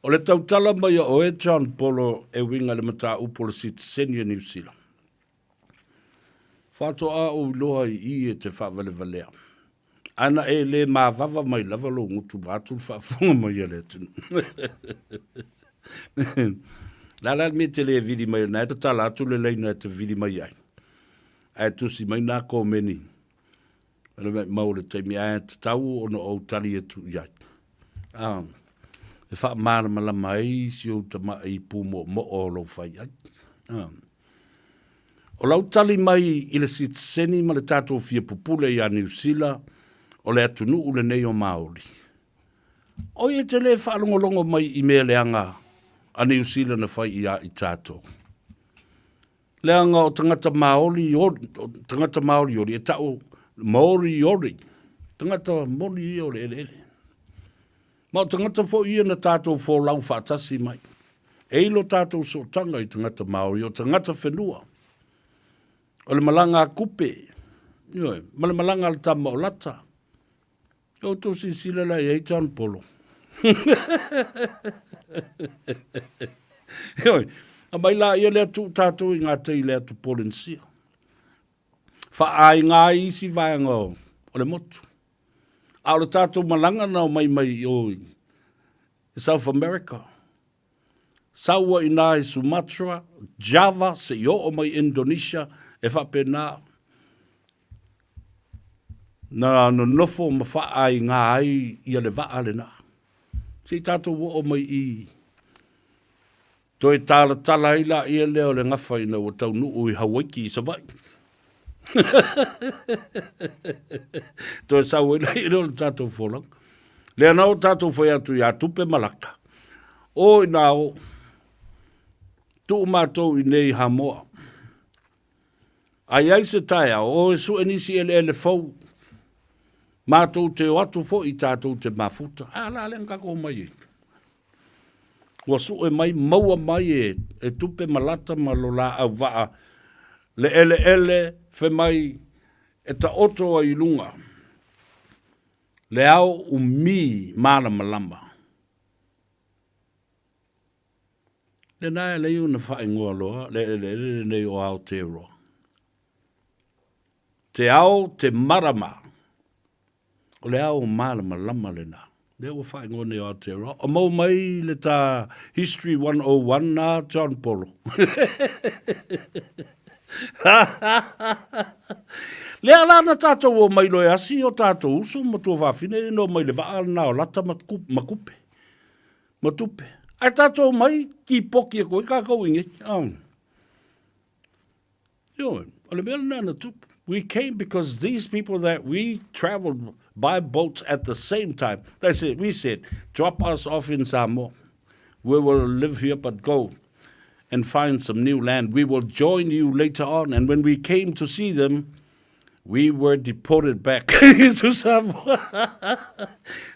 O le tautala mai a oe John Polo e uiga i le mataupu o le sitiseni a Niu Sila. Faatoa ou iloa i i e te faavalevalea. Ana e le mavava mai lava lou gutu vaeatu le faafofoga mai a le atunuu. Le a la le mea e te le vili mai ai, na e tatala atu le laina e te vili mai ai. Ae tusi mai nā komeni. Le mea mau le taimi ae tatau ona ou tali atu i ai. Ah, e faamalamalama ai si ou tamaʻi pūmoʻomoʻo o lou fai ai. Ah. O lau tali mai i le sitiseni ma le tatou fia pupule iā Niu Sila, o le atunuu lenei o Māori. Oi e te le faalogologo mai i mea leaga a Niu Sila na fai iā i tatou. Leaga o tagata Māori, o tagata Māoriori, e ta'u Moriori, tagata moni ia o le eleele. Ma o tagata foi ia na tatou folau faatasi mai. E i lo tatou sootaga i tagata Maori, o tagata whenua. O le malaga a Kupe, ioe, ma le malaga a le tama o Lata. E outou silasila la i ai John Polo. Ioe, aumai la ia lea tuu tatou i ngā tai le atu Polensia. Whaaiga ai isi vaega o le motu. A o le tatou malaga na omai mai i o i South America, sau ai inā i Sumatra, Java, seia oo mai Indonesia, e faapena na nonofo ma faaaiga ai ia le vaa lena. Se i tatou oo mai i Toe talatala ai laia lea o le gafa ina ua taunuu i Hawaiki i Savaii. Toe sau ai laia lea o le tatou folauga. Lea na ua tatou fai atu ia Tupe ma Laka, o ina o, tuu matou i nei i Hamoa. A i ai se taeao, o e sue nisi eleele fou, matou te o atu foi tatou te mafuta. A la lea na tatou omai ai. Ua sue mai, maua mai e, e tupe ma lata ma lo la auvaa le eleele fai mai e taoto ai i luga le ao umi malamalama. Lena e alai ona faaigoa loa le eleele lenei o Aotearoa. Te ao te marama. O le ao malamalama lena. Lea ua faaigoa nei o Aotearoa. O maua mai le ta History 101 na John Polo. Lea la na tātou o mai loe asi o tātou uso ma tuafafine e no mai le vaa lena o lata ma kupe. Ma tupe. Ae tātou mai ki poki e koe kākou i ngei. Oh. Ioe, o le mea lena na tupu. We came because these people that we traveled by boats at the same time, they said, we said, drop us off in Samoa. We will live here but go and find some new land. We will join you later on. And when we came to see them, we were deported back to Samoa.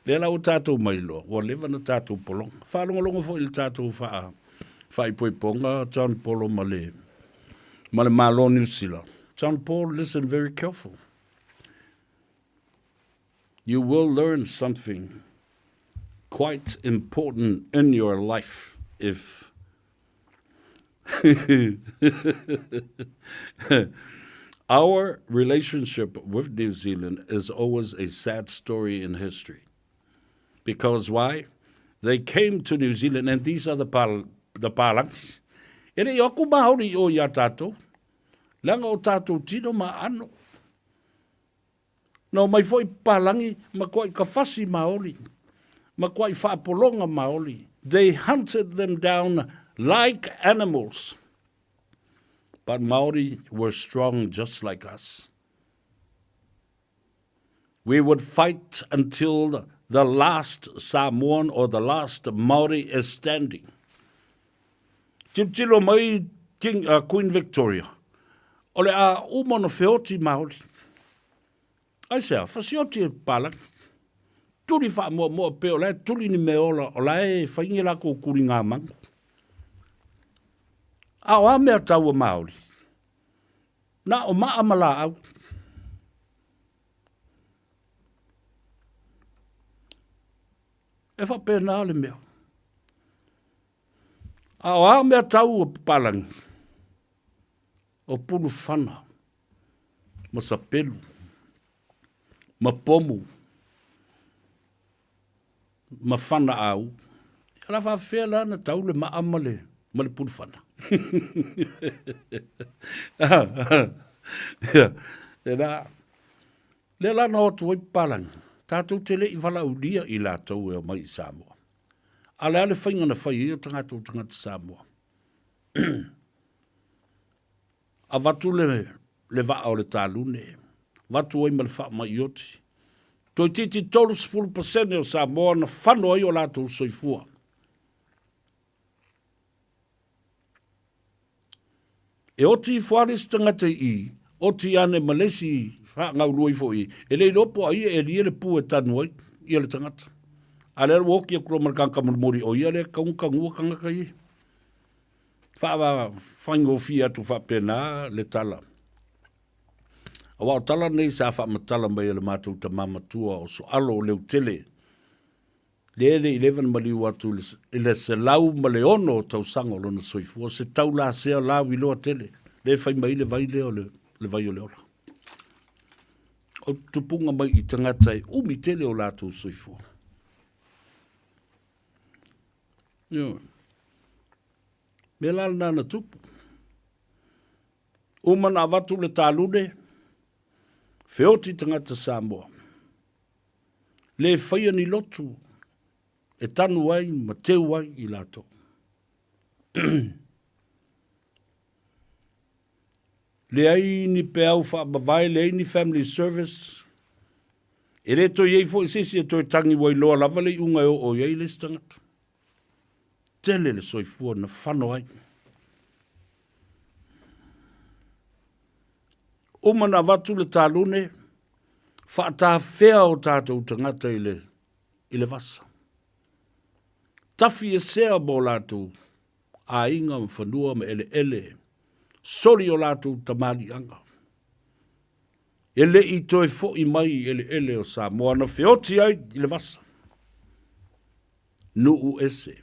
Lea la ua tātou mai loa, ua leva na tātou pologa. Whaalongolongo foi le tātou wha, whaipoiponga, John Polo ma le, ma le Malo Niu Sila. John Paul, listen very careful. You will learn something quite important in your life if Our relationship with New Zealand is always a sad story in history. Because why? They came to New Zealand and these are the, pal the palangs. E le i aku Māori i o i a tātou. Leaga o tātou tino ma ano. Na omai foi Palangi ma koa i ka fasi Maori, ma koa i faapologa Maori. They hunted them down like animals. But Maori were strong just like us. We would fight until the last Samoan or the last Maori is standing. Tilotilo mai King, uh, Queen Victoria. O le a uma ona feoti Māori. Ai sea, fasioti e Palangi. Tuli whaamoamoa pe o lae tuli ni me ola, o lae whaingi la ko kuri ngā mangu. A o a mea taua Māori. Nā o maa ma la au. E whapēnā le mea. A o a mea tau o Papalangi, o Pulufana, ma Sapelu, ma Pomu, ma Fana au, ia la faafefea la na tau le maa ma le, ma le Pulufana. Ia, e la, lea la na o atu ai Papalangi, tātou te le i valaaulia i latou e omai i Samoa. A le a le faiga na fai ai o tagata o tagata Samoa. Avatu le, le vaa o le tālune, avatu ai ma le faamai oti. Toeitiiti 30% o Samoa na fano ai o latou soifua. E oti ifo a le isi tagata i i, oti ane ma le isi faagaulua ifo i i, e le iloa po o ai e elia le pu e tanu ai ia le tagata. A lea ua oki atu loa ma le tagata molimoli o ia lea e tagutagua tagata ia. Faafaigofie atu faapena le tala. Aua o tala nei sa faamatala mai e le matou tama matua o Soalo o Leutele, Lea e le i leva na maliu atu i le 106 o tausaga o lona soifua, o se tau lasea lauiloa tele, lea e fai mai le vai lea o le vai o le ola. O tupuga mai i tagata e umi tele o latou soifua. Ioe. Mea la lena na tupu. Uma na avatu le tālune, feoti tagata Samoa. Le faia ni lotu e tanu ai ma teu ai i latou. Leai ni peau faamavae, leai ni family service. E le toe i ai foi se isi e toe tagi ua iloa lava le iuga e oo i ai le isi tagata. Tele le soifua na fano ai. Uma na avatu le talune, faatafea o tatou tagata i le, i le vasa. Tafiesea ma o latou aiga ma fanua ma eleele, soli o latou tamaliiaga. E le i toe foi mai i eleele o Samoa na feoti ai i le vasa. Nuu ese.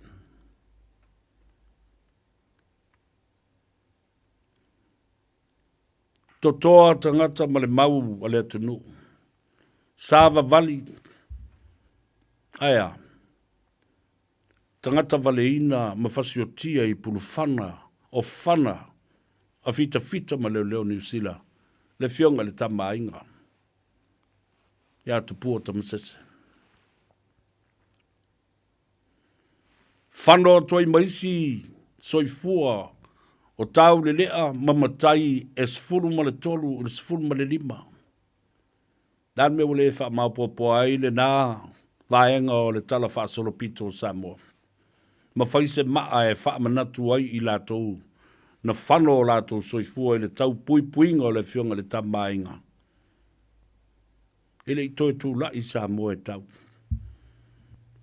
Totoa tagata ma le mau a le atunuu. Savavali. Ae a? Tagata valeina ma fasiotia i pulufana o fana a fitafita ma leoleo Niu Sila, le Afioga i le Tama a Aiga ia Tupua Tamasese. Fano atu ai ma isi soifua o Taulelea ma matai e 13 i le 15. Le a le mea ua le faamaopoopoa ai lena vaega o le Tala Faasolopito o Samoa? Ma fai se maa e faamanatu ai i latou na fano o latou soifua i le tau puipuiga o le Afioga i le Tama a Aiga. E le i toe tulai Samoa e tau.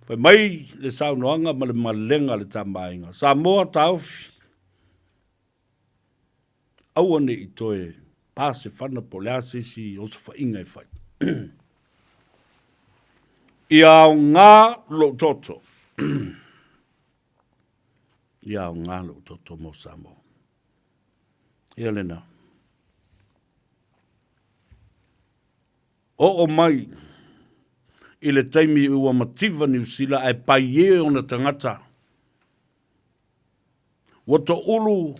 Fai mai le saunoaga ma le malega a le Tama a Aiga, Samoa taofi, aua ne i toe pa se fana po o le a se isi osofaiga e fai. Ia aoga lou toto. Ia aoga lou toto mo Samoa. Ia lena. Oo mai i le taimi ua mativa Niu Sila ae paie ona tagata. Ua toulu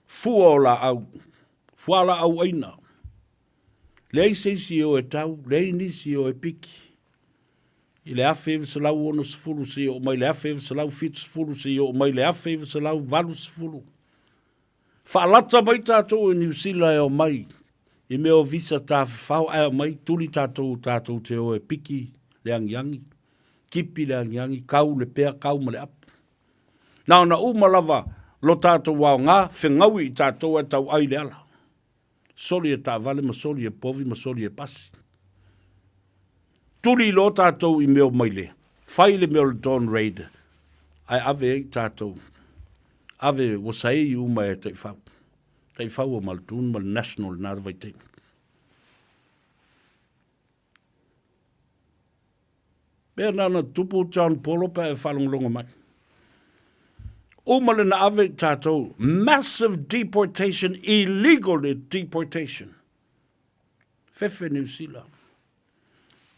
fua o laau, fualaau aina. Leai se isi e o e tau, leai nisi e o e piki. I le 1960 seia oo mai i le 1970 seia oo mai i le 1980, Faalata mai tatou e Niu Sila e omai i mea o visa tafafao ae omai tuli tatou tatou te o e piki le agiagi, kipi le agiagi, kau le pea, kau ma le apu. Na ona uma lava lo tatou aoga fegaui i tatou ae tauai le ala. Soli e taavale ma soli e povi ma soli e pasi. Tuli loa tatou i mea o maile, fai le mea o le dawn raid ae ave ai tatou. Ave ua saei uma e taifau. Taifau o Maltoon ma le National i lena vaitaimi. Pea na ona tupu John Polo pe a e faalogologo mai. Uma le na ave i tatou, massive deportation, illegal deportation. Fefe Niu Sila.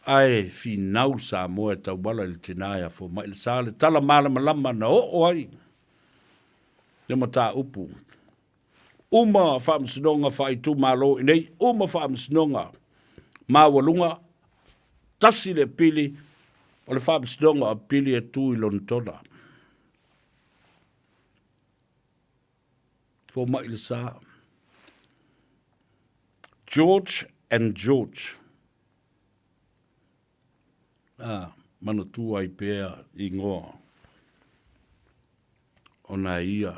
Ae finau Samoa e tauala i le tina e afua mai le sa, le tala malamalama na oo ai le mataupu. Uma faamasinoga faaitumalo i nei, uma faamasinoga maualuga, tasi le pili o le faamasinoga o pili e tu i Lonetona. Fomai le sa. George and George. Ah, manatua ai pea ingoa ona ia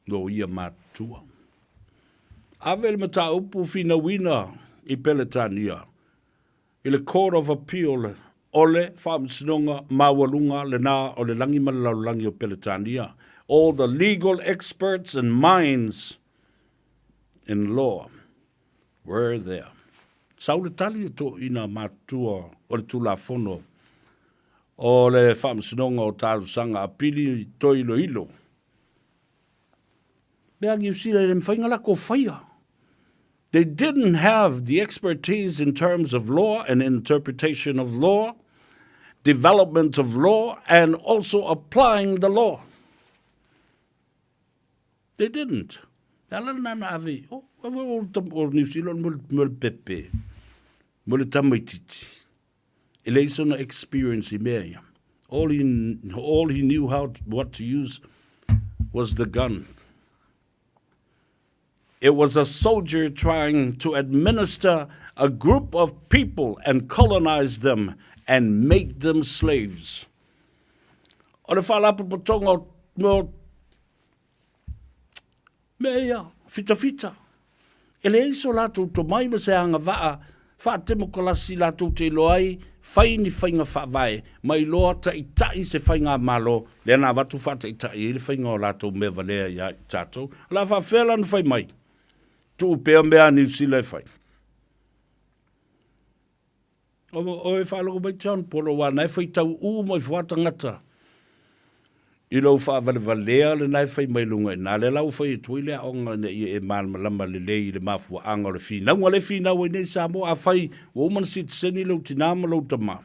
loia matutua. Ave le mataupu finauina i Peletania i le Court of Appeal o le Faamasinoga Maualuga lena o le Lagi ma le Lalolagi o Peletania. All the legal experts and minds in law were there. Sau le tali e toeaiina matutua o le Tulafono o le Faamasinoga o Talosaga Apili toe iloilo. Mea Niu Sila e le mafai ona latou faia. They didn't have the expertise in terms of law and interpretation of law, development of law and also applying the law. They didn't. Le ala lena na ave i o, o Niu Sila o le pepe, mo le tamaititi. E leai sona experience i mea ia. All he, all he knew how to, what to use was the gun. It was a soldier trying to administer a group of people and colonize them and make them slaves. O le faalapotopotoga o mea ia, fitafita. E leai so latou tomai ma se agavaa Faatemokalasi latou te iloa ai fai ni faiga faavae ma iloa taitai se faigamalo lea na avatu faataitai ai le faiga o latou mea valea ia i tatou. O le a faafefea la ona fai mai? Tuu pea mea a Niu Sila e fai. O e faalogo mai John Polo aua na e faitau uma ifo lava tagata i lou faavalevalea lena e fai mai luga i ina. Lea la ua fai atu ai le aoga ina ia e malamalama lelei i le mafuaaga o le finauga lea e finau ai nei Samoa. Afai ua uma ona sitiseni lou tina ma lou tama,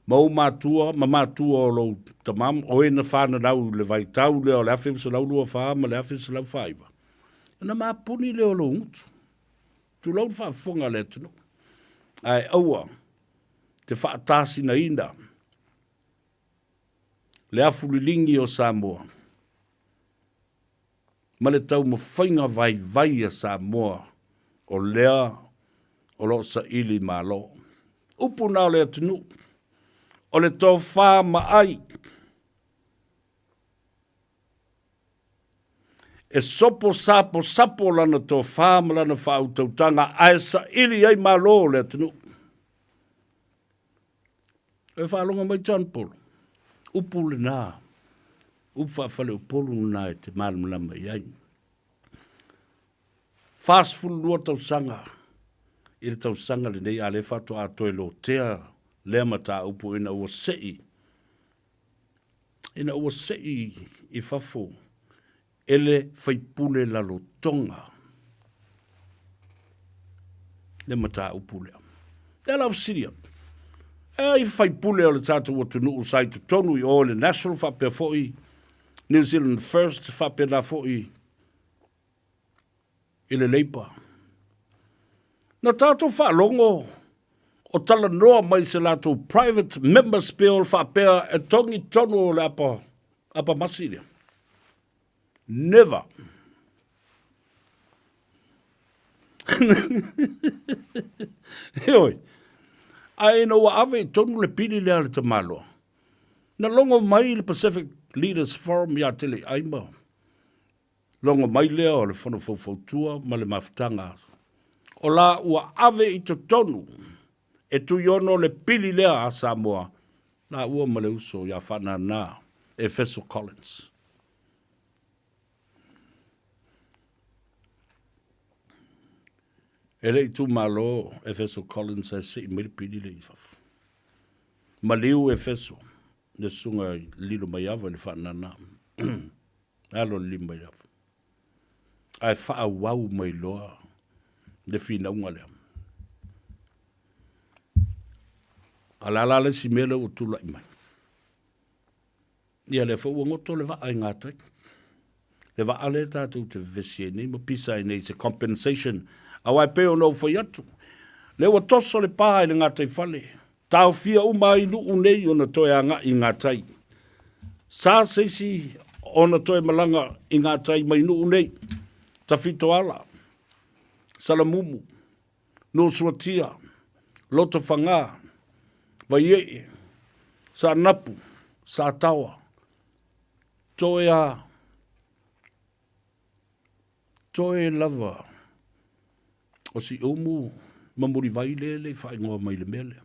ma ou matua ma matua o lou tama, o e na fananau i le vaitau lea o le 1924 ma le 1949, ona mapuni lea o lou gutu. Tulou le faafofoga a le atunuu, ae aua te faatasinaina le afu liligi o Samoa ma le taumafaiga vaivai a Samoa o lea o lo o saili malo. Upu na o le atunuu, o le tofa maai E sopo saposapo lana tofa ma lana faautautaga ae saili ai malo o le atunuu. E faalogo mai John Polo, upu lena, upu faafaleupolu lena e te malamalama i ai. 42 tausaga i le tausaga lenei a lea faatoa toe lotea lea mataupu ina ua sei ina ua sei i fafo e le faipule lalotoga le mataupu lea. Lea la fesili atu, e ai faipule o le tatou atunuu sa i totonu i o i le National faapea foi New Zealand First faapena foi i le Labour. Na tatou faalogo o talanoa mai se latou private members bill faapea e togi tonu o le apa, apa masi lea. Never. Heoi, ae ina ua ave i tonu le pili lea a le tamaloa, na logo mai le Pacific Leaders Forum ia Tele'ai ma Logo mai lea o le Fono Faufautua ma le Mafutaga o la ua ave i totonu e Tuiono le pili lea a Samoa laua ma le uso ia Faanana Efeso Collins. E le itumalo Efeso Collins ae sei mai le pili lea i fafo. Maliu Efeso, le susuga i Lilomaiava i le Faanana. Alo le lima i afu. Ae faaauau mai loa le finauga lea. A le a la le isi mea lea ua tulai mai? Ia lea foi ua goto le vaa i gatai. Le vaa lea tatou te vevesi ai nei ma pisa ai nei se compensation. Aua e pei ona ou fai atu, lea ua toso le pa i le gataifale. Taofia uma ai nuu nei ona toe agai i gatai. Sa se isi ona toe malaga i gatai mai nuu nei, Tafitoala, Salamumu, Nuusuatia, Lotofaga, Vaiee, Saanapu, Sataoa, toe a Toe lava o Siumu ma Mulivai lea e le i faaigoa mai i le mea lea.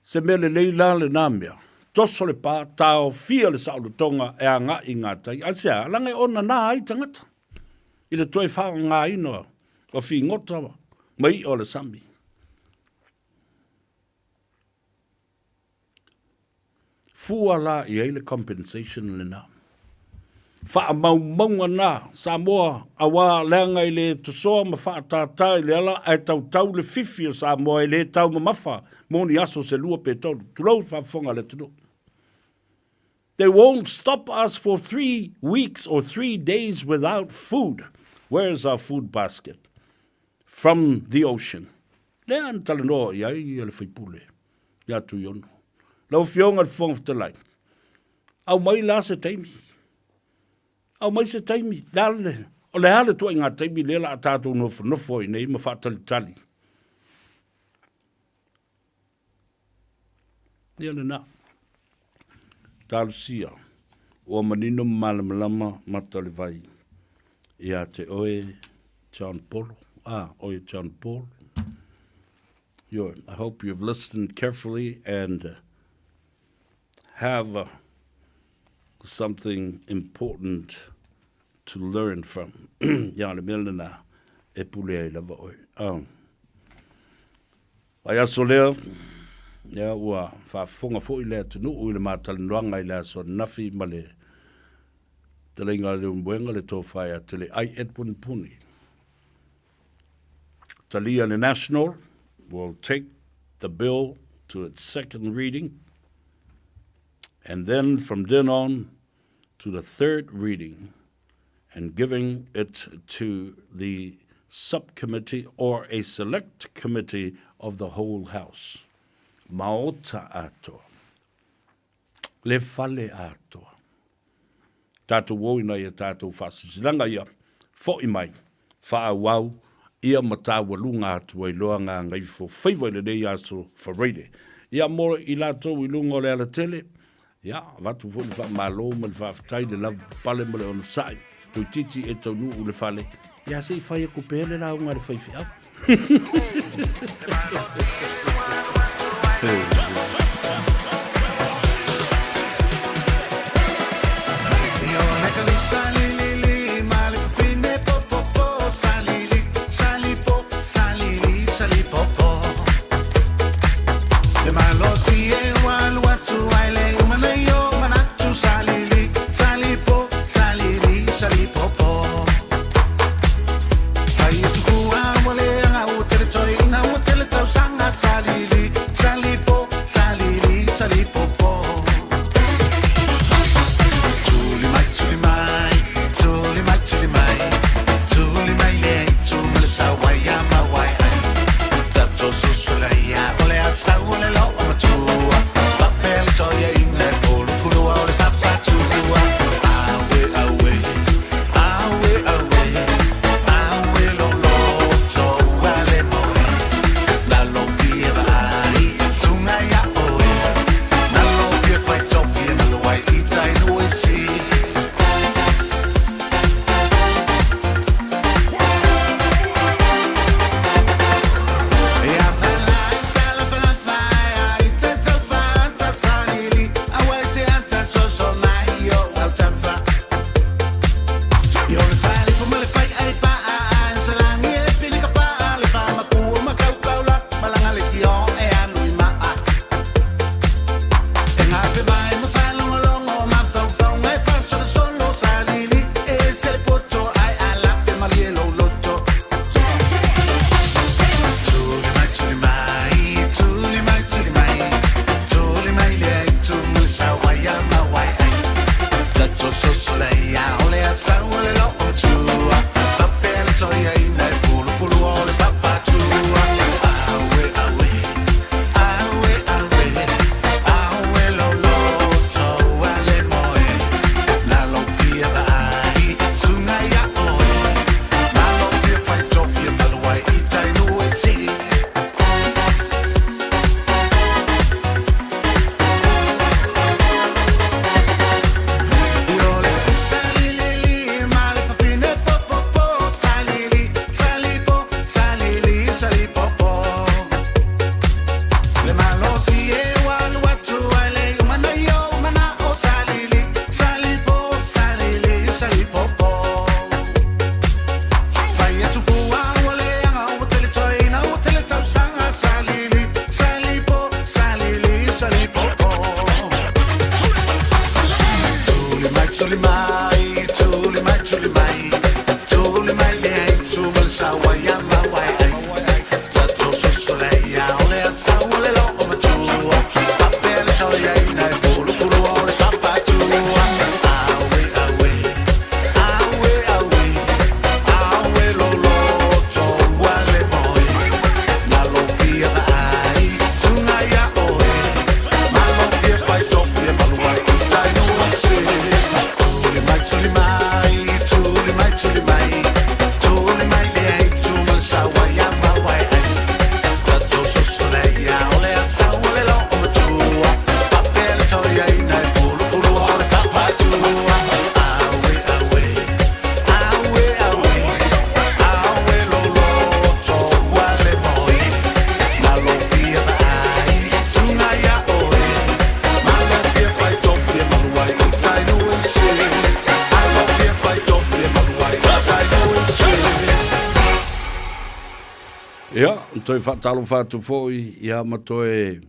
Se mea lelei la lena mea, toso le pa, taofia le saolotoga e agai i gatai. Aisea? Leaga e onana ai tagata i le toe faaaogaina o figota ma i'a o le sami. Fua la i ai le compensation lena. Faamaumauga na Samoa aua leaga e le tosoa ma faatātā i le ala ae tautau le fifi o Samoa e le taumamafa mo ni aso se lua pe tolu. Tulou le faafofoga a le atunuu. They won't stop us for 3 weeks or 3 days without food. Where is our food basket? From the ocean. Lea na talanoa i ai le faipule ia Tuiono. Lau Afioga i le Fofoga Fetalai, aumai la se taimi. Aumai se taimi. O le a le tuaiga taimi lea la a tatou nofonofo ai nei ma faatalitali. Ia lena. Talosia, ua manino ma malamalama mata o le vai. Ia te oe John Polo. Ah, oe John Paul. Yo, I hope you've listened carefully and have something important to learn from. Ia le mea lena e pule ai lava oe. Ah. Ai aso lea, ia ua faafofoga foi le atunuu i le matalanoaga i le aso ananafi ma le Fetalaiga a Leulumoega le Tofa ia Teleai Edwin Puni. Talia le National will take the bill to its second reading and then from then on to the third reading and giving it to the subcommittee or a select committee of the whole house. Maota atoa. Le fale atoa. Tātou o ina ia tātou whaasisilaga ia, fo'i mai, whaauau, ia ma tāua lunga atu ai loa ngā ngaifo faiva i lenei aso Faraire. Ia mo i latou i lunga o le alatele, ia, avatu foi le faamalo ma le faafetai le lava papale ma le onosai, toeitiiti e taunuu le fale, ia se i fai aku pea le lauga a le faifeau. Ia, toe faatalofa atu foi, ia ma toe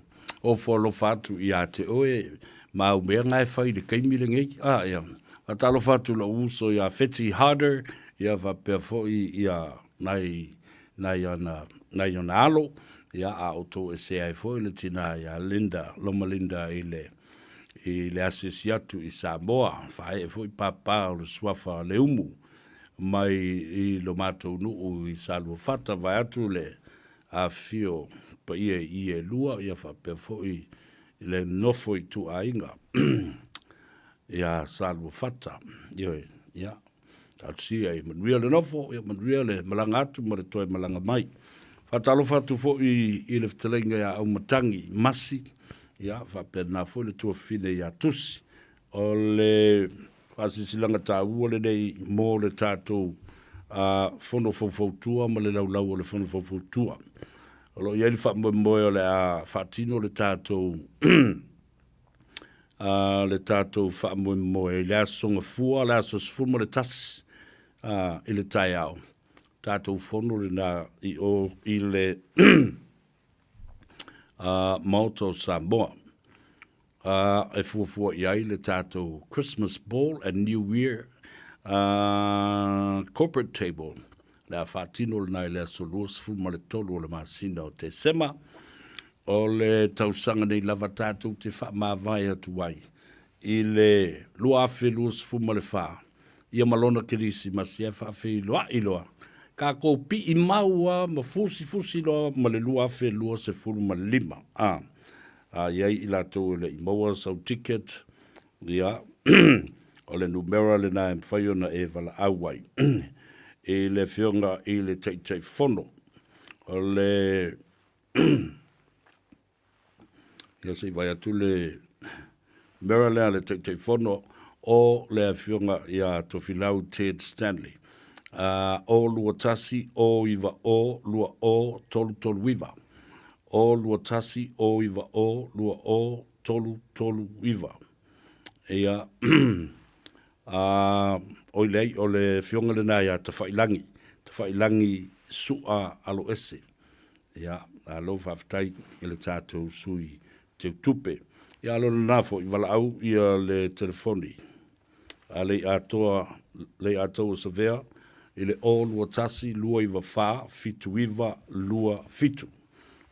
ofo alofa atu ia te oe ma au mea na e fai i le taimi lenei. A, ia, faatalofa atu i lou uso ia Feti Harder, ia faapea foi ia nai, nai ana, nai ona alo, ia a o toesea ai foi le tina ia Linda, Loma Linda i le, i le asiasi atu i Samoa. Faaee foi papa o le suafa Leumu mai i lo matou nuu i Saluafata, vaeatu le afifio paia i i e lua, ia faapea foi le nofo ituaiga ia Saluafata. Ioe, ia, talosia ia manuia le nofo, ia manuia le malaga atu ma le toe malaga mai. Faatalofa atu foi i le fetalaiga ia Aumatangi Masi, ia faapena foi le tuafafine ia Tusi. O le faasilasilaga taua lenei mo le tatou Fono Faufautua ma le laulau o le Fono Faufautua. O lo o i ai le faamoemoe o le a faatino le tatou le tatou faamoemoe i le Aso Gafua, le aso 11 i le taeao. Tatou fono lena i o i le Maota o Samoa. E fuafua i ai le tatou Christmas Ball and New Year Corporate Table le a faatino lena i le aso 23 o le masina o Tesema o le tausaga nei lava tatou te faamavae atu ai i le 2024 ia ma lona Kerisimasi ae faafeiloai loa tatou pii mau a ma fusifusi loa ma le 2025 a. A i ai i latou e le i maua sau ticket, ia, o le numera lena e mafai ona e valaau ai i le Afioga i le Taitaifono. O le ia se i vaai atu le numera lea a le Taitaifono o le Afioga ia Tofilau Ted Stanley. O 21 O 9 O 2 O 3 3 9. O 21 O 9 O 2 O 3 3 9. Ia, a, oi leai, o le afioga lena ia Tafailangi, Tafailangi Sua Aloese. Ia, malo faafetai i le tatou sui teutupe. Ia, a o lena foi, valaau ia le telefoni a Leiatoa, Leiataua Savea i le 0 21 294 7927.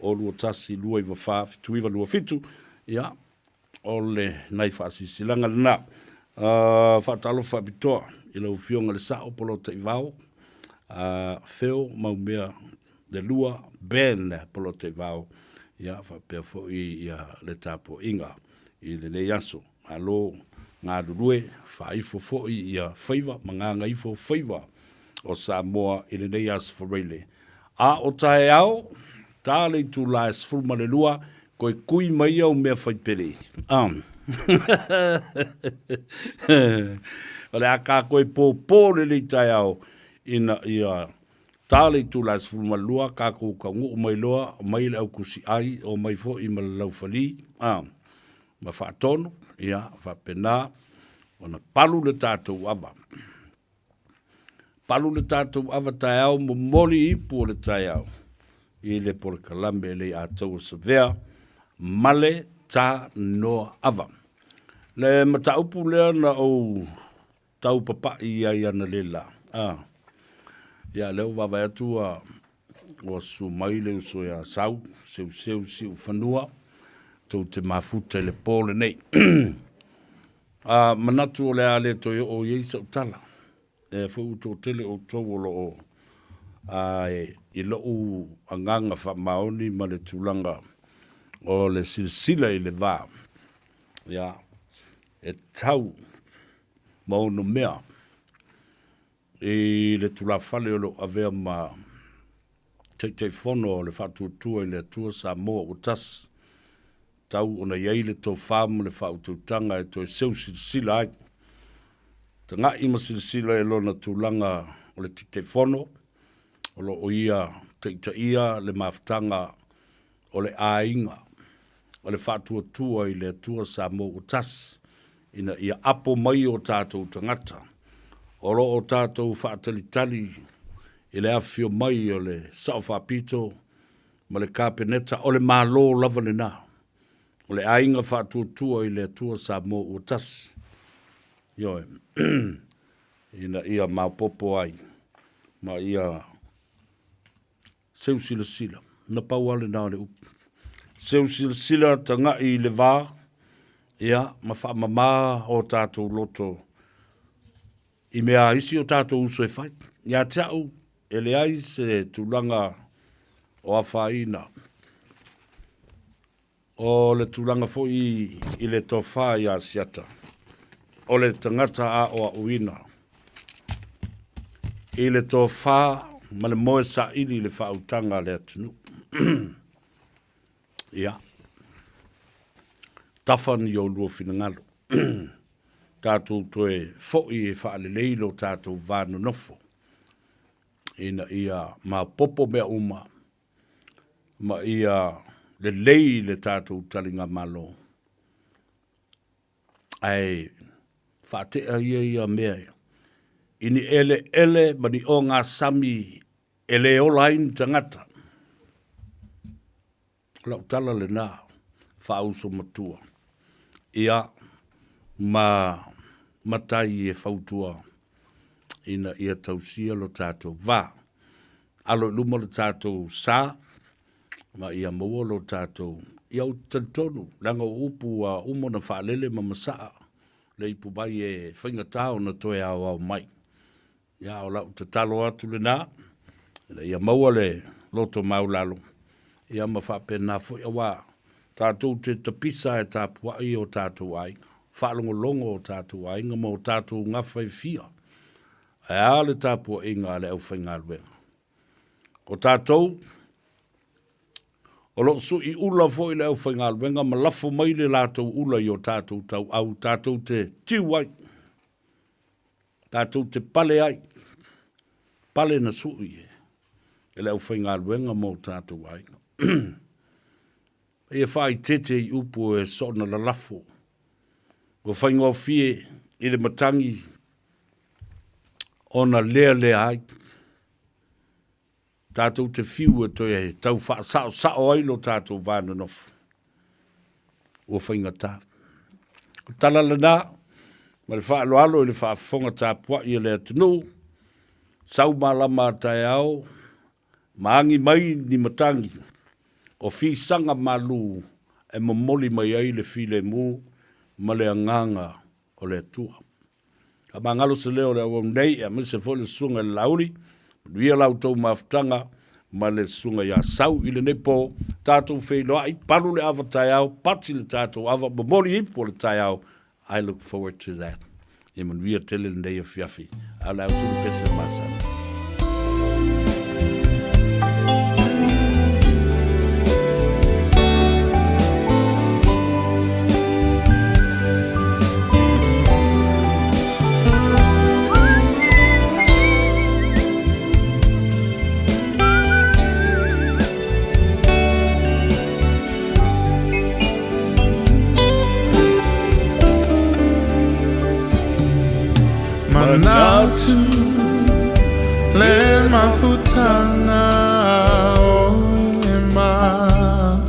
0 21 294 7927. Ia, o le nai faasilasilaga lena. Faatalofa faapitoa i lau Afioga i le Sao Polotaivao, Phil Maumea le lua, Ben Polotaivao, ia faapea foi ia le tapuaiga i lenei aso. Malo galulue, faaifo foi ia faiva ma gagaifo faiva o Samoa i lenei Aso Faraile. A o taeao, ta le itula e 12, koe kui mai au mea fai pele. O le a ka koe pōpō lenei taeao ina ia ta le itula e 12, kākou taunuu mai loa mai le aukusi ai o mai foi ma le laufali. Ma faatonu, ia, faapena ona palu le tatou ava. Palu le tatou ava taeao momoli ipu o le taeao i le polokalame e lei ataua savea ma le ta noa ava. Le mataupu lea na ou tau papai ai analeila. A. Ia, lea ua vaavaai atu ua, ua susu mai le uso ia Sau, Seuseu Siufanua, tou te mafuta i le po lenei. A, manatu o le a le toe oo i ai sau tala. Lea foi ua toatele outou o lo o, a, i lou agaga faamaoni ma le tulaga o le silasila i le va, ia, e tau ma onomea i le tulafale o lo o avea ma Taitaifono o le Faatuatua i le Atua Samoa ua tasi, tau ona i ai le tofa ma le faautautaga e toe seu silasila ai. Taga'i ma silasila i lona tulaga o le Taitaifono, o lo o ia taitaia le mafutaga o le aiga o le Faatuatua i le Atua Samoa ua tasi, ina ia apo mai o tatou tagata o lo o tatou faatalitali i le afifio mai o le Sao Faapito. ma le Kapeneta, o le Malo lava lena. O le aiga faatuatua i le Atua Samoa ua tasi. Ioe. Ina ia maopoopo ai ma ia seu silasila. Na pau lava lena o le upu. Seu silasila tagai i le va, ia, ma faamama o tatou loto i mea a isi o tatou uso e fai. Ia te au, e leai se tulaga o afaina. O le tulaga foi i le tofa i Asiata, o le tagata aoaoina i le tofa ma le moe saili i le faautaga a le atunuu. Ia, tafa ni oulua finagalo, tatou toe foi e faalelei lo tatou va nonofo, ina ia maopoopo mea uma ma ia lelei le tatou taligamalo. Ae faatea ia ia mea i ni eleele ma ni ogasami e le ola ai ni tagata. O lau tala lena faauso matua. Ia, ma matai e fautua ina ia tausia lo tatou va. Alo i luma lo tatou sa, ma ia maua lo tatou, ia ou te talitonu, leaga o upu ua uma ona faalele ma masaa le ipuvai e faigata ona toe aoao mai. Ia, o lau tatalo atu lena, ina ia maua le loto maualalo, ia ma faapena foi, aua tatou te tapisa e tapuai o tatou aiga, faalogologo o tatou aiga ma o tatou gafa e fia. Ae a le tapuaiga a le aufaigaluega? O tatou, o lo o sui ula foi le aufaigaluega ma lafo mai le latou ula i o tatou tauau tatou te tiu ai, tatou te pale ai, pale na sui e le aufaigaluega ma o tatou aiga. Ia faaitete i upu e soona lalafo, ua faigofie i le matagi ona lealea ai. Tatou te fiu e toe tau faasaosao ai lo tatou va nonofo, ua faigata. O le tala lena ma le faaaloalo i le faafofoga tapuai a le atunuu, sau malama a taeao, ma agi mai ni matagi o fisaga malu e momoli mai ai le filemu ma le agaga o le Atua. Faamagalo se leo o le auauna nei, aemaise foi le susuga i le Laauli, manuia la outou mafutaga ma le susuga ia Sau i lenei po, tatou feiloai, palu le ava taeao, pati le tatou ava, momoli ipu o le taeao, I look forward to that. Ia manuia tele lenei afiafi. A o le ausulu pese masani. Manatu le mafutanga o e mau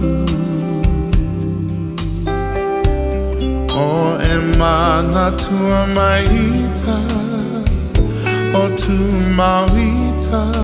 O e manatua maita o tu mauita.